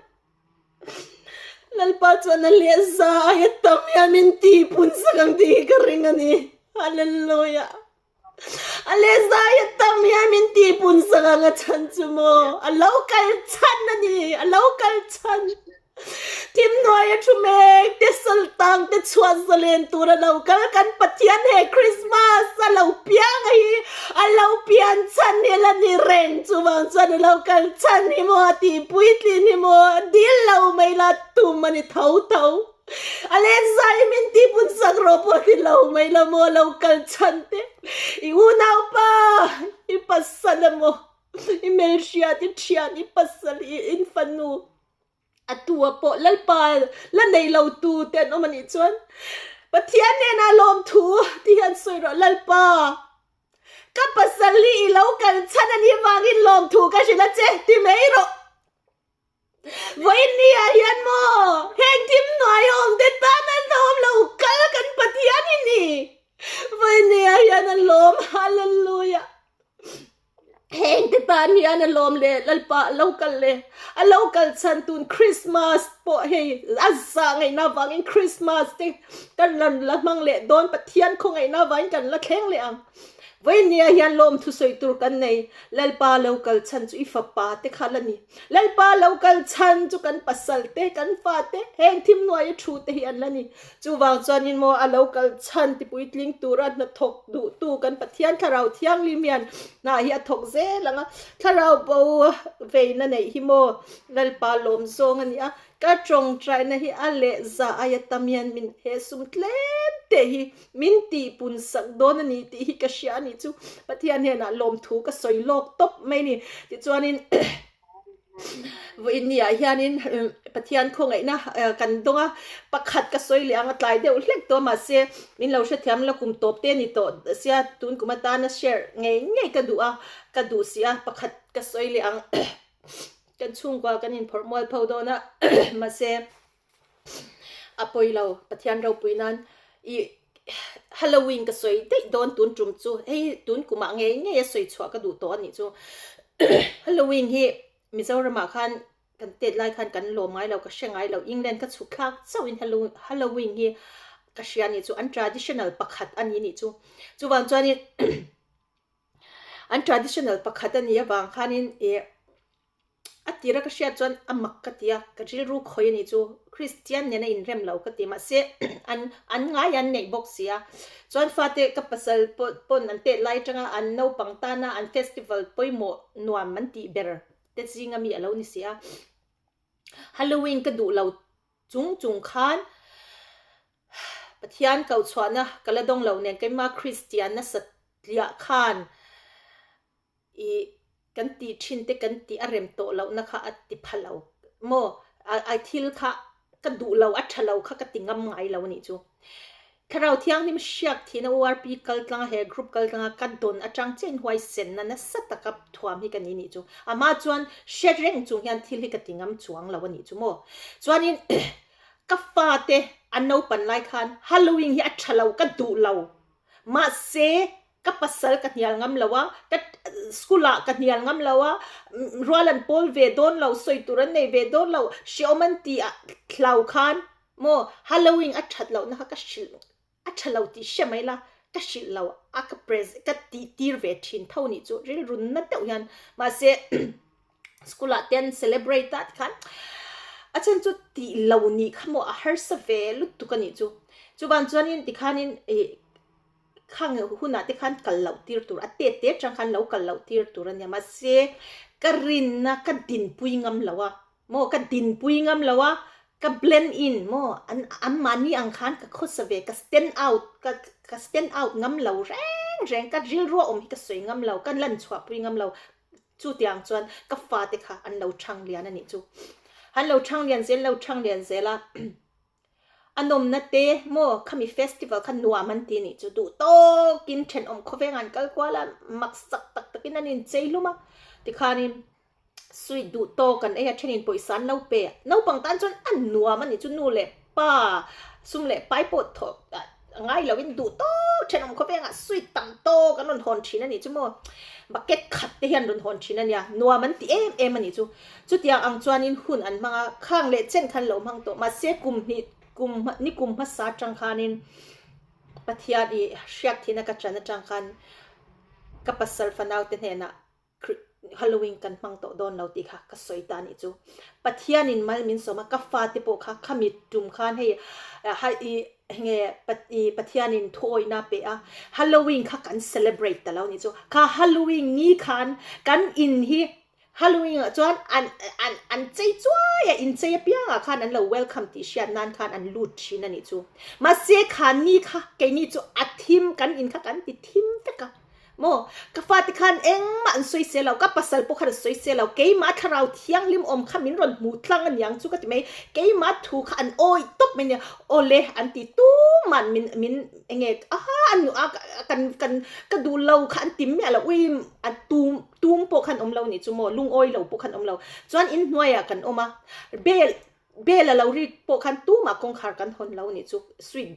Lalpa chuan a leh za aia tam hian min tihpun sak ang tih hi ka ring a ni. Hallelujah. A leh za aia tam hian min tihpun sak ang a chhan chu maw a lo kal chhan a ni. A lo kal chhan. Thim hnuaia thu mek te saltang te chhuah zalen tur a lo kal kan Pathian he Christmas a lo piang a hi a lo pian chhan hi la ni reng chuvang chuan a lo kal chhan hi maw a tih puitlin hi maw dil lo mai la tum a ni tho tho a len zai min tih pun sak rawh pawh ti lo mai la maw a lo kal chhan te i unaupa i pasal emaw i hmelhriat i thian i pasal i in fanu A tua pawh Lalpa la nei lo tu te an awm a nih chuan Pathian hnenah lawmthu ti hian sawi rawh Lalpa ka pasal hi i lo kal chhan a nih vangin lawmthu ka hrilh a che ti mai rawh. Vawiin ni ah hian maw heng thim hnuai awm te tan an awm lo kal kan Pathian hi ni. Vawiin ni ah hian a lawm Hallelujah. Heng te tan hian a lawm le Lalpa a lo kal le a lo kal chhan tun Christmas pawh hei a zah ngaihna vangin Christmas te kan rawn la hmang leh dawn Pathian khawngaihna vangin kan la thleng leh ang Vawinia hian lawm thusawi tur kan nei Lalpa lo kal chhan chu i fapa te kha la ni Lalpa lo kal chhan chu kan pasal te kan fa te heng thim hnuaia thu te hi an la ni Chuvang chuanin maw a lo kal chhan ti puitling tura hnathawk duhtu kan Pathian Thlarau Thianghlim hian hna hi a thawk zel ang a, Thlarau bo veina neih hi maw Lalpa lawm zawng a ni a, ka tawngtaina hi a leh za aia tam hian min he sum tlem te hi min tihpun sak dawn a ni tih hi ka hria a nih chu Pathian hnenah lawmthu ka sawi lawk tawp mai a ni. Tichuanin. Vawiin ni ah hianin Pathian khawngaihna kan dawng a, pakhat ka sawi leh ang a tlai deuh hlek tawh a mahse min lo hrethiam la kum tawp te a ni tawh sia tun kum atana share ngei ngei ka duh a, ka duh si a pakhat ka sawi leh ang kan chhungkua kan inphawrh mual pho dawn a mahse. A pawi lo, Pathian ropui nan i Halloween ka sawi daih dawn tun tum chu hei tun kumah ngei ngei a sawi chhuah ka duh tawh a nih chu. Halloween hi Mizoramah khan kan tet lai khan kan lawm ngai lo, ka hre ngai lo, England ka chhuk thlak chauhin Halloween hi ka hria a nih chu, an traditional pakhat a ni nih chu. Chuvang chuanin an traditional pakhat a nih avang khanin ih A tira ka hriat chuan a mak ka ti a, ka rilru khawi a nih chu Kristian nena inrem lo ka ti mahse an an ngai an neih bawk si a. Chuan fate ka pasal pawh pawn an tet lai atanga an naupang tana an festival pawimawh nuam an tih ber te zinga mi a lo ni si a. Halloween ka duh lo chung chung khan Pathian kochhuahna ka la dawng lo nen keima Kristian nasa tliah khan I kan tih thin te kan tih a rem tawh lohna kha a ti pha lo maw? A thil kha ka duh lo, a tha lo kha ka ti ngam ngai lo a nih chu. Thlarau Thianghlim hriak thihna URP kal tlanga he group kal tlanga ka dawn atang chiah in huaisenna nasa taka thuam hi ka ni nih chu. A hma chuan hre reng chung hian thil hi ka ti ngam chuang lo a nih chu maw? Chuanin ka fate an naupan lai khan Halloween hi a tha lo, ka duh lo. Mahse Ka pasal ka hnial ngam lo a, ka school ah ka hnial ngam lo a, rual an pawl ve dawn lo, sawi tur an nei ve dawn lo, hreawm an ti a hlau khan maw Halloween a that lohna kha ka hrilh a tha lo tih hre mai la, ka hrilh lo a ka pres ka tih tir ve thin tho nih chu rilru na deuh hian mahse school ah te an celebrate a tikhan a chhan chu tih lo nih kha maw a harsa ve lutuk a nih chu chuvang chuanin tikhanin ih Khang hunah te khan kal loh tir tur, a tet te atang khan lo kal loh tir tur a nia. Mahse, ka rinna ka dinpui ngam lo a, maw ka dinpui ngam lo a, ka blend in maw an an mahni ang khan ka khawsa ve, ka stand out, ka ka stand out ngam lo reng reng, ka rilru a awm hi ka sawi ngam lo, ka lan chhuahpui ngam lo. Chutiang chuan ka fate kha an lo chhang lian a nih chu. An lo chhang lian zel, lo chhang lian zel a. A nawmna te maw khami festival kha nuam an ti nih chu duh tawkin thenawm khawveng an kal kual a, mak sak tak takin an inchei hlum a, tikhanin sweet duh tawk an ei a, thenin pawisa an lo pe a, naupang tan chuan a nuam a nih chu nu leh pa sum leh pai pawh thawh a ngai loin duh tawk thenawm khawvengah sweet tam tawk an rawn hawn thin a nih chu maw bucket khat te hian rawn hawn thin a nia, nuam an ti em em a nih chu. Chutiang ang chuanin hun an hmang a, khang leh chen khan lo hmang tawh. Mahse kum hnih kum ni kum hmasa atang khanin Pathian i hriak thihna ka chan atang khan ka pasal fanau te hnenah. Halloween kan hmang tawh dawn lo tih kha ka sawi ta anih chu. Pathianin mal min sawm a, ka fate pawh kha khami tum khan hei i enge Pathianin thuawihna a pe a, Halloween kha kan celebrate ta lo anih chu. Kha Halloween ni khan kan in hi Halloween ah chuan an an an chei chuai a, in chei apiang ah khan an lo welcome tih hriat nan khan an lut thin anih chu. Mahse kha ni kha keini chu a thim kan in kha kan ti thim vek a. Maw? Ka fate khan engmah an sawi se lo, ka pasal pawh khan a sawi se lo, keimah thlarau thianghlim awm kha min rawn hmuh tlang a niang chu ka ti mai, keimah thu kha an awih tawp mai nia, awle an ti tuman min min enge aha an nu a kan kan ka duh lo kha an ti miah lo, ui a tum tum pawh khan awm lo nih chu maw, lungawi lo pawh khan awm lo, chuan inhnuaiah kan awm a, bel Bel a lo rik pawh khan tumah kawngkhar kan hawn lo nih chu, sweet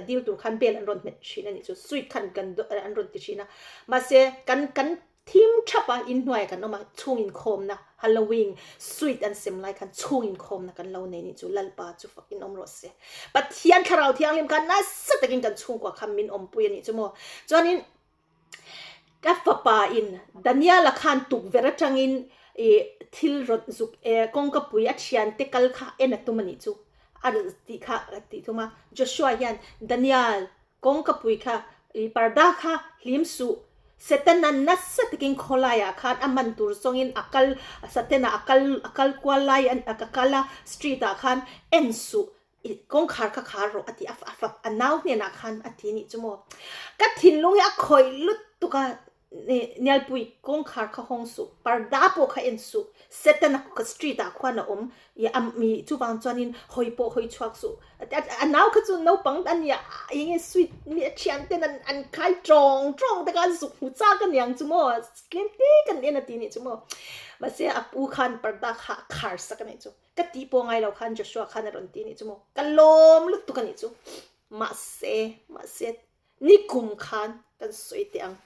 dil tur khan bel an rawn hmet thin a nih chu, sweet khan kan an rawn ti thin a, mahse kan kan thim thap a, inhnuaiah kan awm a, chhung inkhawmna Halloween sweet an sem lai khan chhung inkhawmna kan lo nei nih chu, Lalpa chu fakin awm rawh se. Pathian Thlarau Thianghlim khan nasa takin kan chhungkua kha min awmpui a nih chu maw. Chuanin Ka fapa in Daniel-a khan tukverh atangin ih thil rawn zuk eh kawngkapui a thiante kal kha en a tum a nih chu a tih kha a tih thung a. Joshua hian Daniel kawngkapui kha ih parda kha hlim suh Setana nasa takin khawlaiah khan a man tur zawngin a kal Satana a kal a kal kual lai a kal a street ah khan en suh I kawngkhar kha khar rawh a ti a, a fap a nau hnenah khan a ti nih chu maw. Ka thinlung hi a khawih lutuk a, Nialpui kawngkhar kha hawng suh, parda pawh kha en suh, Satan a street ah khuan a awm, i a mi chuvang chuanin hawi pawh hawi chhuak suh. A nau kha chu naupang a nia, enge sweet mi a thian ten an an khai tawng tawng te kha an zuk hmu chak a niang chu maw, tlem te kan en a ti nih chu maw. Mahse a pu khan parda kha a khar sak a nih chu. Ka tih pawh ngai lo khan Joshua khan a rawn ti anih chu maw? Ka lawm lutuk anih chu. Mahse, mahse, nikum khan kan sawi teh ang.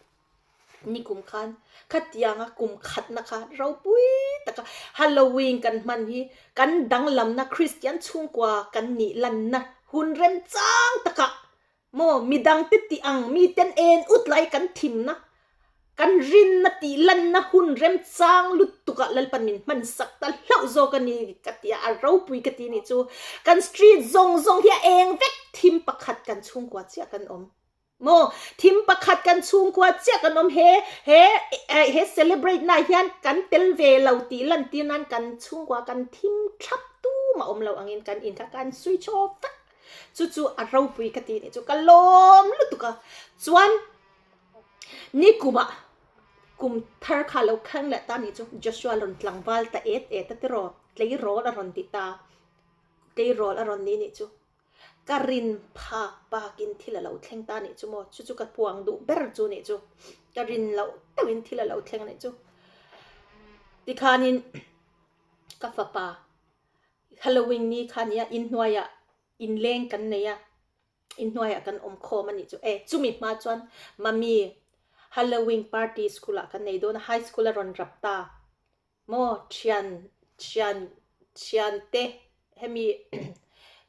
Nikum khan khatianga kum khatna kha ropui taka Halloween kan hman hi kan danglamna Kristian chhungkua kan nih lanna hun remchang takah Maw midangte tih ang miten en ut lai kan thimna, kan rinna tih lanna hun remchang lutukah Lalpan min hman sak ta hlauh zawk a ni ka ti a, a ropui ka ti nih chu. Kan street zawng zawng hi a eng vek, thim pakhat kan chhungkua chiah kan awm. Maw thim pakhat kan chhungkua chiah kan awm he he he celebrate na hian kan tel ve lo tih lantir nan kan chhungkua kan thim thap tumah awm lo angin kan in kha kan switch off vek. Chu chu a ropui ka ti nih chu ka lawm lutuk a. Chuan nikumah kum thar kha lo khang leh ta nih chu Joshua rawn tlangval ta et et a tiraw tleirawl a rawn ti ta tleirawl a rawn ni nih chu ka rin phak bakin thil a lo thleng ta nih chu maw chu chu ka puang duh ber chu nih chu ka rin loh deuhin thil a lo thleng nih chu tikhanin ka fapa Halloween ni kha nia inhnuaiah inleng kan nei a, inhnuaiah kan awm khawm a nih chu. E, chumi hma chuan Mummy, Halloween party school ah kan nei dawn a, high school a rawn rap ta maw, thian, thian, thiante hemi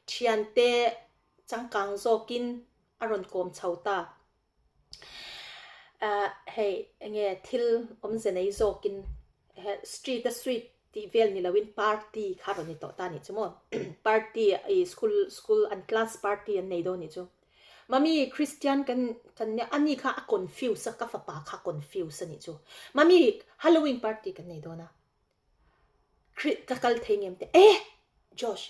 thiante changkang zawkin a rawn kawm chho ta. Ah hei enge thil awmze nei zawkin he street a sweet tih vel ni loin party kha rawn ni tawh ta nih chu maw party ih school school an class party an nei dawn nih chu mummy christian kan kan nia ani kha a confuse a ka fapa kha confuse a nih chu mummy halloween party kan nei dawn a. Khrih ka kal thei ngem te eh Josh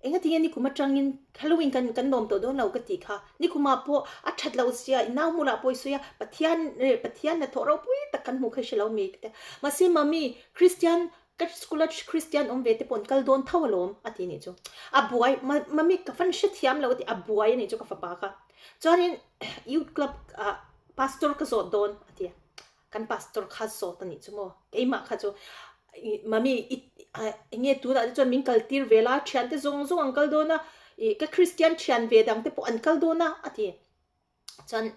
enga tinge nikum atangin Halloween kan kan lawm tawh dawn lo ka tih kha nikumah pawh a that loh zia i nau hmunah pawh i sawi a Pathian eh Pathian hnathawh ropui tak kan hmuh kha i hre lo mi ka ti a mahse mummy Christian ka school a Christian awm ve te pawh an kal dawn tho alawm a ti nih chu a buai mummy ka fan hrethiam lo a ti a buai a nih chu ka fapa kha chuanin youth club ah pastor ka zawt dawn a ti a. Kan pastor kha zawt a nih chu maw? Keimah kha chu mummy i enge tunah te chuan min kal tir ve la, thiante zawng zawng an kal dawn a, ih ka Christian thian ve dang te pawh an kal dawn a a ti. Chuan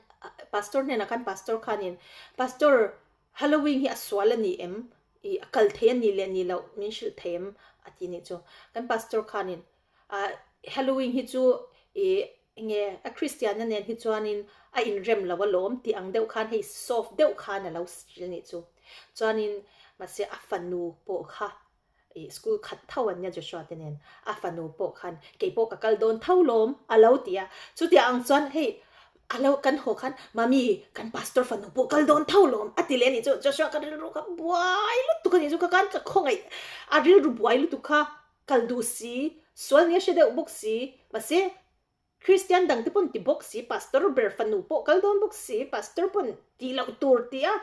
pastor hnenah khan pastor khanin pastor Halloween hi a sual a ni em? Ih a kal thei a nih leh nih loh min hrilh thei em? a ti nih chu. Kan pastor khanin ah Halloween hi chu ih Enge a Kristianna nen hi chuanin a inrem lo alawm tih ang deuh khan hei soft deuh khan a lo hrilh nih chu. Chuanin mahse a fanu pawh kha ih school khat tho an nia Joshua te nen a fanu pawh khan kei pawh ka kal dawn tho lawm a lo ti a, chutiang ang chuan hei a lo kan haw khan mummy kan pastor fanu pawh kal dawn tho lawm a ti leh a nih chu Joshua ka rilru kha buai lutuk a nih chu ka khan ka khawngaih a rilru buai lutuk kha kal duh si sual nia hre deuh bawk si mahse Kristian dangte pawn ti bawk si, Pastor ber fanu pawh kal dawn bawk si, Pastor pawn tih loh tur tih a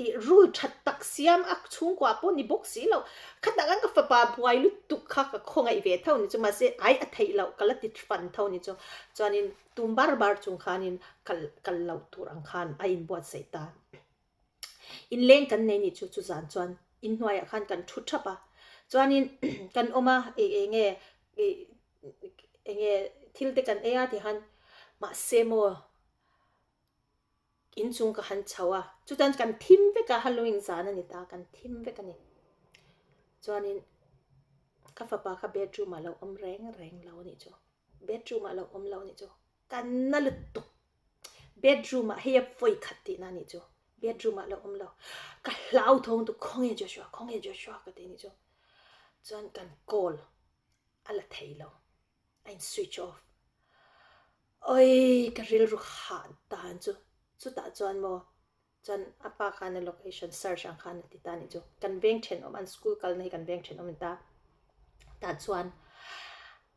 ih rule that tak siam a chhungkua pawh ni bawk si lo. Khatah khan ka fapa buai lutuk kha ka khawngaih ve tho ni chu mahse ai a theih loh ka la ti fan tho ni chu. Chuanin tum bar bar chung khanin kal kal loh tur ang khan a inbuatsaih ta. Inleng kan nei nih chu chu zan chuan inhnuaiah khan kan thu thap a, chuanin kan awm a ih eng nge ih eng nge thil te kan ei a ti khan mahse maw inchung ka han chho a, chutan kan thim vek a Halloween zan a ni ta kan thim vek a ni, chuanin ka fapa kha bedroom ah lo awm reng reng lo a nih chu, bedroom ah lo awm lo a nih chu ka na lutuk. Bedroom ah hei a vawi khat tihna a nih chu, bedroom ah lo awm lo, ka hlauthawng tu khawnge Joshua, khawnge Joshua ka ti a nih chu, chuan kan call a la thei lo, a in switch off, awii ka rilru hah dan chu, chutah chuan maw Chuan a pa khan a location search ang khan a ti ta a nih chu. Kan veng thenawm, an school kalna hi kan veng thenawm a ni ta. Tah chuan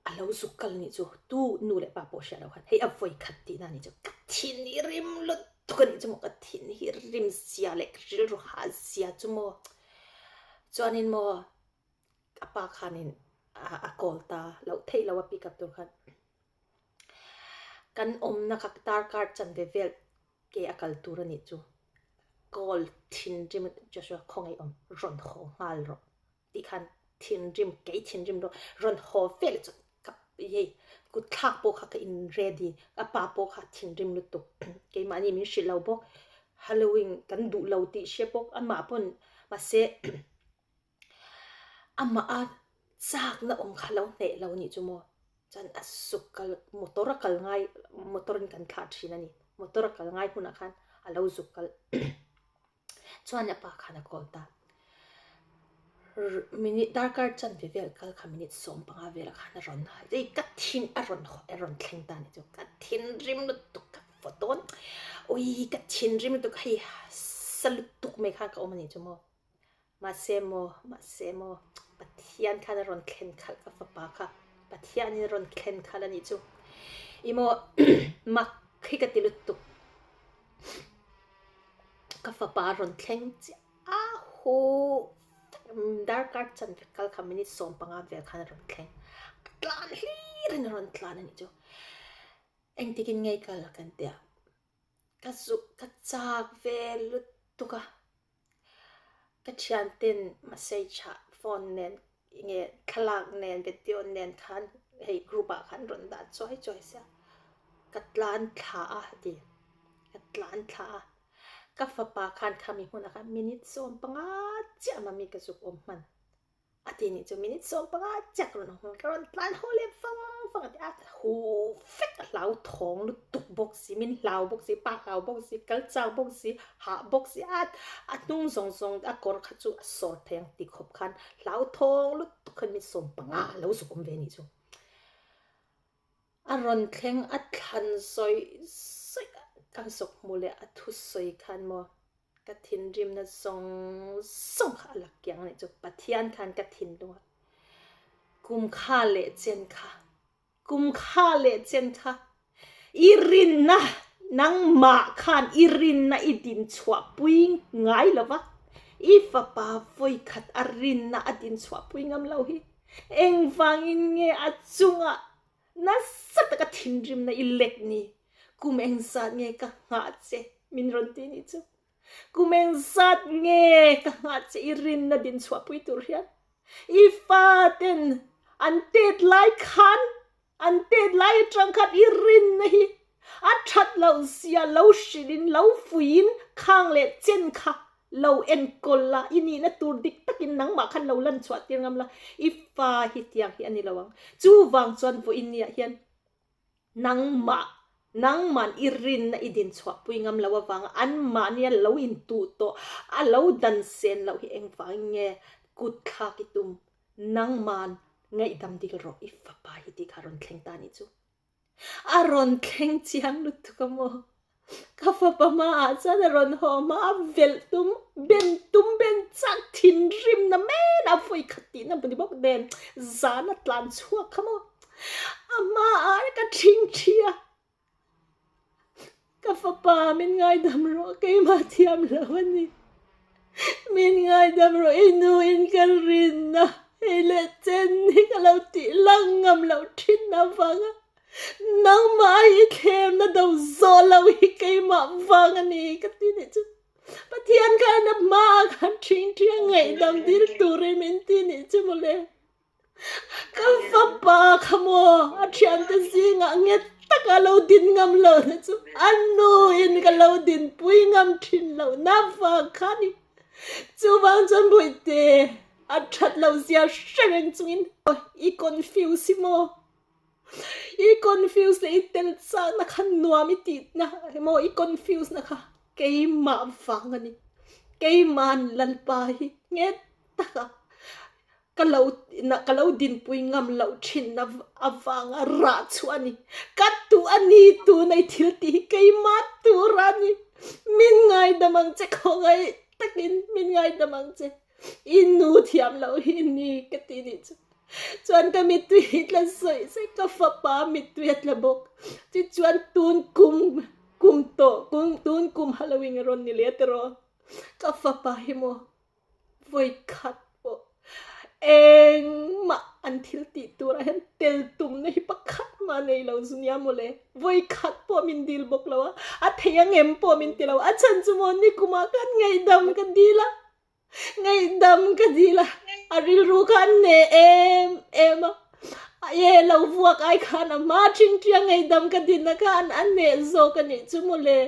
a lo zuk kal a nih chu. Tu nu leh pa pawh hriat loh khan hei a vawi khat tihna a nih chu. Ka thin hi rim lutuk a nih chu maw, ka thin hi rim zia leh ka rilru hah zia chu maw. Chuanin maw a pa khanin a call ta loh theih loh a pick up tur khan. Kan awmna kha darkar chanve vel Ke a kal tur a nih chu call thinrim Joshua khawngaih awm rawn haw nghal rawh tih khan thinrim kei thinrim rawh rawn haw vel chu ka hei kut thlak pawh kha ka in ready a pa pawh kha thinrim lutuk keimahni min hrilh lo bawk Halloween kan duh lo tih hre bawk amah pawn mahse Amah a chakna awm kha lo hneh lo nih chu maw? Chuan a suk kal motor a kal ngai motor in kan thlah thin a ni. Motor a kal ngai hunah khan a lo zuk kal chuan a pa khan a call ta. Minute darkar chanve vel kal kha minute 15 velah khan a rawn hei ka thin a rawn a rawn thleng ta nih chu. Ka thinrim lutuk ka vaw dawn ui ka thinrim lutuk hei sa lutuk mai khan ka awm a nih chu maw. Mahse maw, mahse maw, Pathian khan a rawn thlen khalh ka fapa kha, Pathianin a rawn thlen khalh a nih chu. I maw, mak hi ka ti lutuk. Ka fapa a rawn thleng chiah a, hu darkar chanve kal kha minute 15 vel khan a rawn thleng. A tlan hlirin a rawn tlan a nih chu. Engtikin ngei kal kan tia, ka zuk ka chak ve lutuk a. Ka thianten message ah phone nen nge thlalak nen video nen khan hei group ah khan rawn dah chuai chuai sia ka tlan thla a ti ka tlan thla a ka fapa khan khami hmunah khan minute 15 chiah mami ka zuk awm hman. A ti nih chu minute 15 chiah ka rawn hmu ka rawn tlan haw leh vang vang a ti a hu vek a hlau thawng lutuk bawk si min hlau bawk si pa hlau bawk si kal chak bawk si hah bawk si a a hnung zawng zawng a kawr kha chu a sawr thei ang ti khawp khan hlau thawng lutuk khan minute 15 a lo zuk awm ve nih chu a rawn thleng a thlan sawi sawi ka zawk hmu leh a thusawi khan maw. Ka thinrimna zawng zawng kha a la kiang a nih chu. Pathian khan ka thinlung a kum kha leh chen kha, kum kha leh chen kha i rinna nangmah khan i rinna i din chhuah pui ngai lo va, i fapa vawi khat a rinna a din chhuah pui ngam lo hi engvangin nge a chungah Nasa taka thinrimna i lek ni, kum engzat nge ka nghah che min rawn ti nih chu. Kum engzat nge ka nghah che i rinna din chhuahpui tur hian. I faten an tet lai khan, an tet lai atang khan i rinna hi a that loh zia lo hrilhin lo fuiin khang leh chen kha Lo enkawl la, i nihna tur dik takin nangmah khan lo lan chhuah tir ngam la, i fa hi tiang hi a ni lo ang. Chuvang chuan vawiin niah hian nangmah Nangman i rinna i din chhuahpui ngam lo avanga anmahnia lo intuh tawh a lo dan sen loh hi engvangin nge kut thlak i tum? Nangman ngaihdam dil rawh i fapa hi tih kha a rawn thleng ta anih chu. A rawn thleng chiang lutuk a maw? Ka fapa hmaah chuan a rawn haw hma a velh tum, ben tum ben chak thinrimna men a vawi khat tihna ni bawk nen zan a tlan chhuak kha maw? A hmaah ka ṭhingṭhi a, ka fapa min ngaidam rawh keimah thiam lo a ni. Min ngaidam rawh i nuin ka rinna hei leh chen hi ka lo tih lang ngam loh thin avanga nangmah hi thlemna do zawh lo hi keimah vang a ni ka ti nih chu. Pathian khan a hmaah khan ṭhingṭhi a ngaihdam dil turin min ti nih chu mawle. Ka fapa kha maw a thiante zingah nghet taka lo din ngam lo na chu a nuin ka lo dinpui ngam thin lo na vang kha ni. Chuvang chuan Bawihte a that lo zia hre reng chungin i confuse hi maw? I confuse leh i tel chakna kha nuam i tihna emaw i confuse na kha keimah vang a ni. Keima'n Lalpa hi nghet taka Ka lo ka lo dinpui ngam loh thinna avanga rah chhuah a ni. Ka tuh a ni tuna i thil tih hi keimah tur a ni. Min ngaidam ang che khawngaih takin min ngaidam ang che. I nu thiam loh hi ni ka ti nih chu. Chuan ka mittui hi tla sawi sawi ka fapa mittui a tla bawk. Tichuan tun kum kum tawh tun kum Halloween a rawn ni leh tiraw ka fapa hi maw. Vawi khat pawh engmah an thil tih turah hian tel tumna hi pakhat mah nei lo zu nia mawle. Vawi khat pawh min dil bawk lo a, a thei ang em pawh min ti lo. A chhan chu maw nikumah khan ngaihdam ka dil a, ngaihdam ka dil a, a rilru kha an hneh em em a. E lo vuak ai khan a hma ṭhingṭhia ngaihdam ka dinna khan a hneh zawk a nih chu mawle.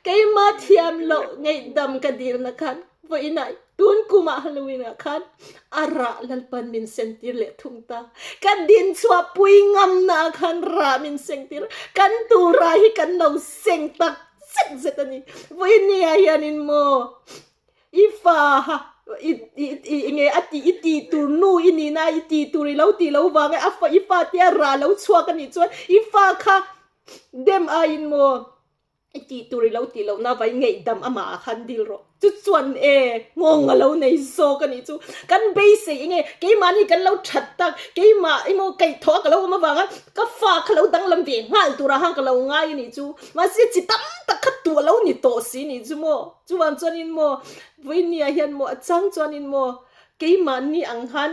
Keimah thiam loh ngaihdam ka dilna khan vawiinah tun kumah Halloween ah khan a rah Lalpan min sentir leh thung ta. Ka din chhuah pui ngamna ah khan rah min sengtir. Kan tura hi kan lo seng tak zet zet a ni. Vawiini ah hianin maw i fa ha i i i nge a ti i ti tur nu i nihna i ti tur i lo tih lo vang e a fa i fa te a rah lo chhuak a nih chuan i fa kha Dem aiin maw i tih tur i lo tih lohna vai ngaihdam amah ah khan dil rawh. Chu chuan e nghawng a lo nei zawk a nih chu. Kan beisei enge keimahni kan lo that tak, keimah emaw kaihthawh a ka lo awm avanga ka fa kha lo danglam ve nghal turah khan ka lo ngai a nih chu. Mahse chi tam tak kha tuah lo ni tawh si nih chu maw. Chuvang chuanin maw vawinia hian maw a chang chuanin maw keimahni ang khan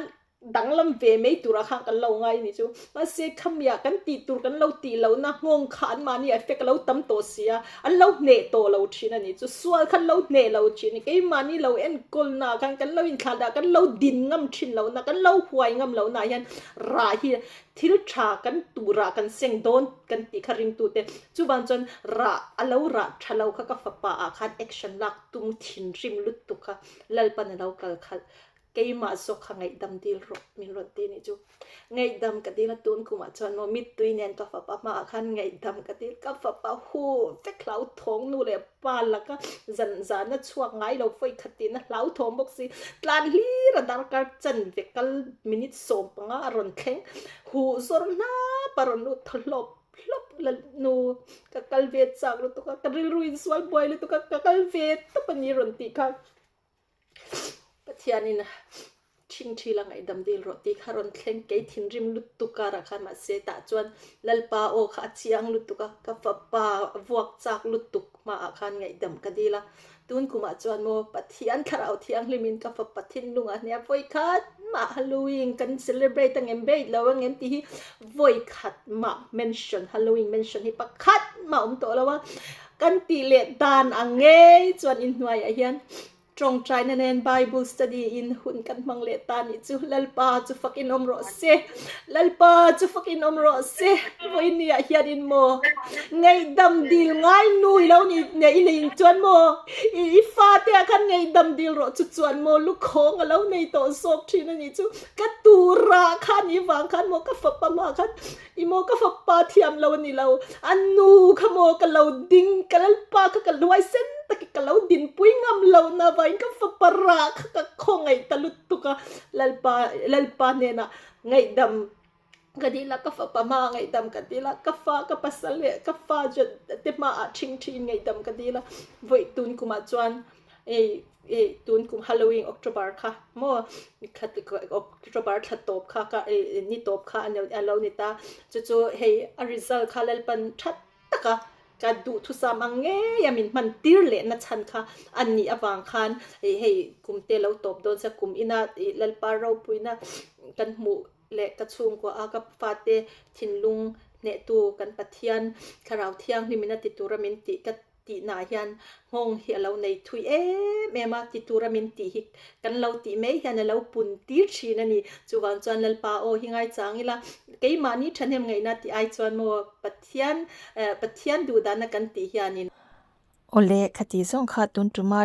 Danglam ve mai turah khan kan lo ngai a nih chu. Mahse khamiah kan tih tur kan lo tih lohna nghawng kha anmahni effect a lo tam tawh si a, an lo hneh tawh lo thin a nih chu. Sual khan lo hneh lo thin a ni. Keimahni lo enkawlna ah khan kan lo inthlah dah, kan lo din ngam thin lohna, kan lo huai ngam lohna ah hian rah hi thil tha kan turah kan seng dawn kan tih kha ringtute. Chuvang chuan rah a lo rah tha lo kha ka fapa ah khan action lak tum thinrim lutuk kha Lalpan a lo kal khalh. Keimah zawk kha ngaihdam dil rawh min rawn ti nih chu. Ngaihdam ka dil a tun kumah chuan maw mittui nen ka fapa hmaah khan ngaihdam ka dil. Ka fapa hu vek hlauthawng nu leh pa laka zan zana chhuak ngai lo vawi khat tihna hlauthawng bawk si. Tlan hlir a darkar chanve kal minute 15 a rawn thleng huh zawr hnap a rawn lut thaw hlawp hlawp la nu ka kal ve chak lutuk a ka rilru insual buai lutuk a ka kal ve tawp a ni rawn tih kha. Pathianin ṭhingṭhi la ngaihdam dil rawh tih kha rawn thleng kei thinrim lutuk karah khan mahse tah chuan Lalpa aw kha a chiang lutuk a, ka fapa vuak chak lutuk hmaah khan ngaihdam ka dil a. Tun kumah chuan maw Pathian thlarau thianghlimin ka fapa thinlungah nia vawi khat mah Halloween kan celebrate ang em beit lo ang em tih hi vawi khat mah mention Halloween mention hi pakhat mah awm tawh lo a. Kan tih leh dan ang ngei chuan inhnuaiah hian. Tawngtaina nen Bible study in hun kan hmang leh ta nih chu Lalpa chu fakin awm rawh se. Lalpa chu fakin awm rawh se. Vawiin ah hianin maw ngaihdam dil ngai nu i lo ni ne i nei chuan maw i fate ah khan ngaihdam dil rawh chu chuan maw lukhawng a lo nei tawh zawk thin a nih chu. Ka turah khan i vang khan maw ka fapa hmaah khan I maw ka fapa thiam lo a ni lo, a nu kha maw ka lo ding, ka lalpa kha ka luai sen takin ka lo dinpui ngam lo na vangin ka fapa rah kha ka khawngaih ta lutuk a, lalpa lalpa hnenah ngaihdam ka dil a, ka fapa hmaah ngaihdam ka dil a, ka fa ka pasal leh ka fa te hmaah ṭhingṭhiin ngaihdam ka dil a, vawi tun kumah chuan Hei hei tun kum Halloween October kha maw thla October thla tawp kha ka ni tawp kha a lo ni ta chu chu hei a result kha Lalpan tha taka ka duhthusam ang ngei a min hman tir leh na chhan kha a nih avang khan hei kum te lo tawp dawn sia kum ina Lalpa ropuina kan hmuh leh ka chhungkua a ka fate thinlung hnehtu kan Pathian thlarau thianghlim in a ti tura min tih ka Tihnaah hian nghawng hi a lo nei thui em em a, ti tura min tih hi kan lo tih mai hian a lo pun tir thin a ni. Chuvang chuan Lalpa aw hi ngaichang ila, keimahni thahnem ngaihna tih ai chuan maw Pathian Pathian duhdana kan tih hianin. Awle, khati zawng kha tun tuma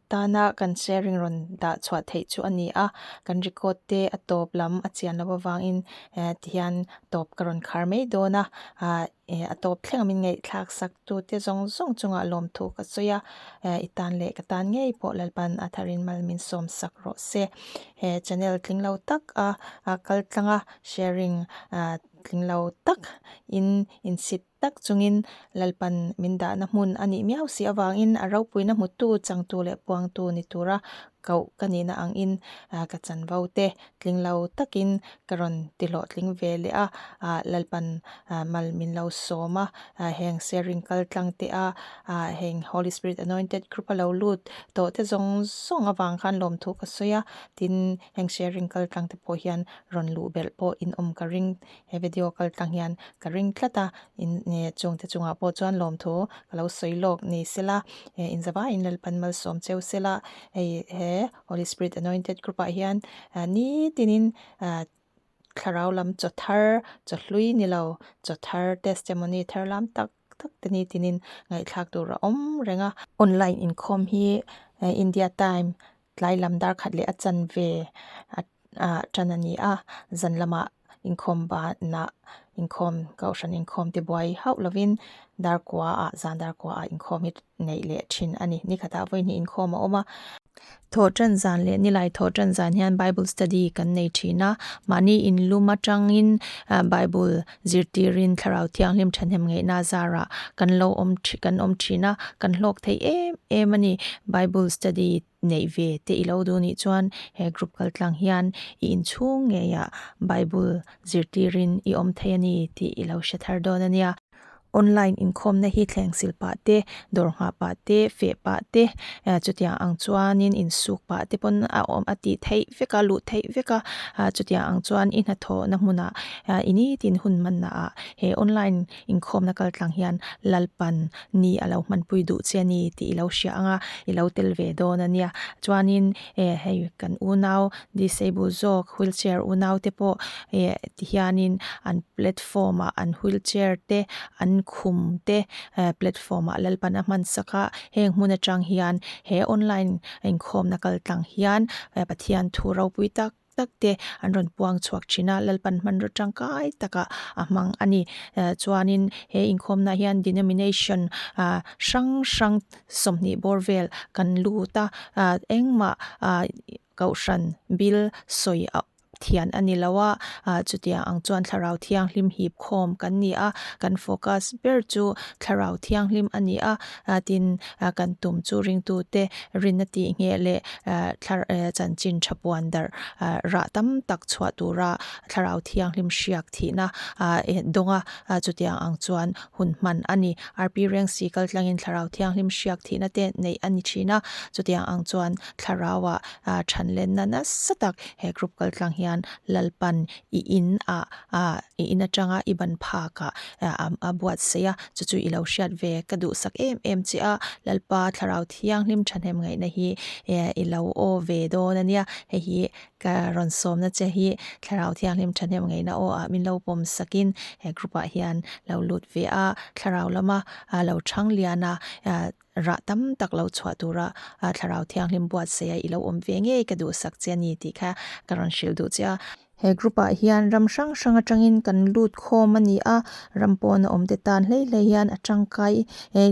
tana kan sharing rawn dah chhuah theih chu a ni a, kan record te a tawp lam a chian loh avangin eh tihian tawp ka rawn khar mai dawn a, ah eh a tawp thleng a min ngaihthlak sak tu te zawng zawng chungah lawmthu ka sawi a, eh i tan leh ka tan ngei pawh Lalpan a tharin mal min sawm sak rawh se. He channel tling lo tak a kal tlang a sharing ah tling lo tak in insit tak chungin Lalpan min dahna hmun a nih miau si avangin a ropuina hmutu, changtu leh puangtu ni tura koh ka nihna angin ka chanvo te tling lo takin ka rawn ti hlawhtling ve leh a, Lalpan mal min lo sawm a, heng sharing kal tlang te a, heng Holy Spirit Anointed Group a lo lut tawh te zawng zawng avang khan lawmthu ka sawi a, tin heng sharing kal tlang te pawh hian rawn luh belh pawh in awm ka ring. He video kal tlang hian ka ring tlat a, in chungte chungah pawh chuan lawmthu ka lo sawi lawk ni sela, inzavaiin Lalpan malsawm cheu sela, hei he Holy Spirit Anointed group ah hian nitinin thlarau lam chaw thar, chaw hlui ni lo, chaw thar testimony thar lam tak tak te nitinin ngaihthlak tur a awm reng a. Online inkhawm hi India time Tlai lam dar khat leh a chanve ah tan a ni a, zan lamah inkhawm banah inkhawm kohhran inkhawm te buai hauh lovin dar kua ah zan dar kua ah inkhawm hi neih leh thin a ni. Nikhatah vawihnih inkhawm a awm a. Thawhtan zan leh nilai thawhtan zan hian Bible study kan nei thin a, mahni inlum atangin Bible zirtirin thlarau thianghlim thahnem ngaihna zarah kan lo awm kan awm thin a, kan hlawk thei em em a ni. Bible study neih ve te i lo duh nih chuan he group kal tlang hian i inchhung ngeiah Bible zirtirin i awm thei a ni tih i lo hre thar dawn a nia. Online inkhawmna hi thleng sil pah te, dawr nghah pah te, feh pah te, chutiang ang chuanin insuk pah te pawn a awm a tih theih vek a, luh theih vek a, chutiang ang chuan i hnathawhna hmunah i nitin hun hmanna ah he online inkhawmna kal tlang hian Lalpan ni a lo hmanpui duh che a ni tih i lo hria ang a, i lo tel ve dawn a nia. Chuanin hei kan unau disable zawk wheelchair unau te pawh eh ti hianin an platform ah an wheelchair te an khum te eh platform ah Lalpan a hman sak a heng hmun atang hian he online inkhawmna kal tlang hian Pathian thu ropui tak tak te an rawn puang chhuak thin a Lalpan hmanraw tangkai takah a hmang a ni eh chuanin he inkhawmna hian denomination ah hrang hrang 20 bawr vel kan lut a ah engmah ah kohhran bil sawi a thian a ni lo a ah chutiang ang chuan thlarau thianghlim hip khawm kan ni a kan focus ber chu thlarau thianghlim a ni a ah tin ah kan tum chu ringtu te rinna tih ngheh leh ah thlar eh chanchin tha puan darh ah rah tam tak chhuah tura thlarau thianghlim hriak thihna ah eh dawng a ah chutiang ang chuan hun hman a ni. RP Rengsi kal tlangin Thlarau Thianghlim hriak thihna te neih a ni thin a, chutiang ang chuan Thlarauah thanlenna nasa tak he group kal tlang hian. hian Lalpan i in ah ah i in atanga i ban phak ah a buatsaih a, chu chu i lo hriat ve ka duhsak em em che a, Lalpa Thlarau Thianghlim thahnem ngaihna hi i lo aw ve dawn a nia, hei hi ka rawn sawmna che hi Thlarau Thianghlim thahnem ngaihna aw ah min lo pawm sakin he group ah hian lo lut ve a, Thlarau lama lo chhang lian a. Rah tam tak lo chhuah tura Thlarau Thianghlim buatsaih a i lo awm ve ngei ka duhsak che a ni tih kha ka rawn hrilh duh che a. He group ah hian ram hrang hrang atangin kan lut khawm a ni a, ram pawna awm te tan hlei hlei hian a tangkai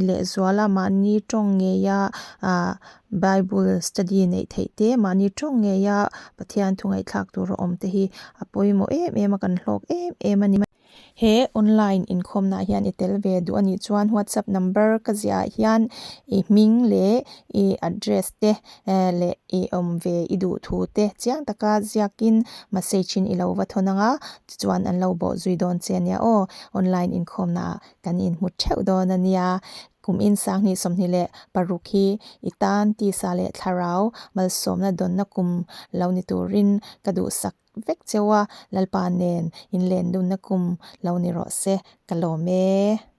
lehzual a, mahni tawng ngeia Bible study neih theih te, mahni tawng ngeia Pathian thu ngaihthlak tur a awm te hi a pawimawh em em a, kan hlawk em em a ni. He online inkhawmna ah hian i tel ve duh a nih chuan whatsapp number ka ziah ah hian i hming leh i address te leh i awm ve i duh thu te chiang taka ziakin message in i lo va thawn ang a tichuan an lo bawh zui dawn che a nia aw. Online inkhawmna ah kan inhmu theuh dawn a nia. Kum in 2026 hi i tan tisa leh thlarau malsawmna dawnna kum lo ni turin ka duhsak vek cheu a, Lalpa nen inlen dunna kum lo ni rawh se, ka lawm e.